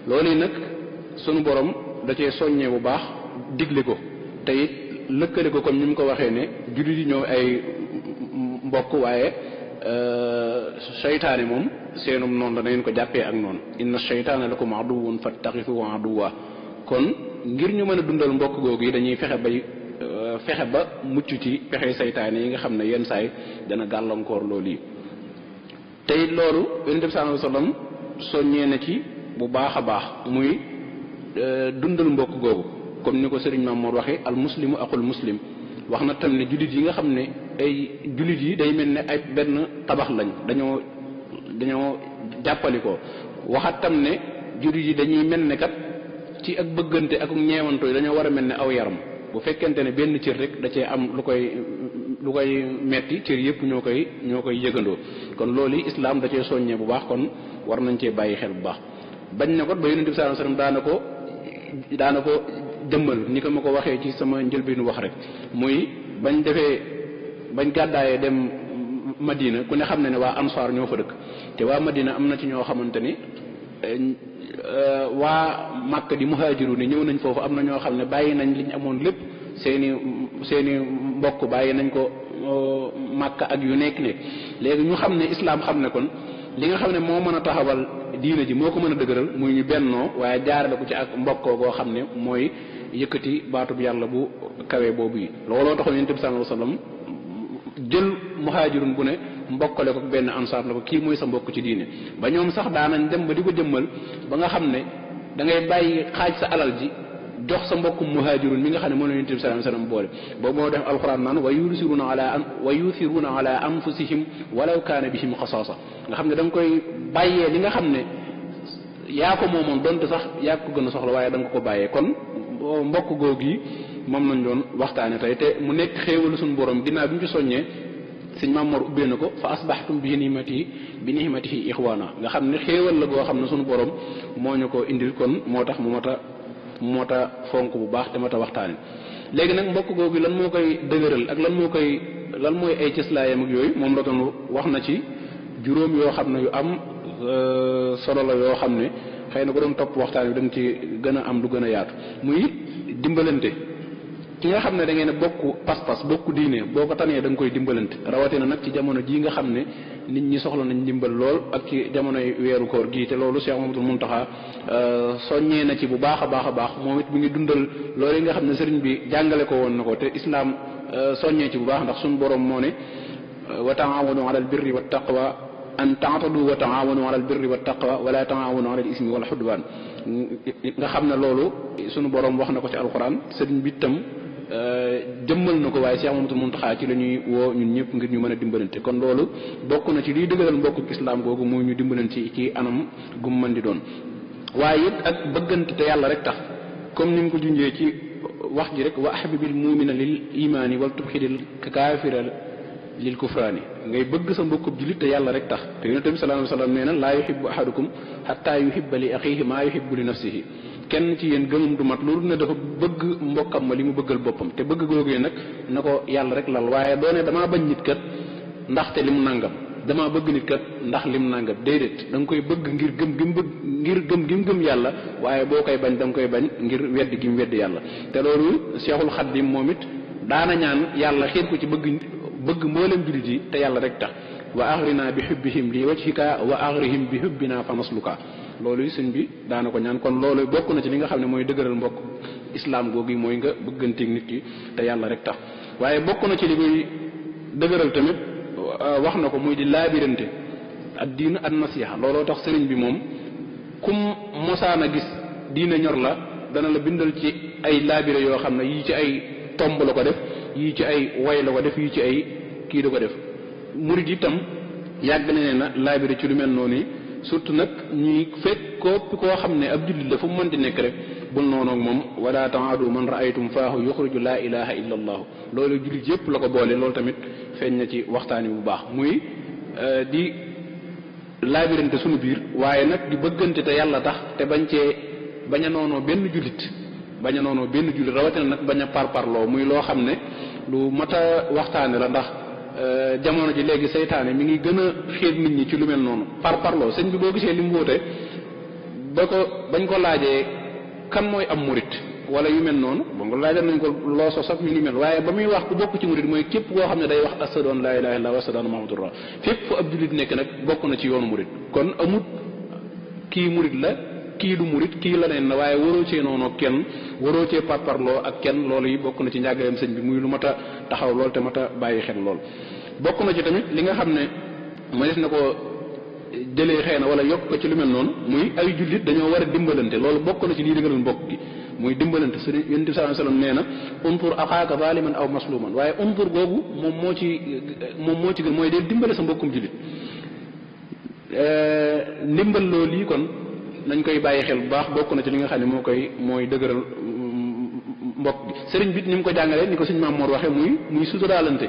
loolu yi nag sunu borom da cee soññee bu baax digle ko te it lëkkale ko comme ni mu ko waxee ne jullit yi ñoo ay mbokk waaye seytaane moom seenum noonu la ngeen ko jàppee ak noonu inna seytaana lakum aduwwun fattaxizuhu aduwwa kon ngir ñu mën a dundal mbokk googu yi dañuy fexe ba mucc ci pexe seytaane yi nga xam ne yenn saay dana gàllankoor loolu yi te it loolu yonent bi sallallahu alayhi wasallam soññee na ci bu baax a baax muy dundal mbokk googu comme ni ko sëriñ Mamour waxee al muslimu aqul muslim wax na tam ne jullit yi nga xam ne ay jullit yi day mel ne ay benn tabax lañ dañoo jàppalikoo waxat tam ne jullit yi dañuy mel ne kat ci ak bëggante ak ñeewanto yi dañoo war a mel ne aw yaram bu fekkente ne benn cër rek da cee am lu koy metti cër yëpp ñoo koy yëgandoo kon loolu yi islaam da cee soññee bu baax kon war nañ cee bàyyi xel bu baax bañ na ko ba yonent bi sallallahu alayhi wasallam daana ko jëmmal ni ko ma ko waxee ci sama njëlbeenu wax rek muy bañ gàddaayee dem Madina ku ne xam ne waa Ansaar ñoo fa dëkk te waa Madina am na ci ñoo xamante ni waa Makka di muhaajiru ne ñëw nañ foofu am na ñoo xam ne bàyyi nañ liñ amoon lépp seeni mbokk bàyyi nañ ko Makka ak yu nekk léegi ñu xam ne islaam xam ne kon li nga xam ne moo mën a taxawal diina ji moo ko mën a dëgëral muy ñu bennoo waaye jaarale ko ci ak mbokkoo goo xam ne mooy yëkkati baatub yàlla bu kawe boobu yi looloo taxoon yonent bi sallallahu alayhi wasallam jël muhaajirun bu ne mbokkale ko benn ansaar la ko kii mooy sa mbokk ci diine ba ñoom sax daanañ dem ba di ko jëmmal ba nga xam ne da ngay bàyyi xaaj sa alal ji jox sa mbokkum muhaajirun mi nga xam ne moo la yonent bi sallallahu alayhi wasallam boole boobu moo def alquran naan wa yuthiruna ala anfusihim walaw kaana bihim xasaasa nga xam ne da nga koy bàyyee li nga xam ne yaa ko moomoon donte sax yaa ko gën a soxla waaye da nga ko bàyyee kon mbokk googu yi moom lañ doon waxtaane tey te mu nekk xéewalu suñu borom ginnaaw bi ñu ci soññee sëñ Mamour ubbee na ko fa asbaxtum bi nihmatihi ixwaana nga xam ne xéewal la goo xam ne suñu borom moo ñu ko indil kon moo tax mu mat a fonk bu baax te mat a waxtaane léegi nag mbokk googu lan moo koy dëgëral ak lan mooy ay cëslaayam ak yooyu moom la doon wax na ci juróom yoo xam ne yu am solo la yoo xam ne xëy na ko doon topp waxtaan wi da nga ci gën a am lu gën a yaatu muy dimbalante. ki nga xam ne da ngeen a bokk pas-pas bokk diine boo ko tanee da nga koy dimbalante rawatina nag ci jamono jii nga xam ne nit ñi soxla nañ dimbal lool ak ci jamonoy weeru koor gii te loolu Cheikh Mouhamadoul Mountakha soññee na ci bu baax a baax moom it mi ngi dundal loolu yi nga xam ne sëriñ bi jàngale ko woon na ko te islam soññee ci bu baax ndax suñu borom moo ne wa taawanu alal birri wat taqwa an taatadu wa taawanu alal birri wat taqwa wala taawanu alal ismi wal xudwaan nga xam ne loolu suñu borom wax na ko ci alquran sëriñ bi tam jëmmal na ko waaye Cheikh Mouhamadoul Mountakha ci la ñuy woo ñun ñëpp ngir ñu mën a dimbalante kon loolu bokk na ci liy dëgëral mbokku islam googu mooy ñu dimbalante ci anam gum mën di doon waaye it ak bëggante te yàlla rek tax comme ni nga ko junjee ci wax ji rek wa ahbibil mu'mina lil imaani wal tubxidil kaafira lil kufraani ngay bëgg sa mbokkub jullit te yàlla rek tax te yonent bi sallallahu alayhi wasallam nee na laa yuhibbu ahadukum hatta yuhibba li axiihi maa yuhibbu li nafsihi kenn ci yéen gëmum du mat loolu ne dafa bëgg mbokkam ma li mu bëggal boppam te bëgg googee nag na ko yàlla rek lal waaye doone damaa bañ nit kat ndaxte lim nangam damaa bëgg nit kat ndax lim nangam déedéet da nga koy bëgg ngir gëm gi mu bëgg ngir gëm gi mu gëm yàlla waaye boo koy bañ da nga koy bañ ngir wedd gi mu wedd yàlla te loolu Cheikhul Khadim moom it daana ñaan yàlla xiir ko ci bëgg mboolem jullit yi te yàlla rek tax wa aghrina bi hubbihim li wajhika wa aghrihim bi hubbina fa nasluka loolu sëñ bi daana ko ñaan kon loolu bokk na ci li nga xam ne mooy dëgëral mbokk islam googu mooy nga bëgganteeg nit ki te yàlla rek tax waaye bokk na ci li muy dëgëral tamit wax na ko muy di laabirante ak diina ak nasiha looloo tax sëriñ bi moom kum mosaan a gis diina ñor la dana la bindal ci ay laabire yoo xam ne yii ci ay tomb la ko def yii ci ay way la ko def yii ci ay kii la ko def murid itam yàgg na ne na laabire ci lu mel noonu surtout nag ñuy fekk koo xam ne ab jullit la fu mu mën di nekk rek bul noonu ak moom wala taadu man raaytum faahu yuxriju laa ilaha illa allahu loolu jullit yëpp la ko boole loolu tamit feeñ na ci waxtaan wi bu baax muy di laabirante suñu biir waaye nag di bëggante te yàlla tax te bañ a noonoo benn jullit rawatina nag bañ a parparloo muy loo xam ne lu mat a waxtaane la ndax jamono ji léegi seytaane mi ngi gën a xiir nit ñi ci lu mel noonu parparloo sëñ bi boo gisee li mu wóote bañ ko laajee kan mooy am murit wala yu mel noonu ba nga laajal nañ ko loo sos ak mi ngi mel waaye ba muy wax ku bokk ci murit mooy képp koo xam ne day wax ashhadu an laa ilaaha illallaah wa ashhadu anna muhammadur rasulullah fépp fu ab jullit nekk nag bokk na ci yoonu murit kon amut kii murit la kii du murit kii la neen na waaye waroo cee noonu kenn waroo cee parparloo ak kenn loolu yi bokk na ci njàngaleem sëñ bi muy lu mat a taxaw lool te mat a bàyyi xel lool bokk na ci tamit li nga xam ne mënees na ko jëlee xëy na wala yokk ko ci lu mel noonu muy ay jullit dañoo war a dimbalante loolu bokk na ci lii dëgëral mbokk gi muy dimbalante sëriñ Yonent bi sallallahu alayhi wasallam nee na untur axaaka zaliman aw masluman waaye untur googu moom moo ci gën mooy dee dimbale sa mbokkum jullit ndimbal loolu yi kon nañ koy bàyyi xel bu baax bokk na ci li nga xam ne mooy dëgëral mbokk gi sëriñ bi ni mu ko jàngalee ni ko sëñ Maam Mor waxee muy suturaalante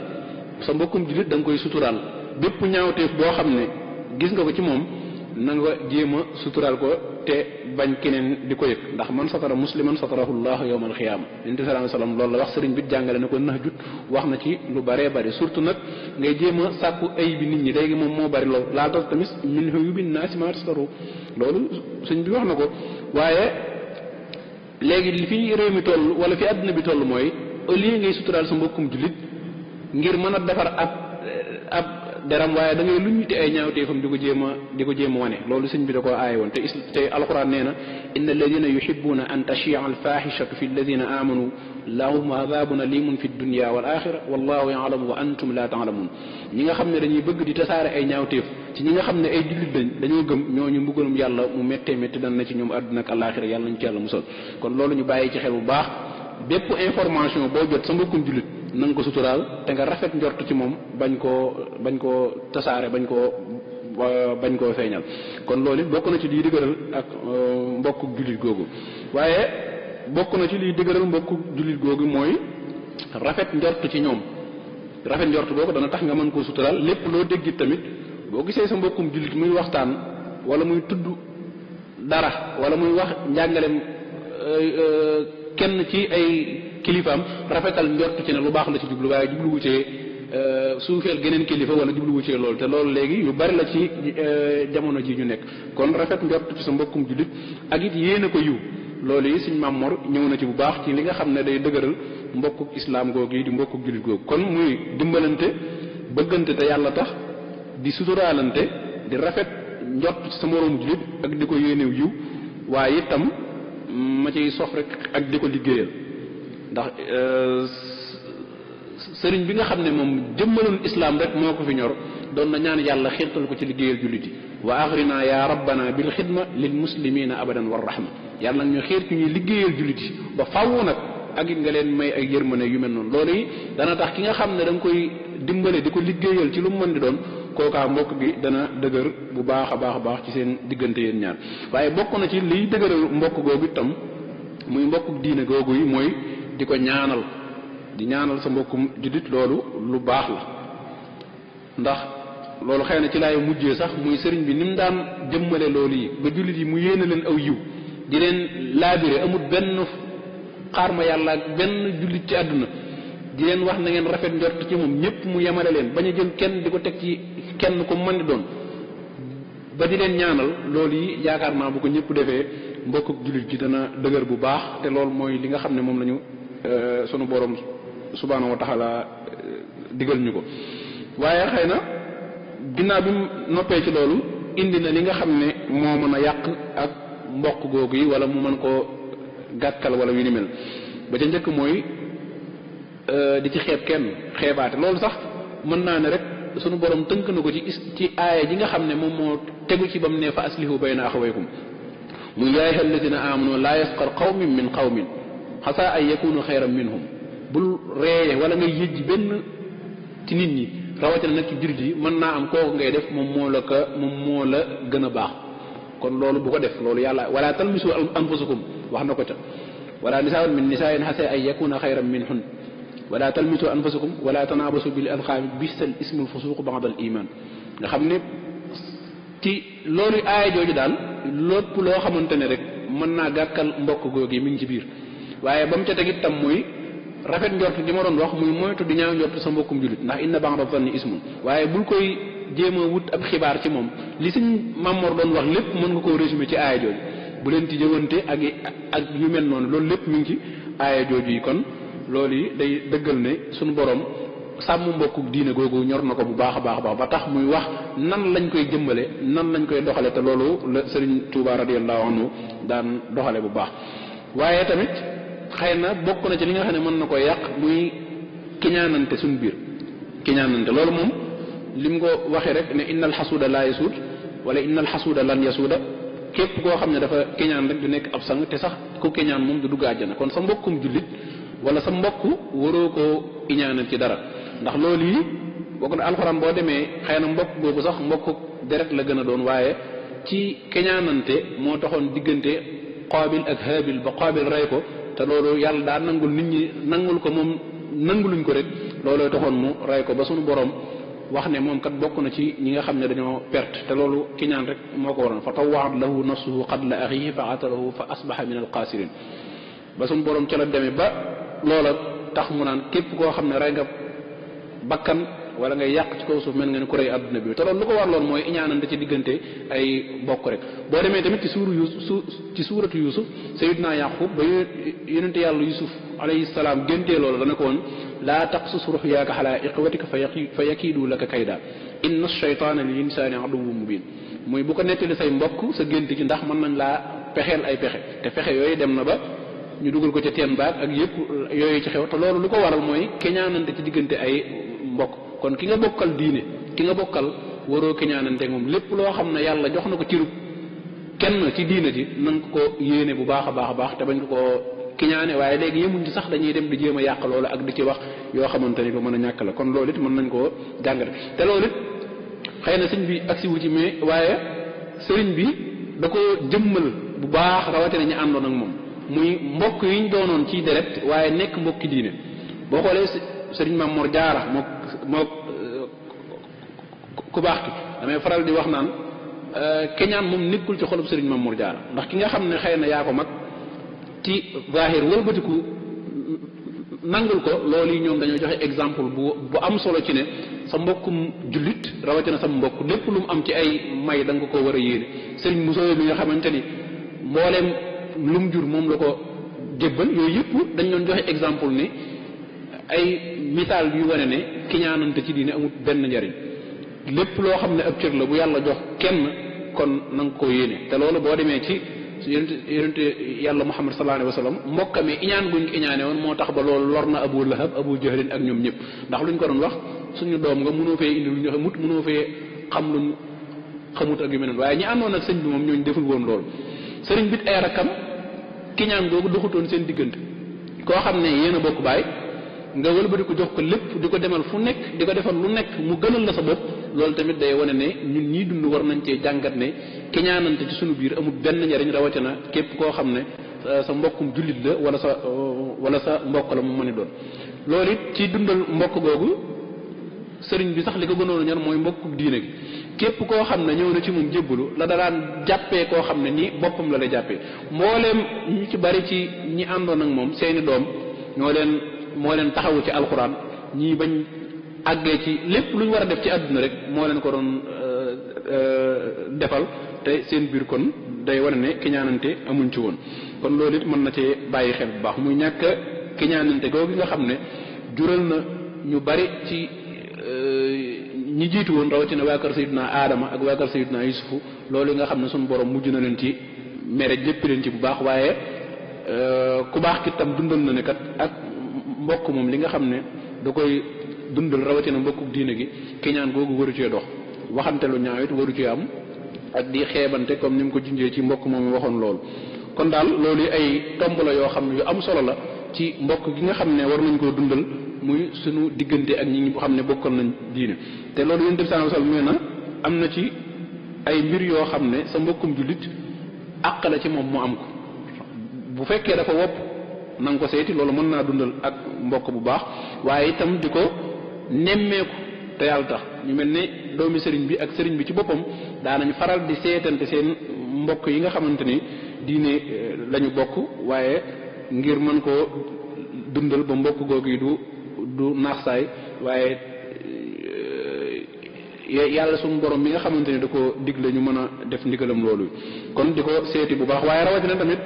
sa mbokkum jullit da nga koy suturaal bépp ñaawteef boo xam ne gis nga ko ci moom na nga jéem a suturaal ko te bañ keneen di ko yëg ndax man satara musliman satarahu llahu yawmal xiyaama Yonent bi sallallahu alayhi wasallam loolu la wax sëriñ bi jàngale na ko nax jut wax na ci lu baree bari surtout nag ngay jéem a sàkku ay bi nit ñi léegi moom moo bari loolu laa tax tamit min huyubin naasi maa tastaru loolu sëñ bi wax na ko waaye léegi li fi réew mi toll wala fi àdduna bi toll mooy au lieu ngay suturaal sa mbokkum jullit ngir mën a defar ab deram waaye da ngay lu ñu te ay ñaawteefam di ko jéem a wane loolu sëñ bi da koo aaye woon te alquran nee na inna alladina yuhibbuna an tashia alfahishatu fi alladina amanu lahum adabun alimun fi dunya wal axira wallahu ya'lamu wa antum la ta'lamun ñi nga xam ne dañuy bëgg di tasaare ay ñaawteef ci ñi nga xam ne ay jullit lañ dañoo gëm ñooñu mbugalum yàlla mu méttee métti dan na ci ñoom àdduna ak alaxira yàlla nañu ci yàlla musal kon loolu ñu bàyyi ci xel bu baax bépp information boo jot sa mbokkum jullit na nga ko suturaal te nga rafet njort ci moom bañ koo tasaare bañ koo feeñal kon loolu bokk na ci liy dëgëral ak mbokku jullit googu waaye bokk na ci liy dëgëral mbokku jullit googu mooy rafet njort ci ñoom rafet njort googu dana tax nga mën koo suturaal lépp loo dégg tamit boo gisee sa mbokkum jullit muy waxtaan wala muy tudd dara wala muy wax njàngaleem kenn ci ay kilifaam rafetal njort ci ne lu baax la ci jublu waaye jubluwu cee suufeel geneen kilifa wala jubluwu ci loolu te loolu léegi yu bari la ci jamono ji ñu nekk kon rafet njort ci sa mbokkum jullit ak it yéene ko yiw loolu yi suñ Maam Mor ñëw na ci bu baax ci li nga xam ne day dëgëral mbokkuk islaam googu yi di mbokkuk jullit googu kon muy dimbalante bëggante te yàlla tax di suturaalante di rafet njort ci sa moroomu jullit ak di ko yéenew yiw waaye itam ma ciy sof rek ak di ko liggéeyal ndax sëriñ bi nga xam ne moom jëmmaloon islaam rek moo ko fi ñor doon na ñaan yàlla xiirtal ko ci liggéeyal jullit yi wa axrina ya rabbana bil xidma lil muslimina abadan war rahma yàlla nag ñu xiir ci ñuy liggéeyal jullit yi ba faww nag ak it nga leen may ay yërmande yu mel noonu loolu yi dana tax ki nga xam ne da nga koy dimbale di ko liggéeyal ci lu mu mën di doon kookaa mbokk gi dana dëgër bu baax a baax a baax ci seen diggante yéen ñaar waaye bokk na ci liy dëgëral mbokk googu itam muy mbokk diine googu yi mooy di ko ñaanal di ñaanal sa mbokkum jullit loolu lu baax la ndax loolu xëy na ci laay mujjee sax muy sëriñ bi ni mu daan jëmmale loolu yi ba jullit yi mu yéene leen aw yiw di leen laabire amul benn xaar ma yàlla ak benn jullit ci àdduna di leen wax na ngeen rafet njort ci moom ñëpp mu yemale leen bañ a jël kenn di ko teg ci kenn ku mën di doon ba di leen ñaanal loolu yi yaakaar naa bu ko ñëpp defee mbokku jullit ji dana dëgër bu baax te loolu mooy li nga xam ne moom lañu sunu borom subhaanahu wa taala digal ñu ko waaye xëy na ginnaaw bi mu noppee ci loolu indi na li nga xam ne moo mën a yàq ak mbokk googu yi wala mu mën koo gàkkal wala yu ni mel ba ca njëkk mooy di ci xeeb kenn xeebaate loolu sax mën naa ne rek sunu borom tënk na ko ci aaya ji nga xam ne moom moo tegu ci ba mu ne fa aslihu bayna axawaykum muy yaa ayyuhal lazina amanu laa yasxar qawmin min qawmin xasaa ay yakunu xayran minhum bul reeye wala ngay yëjji benn ci nit ñi rawatina nag ci jullit yi mën naa am kooku ngay def moom moo la gën a baax kon loolu bu ko def loolu yàlla wala talmisu anfusakum wax na ko ca wala nisaa'un min nisaa'in xasaa ay yakuna xayran minhun wala talmisu anfusakum wala tanabasu bil alqaabi bisal ismul fusuq ba'da al iman nga xam ne ci loolu aaya jooju daal lépp loo xamante ne rek mën naa gàkkal mbokk googu mi ngi ci biir waaye ba mu ca teg itam muy rafet njort gi ma doon wax muy moytu di ñaaw njort sa mbokkum jullit ndax inna ba'da zanni ismun waaye bul koy jéem a wut ab xibaar ci moom li suñ Mamor doon wax lépp mën nga koo résumé ci aaya jooju bu leen ci jëwante ak yu mel noonu loolu lépp mi ngi ci aaya jooju yi kon loolu yi day dëggal ne suñu borom sàmm mbokku diine googu ñor na ko bu baax a baax a baax ba tax muy wax nan lañ koy jëmbale nan lañ koy doxale te loolu la Serigne Touba radiyallahu anhu daan doxale bu baax waaye tamit xëy na bokk na ci li nga xam ne mën na koy yàq muy kiñaanante suñu biir kiñaanante loolu moom lim ko waxee rek ne innal xasuuda laa yasuud wala innal xasuuda lan yasuuda képp koo xam ne dafa kiñaan rek du nekk ab sang te sax ku kiñaan moom du dugg àjjana kon sa mbokkum jullit wala sa mbokk waroo koo iñaanal ci dara ndax loolu yi bokk na alxuraan boo demee xëy na mbokk boobu sax mbokk deret la gën a doon waaye ci kiñaanante moo taxoon diggante Qaabil ak Haabil ba Qaabil rey ko te loolu yàlla daa nangul nit ñi nangul ko moom nanguluñ ko rek looloo taxoon mu rey ko ba sunu borom wax ne moom kat bokk na ci ñi nga xam ne dañoo perte te loolu kiñaan rek moo ko waroon fa tawwaat lahu nafsuhu qatla axiihi fa qatalahu fa asbaha min alxaasirin ba sunu borom ca la demee ba loola tax mu naan képp koo xam ne rey nga bakkan wala ngay yàq ci kaw suuf mel nga ne ku rey adduna bi te loolu lu ko war loon mooy iñaanante ci diggante ay bokk rek boo demee tamit ci suuratu Yuusuf sayyidina Yaqub ba yonente yàlla Yuusuf alayhi salaam géntee loolu dana ko woon laa taqsus ruxyaaka alaa ixwatika fa yakiidu laka kayda inna shaytaana lil insaani aduwwun mubiin muy bu ko nettali say mbokk sa gént ci ndax mën nañ laa pexeel ay pexe te pexe yooyu dem na ba ñu dugal ko ca teen baag ak yëpp yooyu ci xew te loolu lu ko waral mooy keñaanante ci diggante ay mbokk kon ki nga bokkal diine ki nga bokkal waroo keñaanante moom lépp loo xam ne yàlla jox na ko cirub kenn ci diine ji na nga ko yéene bu baax a baax a baax te bañ ko kiñaane waaye léegi yemuñ ci sax dañuy dem di jéem a yàq loolu ak di ci wax yoo xamante ni lu mën a ñàkk la kon loolu it mën nañ koo jàngate te loolu it xëy na sëñ bi agsi wu ci mais waaye sëriñ bi da ko jëmmal bu baax rawatina ñu àndoon ak moom muy mbokk yi ñu doonoon ci deret waaye nekk mbokki diine boo xoolee sëriñ Maam Mor Jaara moo ku baax ki damay faral di wax naan keñaan moom nekkul ci xolub sëriñ Maam Mor Jaara ndax ki nga xam ne xëy na yaa ko mag ci zahir wëlbatiku nangul ko loolu yi ñoom dañoo joxe exemple bu am solo ci ne sa mbokkum jullit rawatina sa mbokk lépp lu mu am ci ay may da nga ko war a yéene sëriñ Moussa bi nga xamante ni mbooleem lu mu jur moom la ko jébbal yooyu yëpp dañ doon joxe exemple ni ay misaal yu wane ne kiñaanante ci diine amul benn njariñ lépp loo xam ne ab cër la bu yàlla jox kenn kon na nga ko yéene te loolu boo demee ci yonent yàlla Muhammad sallallahu alayhi wa sallam mbokkam yi iñaan guñ ko iñaane woon moo tax ba loolu lor na Abu Lahab Abu Jahlin ak ñoom ñëpp ndax luñ ko doon wax suñu doom nga mënoo fee indi lu ñu xamut mënoo fee xam luñ xamut ak yu mel waaye ñi àndoon ak sëñ bi moom ñooñu deful woon loolu sëriñ bit ay rakkam kiñaan googu doxutoon seen diggante koo xam ne yéen a bokk baay nga wëlbati ko jox ko lépp di ko demal fu nekk di ko defal lu nekk mu gënal la sa bopp loolu tamit day wane ne ñun ñii dund war nañ cee jàngat ne kiñaanante ci sunu biir amul benn njariñ rawatina képp koo xam ne sa mbokkum jullit la wala sa mbokk la mu mën a doon loolu it ci dundal mbokk googu sëriñ bi sax li ko gënoon a ñor mooy mbokkum diine gi képp koo xam ne ñëw na ci moom jébbalu la daan jàppee koo xam ne ni boppam la lay jàppee mbooleem ñu ci bari ci ñi àndoon ak moom seeni doom moo leen taxawu ci alxuraan ñii bañ àggee ci lépp lu ñu war a def ci àdduna rek moo leen ko doon defal te seen biir kon day wane ne kiñaanante amuñ ci woon kon loolu it mën na cee bàyyi xel bu baax muy ñàkk kiñaanante googu nga xam ne jural na ñu bari ci ñi jiitu woon rawatina waa kër Sayyidina Aadama ak waa kër Sayyidina Yusufu loolu nga xam ne suñu borom mujj na leen ci mere jëppi leen ci bu baax waaye ku baax ki tam dundal na ne kat ak mbokk moom li nga xam ne da koy dundal rawatina mbokku diine gi kiñaan googu waru cee dox waxante lu ñaaw it waru cee am ak di xeebante comme ni mu ko junjee ci mbokk moom waxoon loolu kon daal loolu ay tomb la yoo xam ne yu am solo la ci mbokk gi nga xam ne war nañ koo dundal muy suñu diggante ak ñi nga xam ne bokkoon nañ diine te loolu yonent bi sallallahu alayhi wasallam nee na am na ci ay mbir yoo xam ne sa mbokkum jullit àq la ci moom mu am ko bu fekkee dafa wopp na nga ko seeti loolu mën naa dundal ak mbokk bu baax waaye itam di ko nemmeeku te yàlla tax ñu mel ne doomi sëriñ bi ak sëriñ bi ci boppam daanañ faral di seetante seen mbokk yi nga xamante ni diine lañu bokk waaye ngir mën koo dundal ba mbokk googu yi du naax saay waaye yàlla suñu borom bi nga xamante ni da ko digle ñu mën a def ndigalam loolu kon di ko seeti bu baax waaye rawatina tamit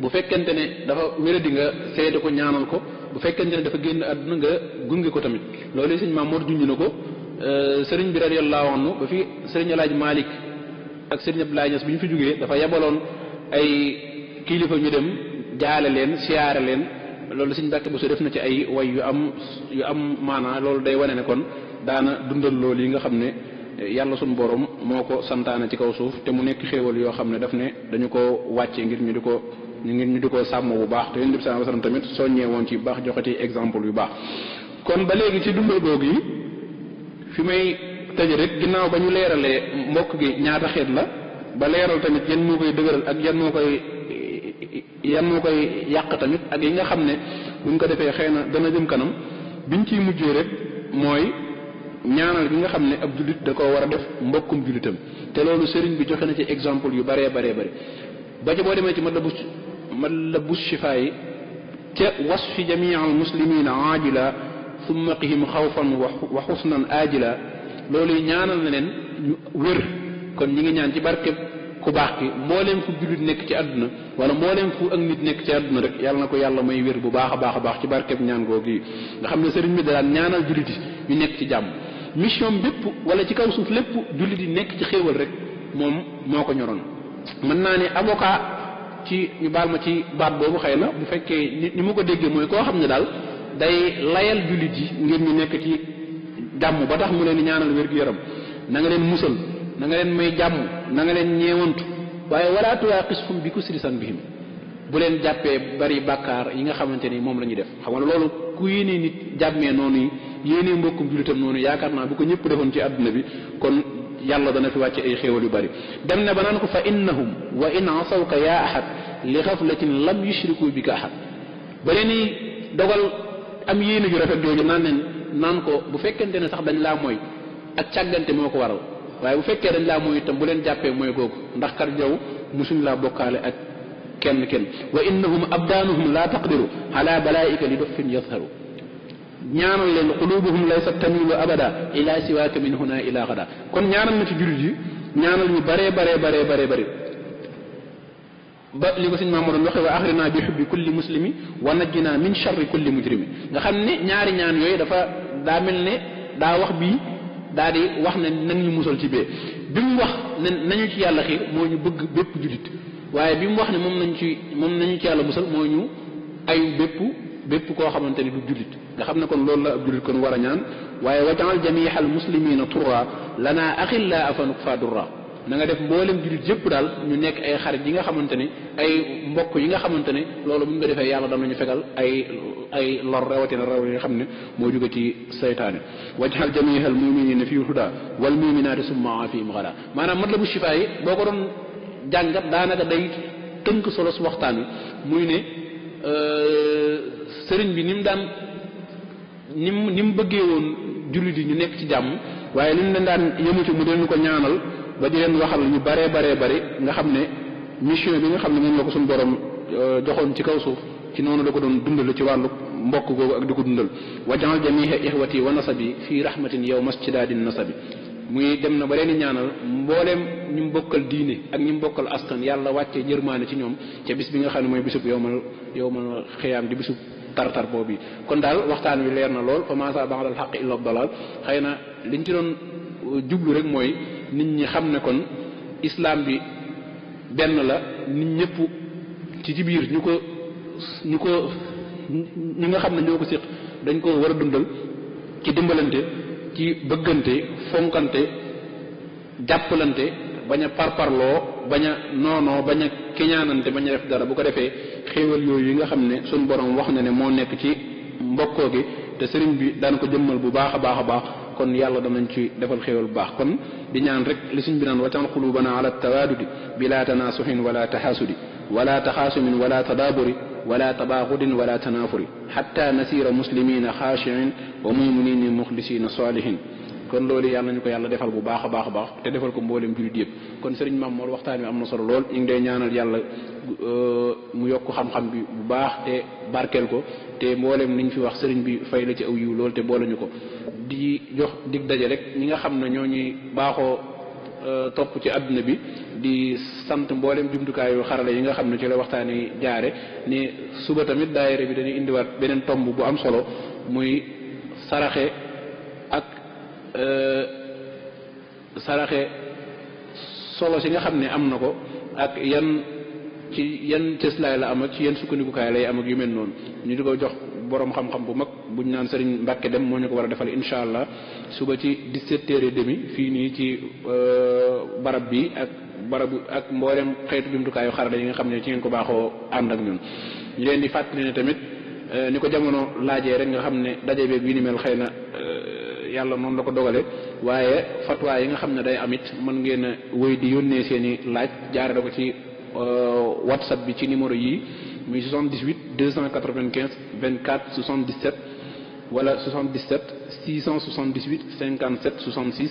bu fekkente ne dafa wéradi nga seeti ko ñaanal ko bu fekkente ne dafa génn àdduna nga gunge ko tamit loolu sëñ Maam Mor junj na ko sëriñ bi radiyallahu anhu ba fi sëriñ El Hadj Malick ak sëriñ Abdoulaye Niass bi ñu fi jógee dafa yebaloon ay kilifa ñu dem jaale leen siyaare leen loolu sëñ Mbàkke Bousso def na ci ay way yu am maanaa loolu day wane ne kon daana dundal loolu yi nga xam ne yàlla suñu borom moo ko santaane ci kaw suuf te mu nekk xéewal yoo xam ne daf ne dañu ko wàcce ngir ñu di ko sàmm bu baax te Yonent bi sallallahu alayhi wasallam tamit soññee woon ci baax joxe ci exemple yu baax kon ba léegi ci dundal googu yi fi may tëj rek ginnaaw ba ñu leeralee mbokk gi ñaata xeet la ba leeral tamit yan moo koy dëgëral ak yan moo koy yàq tamit ak yi nga xam ne buñ ko defee xëy na dana jëm kanam biñ ciy mujjee rek mooy ñaanal gi nga xam ne ab jullit da koo war a def mbokkum jullitam te loolu sëriñ bi joxe na ci exemple yu baree bare ba ci boo demee ci Matlabu Shifaa yi ca wasfi jamii al muslimina aajila summa qihim xawfan wa xusnan aajila loolu ñaanal na leen ñu wér kon ñi ngi ñaan ci barkeb ku baax ki mbooleem fu jullit nekk ci àdduna wala mbooleem fu ak nit nekk ci àdduna rek yàlla na ko yàlla may wér bu baax a baax ci barkeb ñaan googu yi nga xam ne sëriñ bi daan ñaanal jullit yi ñu nekk ci jàmm mission bépp wala ci kaw suuf lépp jullit yi nekk ci xéewal rek moom moo ko ñoroon mën naa ne avocat ci ñu baal ma ci baat boobu xëy na bu fekkee ni ma ko déggee mooy koo xam ne daal day layal jullit yi ngir ñu nekk ci jàmm ba tax mu leen di ñaanal wér-gu-yaram na nga leen musal na nga leen may jàmm na nga leen ñeewantu waaye wala tuwaaqishum bi kusri sanbihim bu leen jàppee bari bàkkaar yi nga xamante ni moom la ñuy def xam nga loolu ku yéenee nit jàmmee noonu yi yéenee mbokkum jullitam noonu yaakaar naa bu ko ñëpp defoon ci àdduna bi kon yàlla dana fi wàcce ay xéewal yu bari dem ne ba naan ko fa innahum wa in asawka ya ahad li xaflatin lam yushriku bika ahad ba leen dogal am yéene ju rafet jooju naan ko bu fekkente ne sax dañ laa mooy ak càggante moo ko waral waaye bu fekkee dañ laa mooy itam bu leen jàppee mooy googu ndax kat yow musuñ laa bokkaale ak kenn kenn wa innahum abdaanuhum la taqdiru ala balaika li doffin yadharu ñaanal leen qulubuhum laysat tamilu abada ila siwaaka min huna ila gada kon ñaanal na ci jullit yi ñaanal ñu bare ba li ko sëñ Maam doon waxe wa axrina bi hubbi kulli muslimi wa najjina min sharri kulli mujrimi nga xam ne ñaari ñaan yooyu dafa daa mel ne daa wax bii daa di wax ne nañ ñu musal ci bee bi mu wax ne nañu ci yàlla xiir moo ñu bëgg bépp jullit waaye bi mu wax ne moom nañu ci yàlla musal moo ñu ayu bépp koo xamante ne du jullit nga xam ne kon loolu la ab jullit kon war a ñaan waaye waj'al jami'al muslimina turra lana axilla afanuk fa durra na nga def mboolem jullit yëpp daal ñu nekk ay xarit yi nga xamante ne ay mbokk yi nga xamante ne loolu bu ñu ko defee yàlla danañu fegal ay lor rawatina raw yi nga xam ne moo jóge ci saytaane waj'al jami'al mu'minina fi huda wal mu'minati summa afihim ghada maanaam matlabu shifaa yi boo ko doon jàngat daanaka day tënk solo su waxtaan wi muy ne sëriñ bi ni mu bëggee woon jullit yi ñu nekk ci jàmm waaye li mu leen daan yëmu ci mu doon ko ñaanal ba di leen waxal ñu bare nga xam ne mission bi nga xam ne moom la ko suñu borom joxoon ci kaw suuf ci noonu la ko doon dundal ci wàllu mbokk googu ak di ko dundal waj'al jami'a ihwati wa nasabi fii rahmatin yow masjidadin nasabi muy dem na ba leen ñaanal mbooleem ñu mu bokkal diine ak ñu mu bokkal askan yàlla wàccee yërmaane ci ñoom ca bis bi nga xam ne mooy bisub yowmal xiyaam di bisub tartar boobu kon daal waxtaan wi leer na lool fa maasa ba'dal haqqi illa dalal xëy na liñ ci doon jublu rek mooy nit ñi xam ne kon islam bi benn la nit ñëpp ci biir ñu nga xam ne ñoo ko séq dañ ko war a dundal ci dimbalante ci bëggante fonkante jàppalante bañ a parparloo bañ a noonoo bañ a kiñaanante bañ a def dara bu ko defee xéewal yooyu yi nga xam ne suñu borom wax na ne moo nekk ci mbokkoo gi te sëriñ bi daan ko jëmmal bu baax a baax kon yàlla danañ ci defal xéewal bu baax kon di ñaan rek li suñ bi naan waj'al qulubana ala tawaadudi bila tanaasuhin wala taxaasudi wala taxaasumin wala tadaaburi wala tabaaxudin wala tanaafuri xatta nasira muslimina xaashiin wa muminina muxlisina saalihin kon loolu yàlla nañu ko yàlla defal bu baax a baax te defal ko mboolem jullit yëpp kon sëriñ Maam Mor waxtaan wi am na solo lool ñu ngi dee ñaanal yàlla mu yokk xam-xam bi bu baax te barkeel ko te mboolem niñ fi wax sëriñ bi fay la ci aw yiw lool te boole ñu ko di jox dig daje rek ñi nga xam ne ñoo ñuy baaxoo topp ci àdduna bi di sant mboolem jumtukaayu xarala yi nga xam ne ci la waxtaan yi jaare ni suba tamit daayira bi dañuy indiwaat beneen tomb bu am solo muy saraxe ak saraxe solo si nga xam ne am na ko ak yan cëslaay la am ak ci yan sukkandikukaay lay am ak yu mel noonu ñu di ko jox borom xam-xam bu mag buñ naan Serigne Mbacke dem moo ñu ko war a defal incha allah suba ci 17h30 fii nii ci barab bi ak mboolem xeetu jumtukaayu xarala yi nga xam ne ci ngeen ko baaxoo ànd ak ñun. ñu leen di fàttali ne tamit ni ko jamono laajee rek nga xam ne daje beeg yu ni mel xëy na yàlla noonu la ko dogale waaye fatwa yi nga xam ne day am it mën ngeen a wéy di yónnee seen i laaj jaarale ko ci WhatsApp bi ci numéro yii muy 78 295 24 77 wala 77 678 57 66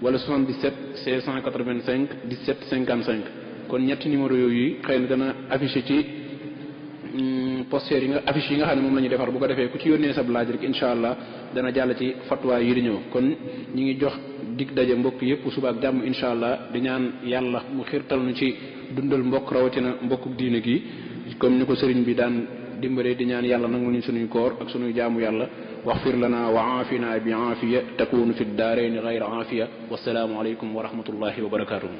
wala 77 685 17 55 kon ñetti numéro yooyu xëy na dana affiché ci poster yi nga affiche yi nga xam ne moom la ñuy defar bu ko defee ku ci yónnee sab laaj rek incha allah dana jàll ci fatwa yi di ñëw kon ñi ngi jox dig daje mbokk yëpp suba ak jàmm incha allah di ñaan yàlla mu xiirtal nu ci dundal mbokk rawatina mbokku diine gi comme ni ko sëriñ bi daan dimbalee di ñaan yàlla nangu ñu sunuy koor ak sunuy jaamu yàlla waxfir lana wa aafina bi aafiya takunu fi daarayni gayra aafiya wasalaamu aleykum wa rahmatullahi wa barakatuhu